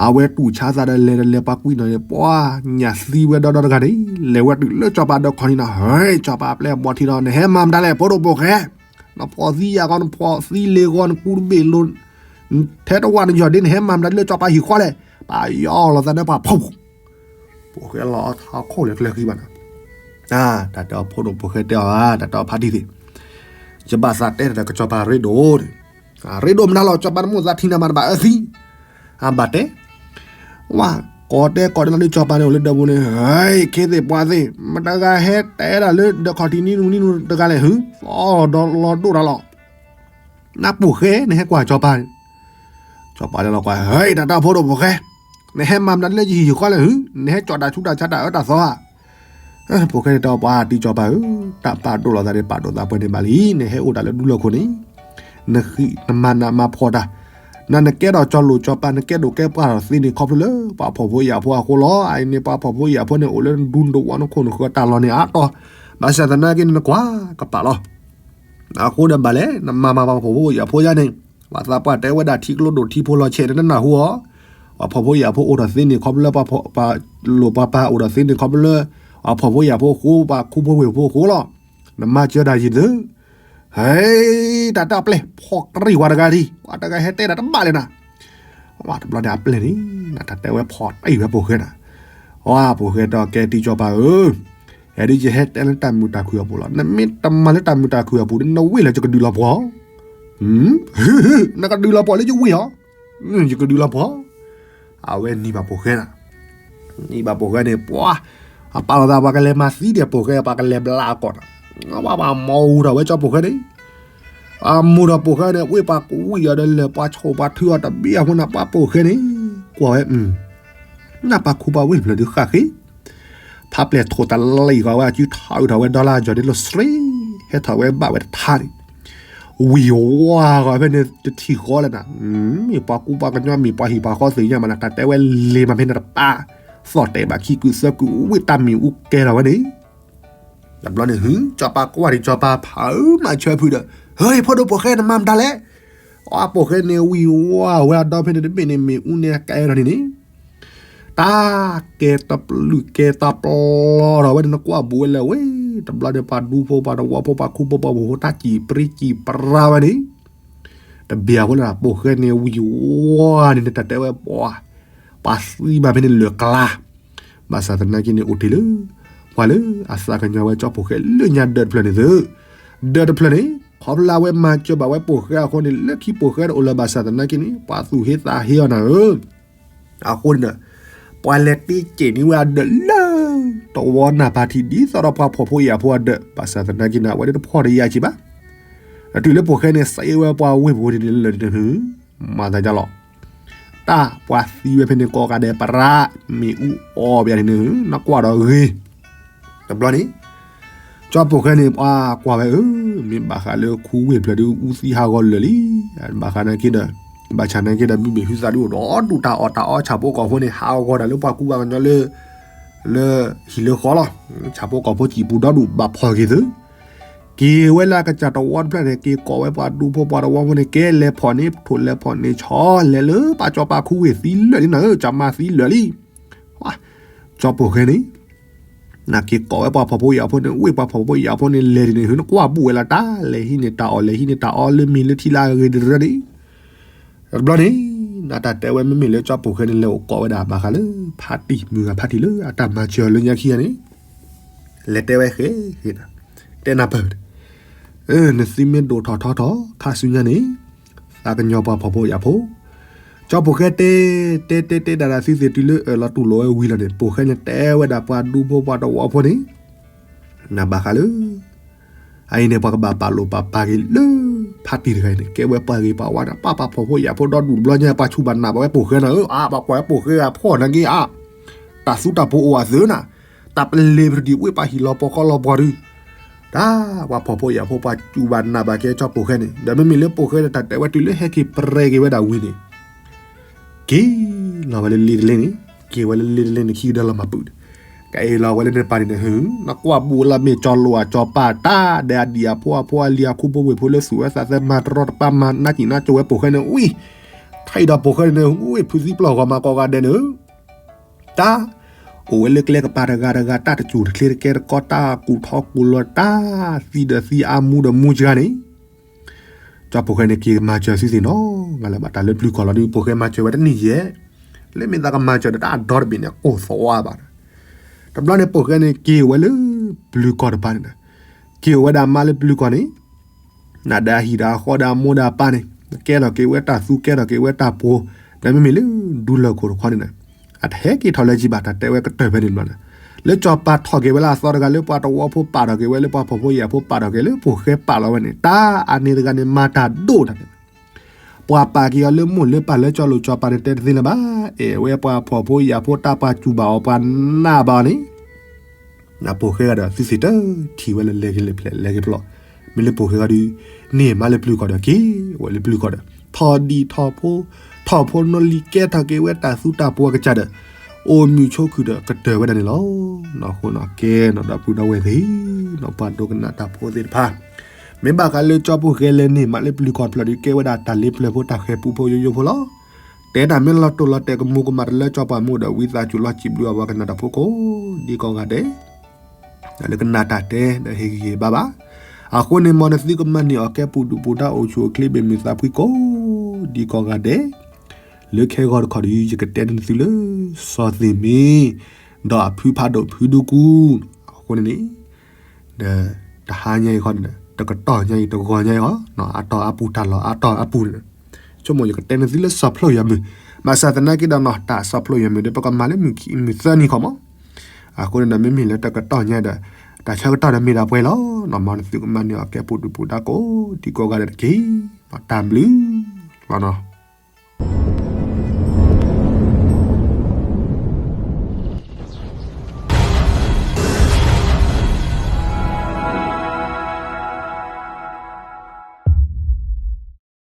အဝဲတူၢ်ဆါသးဒီးလဲၤဒီးလဲၤပှၤကွံာ်နီၤန့ၣ် ပှၤညၣ်သံဝဲဒီဒီတဂၤန့ၣ် လဲၤဝဲတုၤလၢကၠီၤပၤဒီးခီၣ်ထံးနီၤ, ဟဲ ကၠီၤပၤပျဲၢ်အဘီထံဒီး နဟဲမၤမတၤလဲၣ် ဖိဒိၣ်ပိာ်ဃဲ, နဖှီၣ်သံယၤဂီၤ နဖှီၣ်သံလ့ၤဂီၤ နကူတဘ့ၣ်လိၤ, ထဲတဝၢ်နယီၢ်ဒ့ နဟဲမၤမတၤလၢကၠီၤပၤဟံၣ်ဃီလဲၣ်, ပာ်ယီၢ်လီၤသးဒီးပှၤဖီၣ် ပိာ်ဃဲလီၤအီထီၣ်ခိၣ်လၢကျၢၤဃံဘၣ်နီၤ, တၢ်တဲအီၤဖိဒိၣ်ပိာ်ဃဲတဲအီၤဧါ, တၢ်တဲအီၤဖးတံၢ်သ့ၣ်, ယဘၣ်သးတဲတၢ်ဒီးကၠီၤပၤရ့ဒိၣ်, ရ့ဒိၣ်မတၤလီၤ ကၠီၤပၤနမိၢ်သးထံၣ်နၤမးတဘၣ်အၢသံ, အဘၣ်တဲ, ဝါ, ကိးတဲကိးတဲလီၤဒုးကၠီၤပၤန့ၣ်အိၣ်လၢဒၢးပူၤန့ၣ်, ဟဲ ခ့သ့ၣ်ပှၤသ့ၣ် မတဂၤဟဲတဲဒၣ်လၢဒၢးခီၣ်ထံးနံၤနုၤနံၤနုၤတဂၤလဲၣ်ဟု, သီဒီးလီၤဒိၣ်တၢ်လီၤ နပိာ်ဃဲ နဟဲကွၢ်ကၠီၤပၤန့ၣ်, ကၠီၤပၤလၢလီၤကွၢ် ဟဲ တၢ်တၢ်ဖိဒိၣ်ပိာ်ဃဲ, နဟဲမၤမတၤလၢယဟံၣ်ယဃီလဲၣ်ဟု, နဟဲကၠီၤတၢ်ဆူးတၢ်ဆါတၢ်အၢတၢ်သီဧါ, ပိာ်ဃဲန့ၣ်တဲပှၤတံၤကၠီၤပၤဧၢ, တၢ်ပာ်ဒိၣ်လီၤသးန့ၣ် ပာ်ဒိၣ်သးပှဲၤန့ၣ်ဘၣ်လံ, နဟဲအိၣ်တၢ်လၢဒူလၢၢ်ခိၣ်န့ၣ်, နဃံနမၤနးမၤဖှီၣ်တၢ်, နနကဲထီၣ်ကၠီၤလိာ်ကၠီၤပၤ နကဲဒိၣ်ကဲပှၢ်ထီၣ်သ့န့ၣ် ခီဖျိလၢပှၤဖှီၣ်ဖိယာ်ဖိအဃိလီၤ, အအံၤန့ၣ် ပှၤဖှီၣ်ဖိယာ်ဖိန့ၣ် အိၣ်လၢနဒူနတဝီနခိၣ်နဃၢၤတၢ်လီၢ်န့ၣ်အါတီၢ်, ဘၣ်ဆၣ်သနာ်က့န့ၣ် နကွၢ်ကပာ်လီၤ အဃိဒီးဘၣ်လဲၣ် နမၤမၤပှၤဖှီၣ်ဖိယာ်ဖိယါန့ၣ်, ပှၤသးပှၢ်တဲဝဲဒၣ်ထံကျိဒိၣ်ထံဖိလီၤဆဲးန့ၣ် နနၢ်ဟူအီၤ, ပှၤဖှီၣ်ဖိယာ်ဖိအိၣ်ထီၣ်သ့န့ၣ် ခီဖျိလၢပှၤလိာ်ပှၤပၤအိၣ်ထီၣ်သ့န့ၣ် ခီဖျိလၢ ပှၤဖှီၣ်ဖိယာ်ဖိအဃိ ပှၤခူဖိဝ့ၢ်ဖိအဃိလီၤ, နမၤစၢၤဒၣ်ယံၤသု, ဟဲ, တၢ်တၢ်ပျဲၢ်ဖီၣ်ကရံၣ်ဝဲတဂၤဒံး ပှၤတဂၤဟဲတဲဒၣ်တဘၣ်လဲၣ်နၤ တဘျီန့ၣ်အပျဲၢ်န့ၣ် နတၢ်တဲဝဲဖီၣ်တံၢ်ဝဲပိာ်ဃဲနၤ, အပှၤပိာ်ဃဲဒီးကဲတံၤစီၤပၤဧၢ, ဟဲဒ်ယဟဲတဲလၢတၢ်မုာ်တၢ်ခုၣ်အပူၤလီၤ. နမ့ၢ်တမၤလၢတၢ်မုာ်တၢ်ခုၣ်အပူၤ နဝ့ၢ်လၢယကဒုးလီၤပှီၢ်, နကဒုးလီၤပှီၢ်လၢယဝ့ၢ်အီၤ, ယကဒုးလီၤပှီၢ်. အဝဲနံၤဘၣ်ပိာ်ဃဲနၤ နံၤဘၣ်ပိာ်ဃဲန့ၣ် ပှၤ အပာ်လီၤသးပှၤကလဲၤမၤသံဒီးပိာ်ဃဲ ပှၤကလဲၤဘျးအကိာ်နၤ, ပှၤမၤမူထီၣ်ဝဲကၠီပိာ်ဃဲန့ၣ်, အမူထီၣ်ပိာ်ဃဲန့ၣ် ဝ့ၢ်ပှၤကဝံၣ်အီၤဒီးလၢပှၤဆိၣ်ပှၤထုအီၤတဘ့ၣ် အဃိန့ၣ် ပှၤပိာ်ဃဲန့ၣ် ကွၢ်ဝဲ နၢ်ပၤခူပှၤဝ့ၢ်တဖျၢၣ်ဒုးဃၣ်ဃ့, ဖးပျဲၢ်ထိၣ်တလံၤဃီဝဲ အစုထီၣ်အုးထီၣ်ဝဲဒီလၣ်ယီၤဒ်လိာ်စရ့, ဟဲထီၣ်ဝဲဘၣ်ဝဲတထါန့ၣ် ဝံၤဝါဂီၤဖဲန့ၣ် တထံၣ်ဃီလၢနၤ, မ့ၢ်ပှၤကူပှၤကညီ မ့ၢ်ပှၤဟံၣ်ပှၤဃီသ့ၣ်ညါမးနၤ တၢ်တဲဝဲလ့ၤမးဖဲန့ၣ်တပၢ်, သီၣ်တဲာ်ဘၣ်ခံကုာ်သၢကုာ် ဝ့ၢ်တၢ်မ့ၣ်အူကဲထီၣ်ဝဲန့ၣ်, တဘျီန့ၣ် ကၠီပၤကွၢ်ဒံး ကၠီပၤဖးအၢမၤဆၢဖုဒီး ဟ့ ဖိဒိၣ်ပိာ်ဃဲနမၤမတၤလဲၣ်, အပှၤပိာ်ဃဲန့ၣ် ဝံၤဝါဝဲအဒီဖဲန့ၣ် တဘ့ၣ်န့ၣ် မ့ၣ်အူန့ၣ်ကဲထီၣ်န့ၣ်န့ၣ် တၢ်ကဲတပျုာ်ကဲတပျီထီၣ်ဝဲန့ၣ် နကွၢ်ဘူးဝဲလၢဝဲ, တဘျီန့ၣ် ပှၤဒူဖိပှၤတဝီဖိ ပှၤခူဖိပှၤဝ့ၢ်ဖိ တၢ်စံၣ်ပြံစံၣ်ပြါဝဲန့ၣ်, တဘၣ်အဃိလၢပိာ်ဃဲန့ၣ် ဝံၤဝါန့ၣ် နတၢ်တဲဝဲပှၤ, ပှၤသံဘၣ်ဖဲန့ၣ်လၢာ်ကျါ, ဘၣ်ဆၣ်သနာ်က့န့ၣ် အိၣ်တ့ၢ်လၢ ပှၤလၢအသးကညီၤဝဲကၠီပိာ်ဃဲလၢညါဒၢးတဖျၢၣ်န့ၣ်သု, ဒၢးတဖျၢၣ်န့ၣ် ခီဖျိလၢအဝဲမၤစၢၤဘၣ်ဝဲပိာ်ဃဲအဃိန့ၣ် လၢခံပိာ်ဃဲတအိၣ်လၢၤဘၣ်ဆၣ်သနာ်က့န့ၣ် ပှၤသူၣ်ဟ့သးဟ့အီၤနၤဧၢ, အဃိန့ၣ်ဒီး ပှၤလဲၤတ့စဲးန့ၢ်ဝဲအဒၢးလၢ တဝီနၢ်ပၤထံး ဒ်သိးဒီးပှၤဖှီၣ်ဖိယာ်ဖိအဒၢး ဘၣ်ဆၣ်သနာ်က့န့ၣ် အဝဲဒၣ်တဖှီၣ်တယာ်က့ၤဘၣ်, တုၤလၢပိာ်ဃဲန့ၣ် စးအ့ဝဲပှၤဝ့ၢ်ပူၤန့ၣ်လၢာ်န့ၣ် မၤသးဒ်လီၤ, တၢ်ပှၤသံဝဲဖဲန့ၣ်ကိးဂၤဒဲး ပရၣ် မ့ၣ်အူအီၣ်ဘၣ်န့ၣ် နကွၢ်ဒီးဂ့ၤ, တဘျီန့ၣ် ကၠီပိာ်ဃဲန့ၣ် ပှၤကွၢ်ဝဲဧၢ, မ့ၢ်ဘၣ်ဃးလၢခူဝ့ၢ်တဖျၢၣ်ဒုး အူသံဟးဂီၤလၢာ်လံ, ဘၣ်ဃးနာ်က့ဒီး ဘၣ်ဆၣ်နာ်က့ဒီး မ့မ့ၢ်ဟုသးဒုးအိၣ်ဒီးဒူၣ်တၢ်အီၣ်တၢ်အီ ဆၣ်ဖိကီၢ်ဖိန့ၣ် ဟးဂီၤဒၣ်လၢပှၤကူပှၤကညီလၢ လၢဟံၣ်လၢဃီလီၤ, ဆၣ်ဖိကီၢ်ဖိစံၣ်ပူၤဒီဒူၣ်ဘၣ်ဖီၣ်က့ၤသု, က့ၤဝဲလၢအကစၢ်တဝီတဖျၢၣ်န့ၣ် က့ၤကိးဝဲပှၤဒူဖိပှၤတဝီဖိန့ၣ် ကဲလဲၤဖီၣ်န့ၢ်ထိၣ်လဲၤဖီၣ်န့ၢ်ဆီလဲၤလၢ ပှၤကၠီပၤခူဝ့ၢ်သံလၢာ်လံနၤဧၢ, ကၠီမါသံလၢာ်လံ, ကၠီပိာ်ဃဲန့ၣ် နက့ၤကိးဝဲပှၤဖှီၣ်ဖိယာ်ဖိန့ၣ် ဝ့ၢ်ပှၤဖှီၣ်ဖိယာ်ဖိန့ၣ် လဲၤဒ်န့ၣ် ဟုနကွၢ်ဘူးဝဲလၢတၢ် လဲၤဟံးန့ၢ်တၢ်အီၣ် လဲၤဟံးန့ၢ်တၢ်အီလၢမ့ၤလၢထံလၢအဂ့ၤတရၢန့ၣ်, တဘျီန့ၣ် နတၢ်တဲဝဲမ့မ့ၢ်လၢကၠီပိာ်ဃဲန့ၣ် လဲၤအိၣ်ကိးဝဲဒၣ်ဘၣ်ဃးလၢ ဖါတံၢ်မုၢ်ဂၤဖါတံၢ်လၢအတၢ်မၤစၢၤအီၤလၢညါခံဂၤန့ၣ် လဲၤတဲဝဲဃဲဃဲ တဲနၢ်ပၢၢ် နသုမ့ၢ်ဒိၣ်ထီၣ်ထီထီၣ် ခါဆူညါန့ၣ် သးကညီၤပှၤဖှီၣ်ဖိယာ်ဖိ, ကၠီပိာ်ဃဲတဲ တဲတဲတဲဒၣ်ဒၣ်သုသ့ၣ်တုၤလၢအၢၣ်လီၤတူၢ်လိာ်ဝဲဝံၤလီၤန့ၣ် ပိာ်ဃဲန့ၣ်တဲဝဲဒၣ်ပှၤဒူဖိပှၤတဝီဖိန့ၣ် နဘၣ်ဃးလၢ အအံၤန့ၣ် ပှၤကဘၣ်ပာ်လိာ်ပာ်ပာ်က့ၤလၢ ဖါတံၢ်တဂၤအံၤန့ၣ် ကဲဝဲပှၤဂ့ၤပှၤဝါန့ၣ် ပာ်ပှၤဖှီၣ်ဖိယာ်ဖိဒီဒူၣ်တဘျီညါ ပှၤဆူၣ်ဘၣ်နးဘၣ်ဝဲပိာ်ဃဲနၤဧၢ, အါ ပှၤကွၢ်ဝဲပိာ်ဃဲအဖှီၣ်နာ်က့အါ, တၢ်သူတၢ်ပိာ်အိၣ်အသးနၤ, တၢ်ပလ့ၤပတဒံးဝ့ၢ်ပှၤဟံၣ်လီၤပှီၢ်ဃီလီၤပှီၢ်ဒုး, တၢ်ပှၤဖှီၣ်ဖိယာ်ဖိ ပှၤဆူၣ်ဘၣ်နးဘၣ်က့ၤကၠီပိာ်ဃဲန့ၣ် ဒီးမ့မ့ၢ်လၢပိာ်ဃဲဒီးတၢ်တဲဝဲတုၤလၢဟဲက့ၤပြဲက့ၤဝဲဒၣ်ဝံၤန့ၣ် က့ၤလီၤဝဲလၢလ့တလ့န့ၣ်, က့ၤဝဲလၢလ့တလ့န့ၣ် ခံကဒၢလီၤမၤပုာ်ဒီး, ကအဲၣ်လီၤဝဲလၢန့ၣ်ပၢ်န့ၣ်န့ၣ် ဟု နကွၢ်ဘူးလၢမ့ၢ်ကၠီလိာ်အကၠီပၢ်တၢ် ဒီးအဒံၣ်အဖိအဖိအလံၤအခိၣ်ဖိဝ့ၢ်ဖိလၢသူၣ်ဝဲသးသဲမၤတရီတပါမၤနးစံၣ်နါကၠိဝဲပိာ်ဃဲန့ၣ် ဝံၤ, ထံၣ်ဒီးပိာ်ဃဲန့ၣ် ဝံၤ ဖုးသံပျီၢ်ဂီၤမၤကိးဂၤဒဲးန့ၣ် တၢ် အိၣ်ဝဲလၢကျဲကပၤတဂၤတဂၤ တၢ်တစူၢ်တချ့တကဲတကီ တၢ်ကူၣ်ထီကူၣ်လီၤ တၢ်သံဒီးသံအါမူဒီးမူစှၤန့ၣ် ကၠီပိာ်ဃဲန့ၣ် က့ၤမၤစၢၤသုသ့ၣ်နီၣ် ဂၤလၢဘၣ်တၢ်လၢပျုၤကီၢ်လီၤဒုး ပိာ်ဃဲမၤစၢၤဝဲတနံၣ်ယဲၢ်, လၢမ့ၢ်သးကမၤစၢၤဒီးတၢ်အဒီတဘ့ၣ်န့ၣ် ကိၢ်သဝါဘၣ်. တဘျီန့ၣ် ပိာ်ဃဲန့ၣ် က့ၤဝဲလၢပျုၤကီၢ်တပၤန့ၣ်, က့ၤဝဲဒၣ်မါလၢပျုၤကီၢ်န့ၣ် နဒၣ်ဟံၣ်ဒီးအဃီဒီးအမိၢ်ဒီးအပၢ်န့ၣ် ကဲထီၣ်က့ၤဝဲတၢ်သူ ကဲထီၣ်က့ၤဝဲတၢ်ပှိၤ, ဒီးမ့မ့ၢ်လၢဒူလၢၢ်ခိၣ်တခီန့ၣ် အတဟဲက့ၤထီၣ်လၢၤဘၣ် တၢ်တဲဝဲကတၢၢ်ဖဲန့ၣ်ဘျီန့ၣ်, လၢကၠီပၤထီၣ်က့ၤဝဲလၢအသီတဂၤ လၢပှၤတဝီဖိပာ်ထီၣ်က့ၤဝဲ လၢပှၤဖှီၣ်ဖိယာ်ဖိပာ်ထီၣ်က့ၤ လၢပိာ်ဃဲပာ်လီၤဝဲန့ၣ် တၢ်အန့ၣ်တဂၤန့ၣ် မၤတၢ်ဒိၣ်တၢ်န့ၣ် ပှၤပာ်က့ၤအီၤလၢမိၢ်လၢပၢ်လၢကၠီလိာ်ကၠီပၤန့ၣ် တဲတသ့လၢၤဘၣ်, အဲၣ်ဝဲပှၤဖှီၣ်ဖိယာ်ဖိ တၢ်ပှၤစူၢ်ဘၣ်အီၤ ပှၤနာ်ဘၣ်အီၤန့ၣ် နပိာ်ဃဲဂၤဒီး သုသ့ၣ်တထံၣ်ဝဲလၢလဲၤက့ၤလၢဖျဲၣ်လဲၤက့ၤဖျီၣ်, မ့ၢ်လၢပိာ်ဃဲဂၤဒီး န့ၢ်မါလၢပျုၤကီၢ်ဒီးက့ၤဝဲလၢပျုၤကီၢ်ဒီး ထီၣ်ဒံၣ်ထီၣ်ဖိ, ထီၣ်ဖိနီၢ်လံၤ ကဲထီၣ်က့ၤဝဲတၢ်သူတၢ်ပှိၤအကစၢ်ဒီး အိၣ်မုာ်ဆိးခုၣ်ဒီးကတၢၢ်ဝဲဒၣ်န့ၣ်လီၤ. နီၢ်ဃိနီၢ်ကဲနီၢ်ဒီပုၢ်ဒီဝဲၢ်သ့ၣ်, နီၢ်ပှၤဒိကနၣ်တၢ်ဖိသ့ၣ်တဖၣ်, မ့ၢ်ဘၣ်ဃးလၢကၠီပိာ်ဃဲလဲၤန့ၢ်မါလၢပျုၤကီၢ်တဖျၢၣ်ဒီး ကဲဝဲဒၣ်တၢ်လ့ပျၢၤဖိ တၢ်ဃဲၤပူဖိယိယိဖိလီၤ. တဲတၢ်မ့ၢ်လီၤတိၢ်လီၤတဲာ် ကမူၤကမၣ်တၢ်လၢကၠီပှၤမူဒီး ဝံသးစူၤလီၤစံးဘျုးအဝဲကနၣ်တၢ်ဖိကိး ဒ်ကိးဂၤဒဲး လၢကနၣ်တၢ်တဲဒီးဟ့ၣ်ဂံၢ်ဟ့ၣ်ဘါဘၣ်. အဃိန့ၣ် မ်နသုကမၤန့ၢ်အီၤကဲပူၤဒူၣ်ပူၤဒါ အိၣ်ဆူၣ်အိၣ်ချ့ ဘၣ်မုာ်သးဖှံကိး ဒ်ကိးဂၤဒဲး လၢခဲဂီၤတခီဒီး ယကတဲန့ၢ်သုလၢ စီၤသ့ၣ်မ့ၤ ဒီးအဖုဖးဒိၣ်ဖုဒူကူ အဃိန့ၣ်န့ၣ် ဒီးတဟါညါအံၤဃီန့ၣ် တကတီၢ်ညါအံၤ တဂီၤညါအံၤဃီ အတီၢ်အပူၤ တၢ်လီၢ်အတီၢ်အပူၤန့ၣ် ဆိကမိၣ်ယကတဲန့ၢ်သုလၢစီၤဖျိယွၤမုၢ်, ဘၣ်ဆၣ်သနာ်က့ဒီးနီၤ တၢ်စီၤဖျိယွၤမုၢ်ဒီး ပကမၤလၢမုၢ်သၢနံၤခီမး, အဃိန့ၣ်ဒီး မ့မ့ၢ်လၢတကတီၢ်ညါဒီး တၢ်ဆၢကတီၢ်ဒီးမ့ၢ်ဒၣ်ပှဲၤလီၤနီၤ, မ်နသုကမၤန့ၢ်အီၤကဲပူၤဒုၣ်ပူၤဒါကိးဒံကိးဂၤဒဲးတက့ၢ်, တၢ်ဘျုးလီၤနီၤ.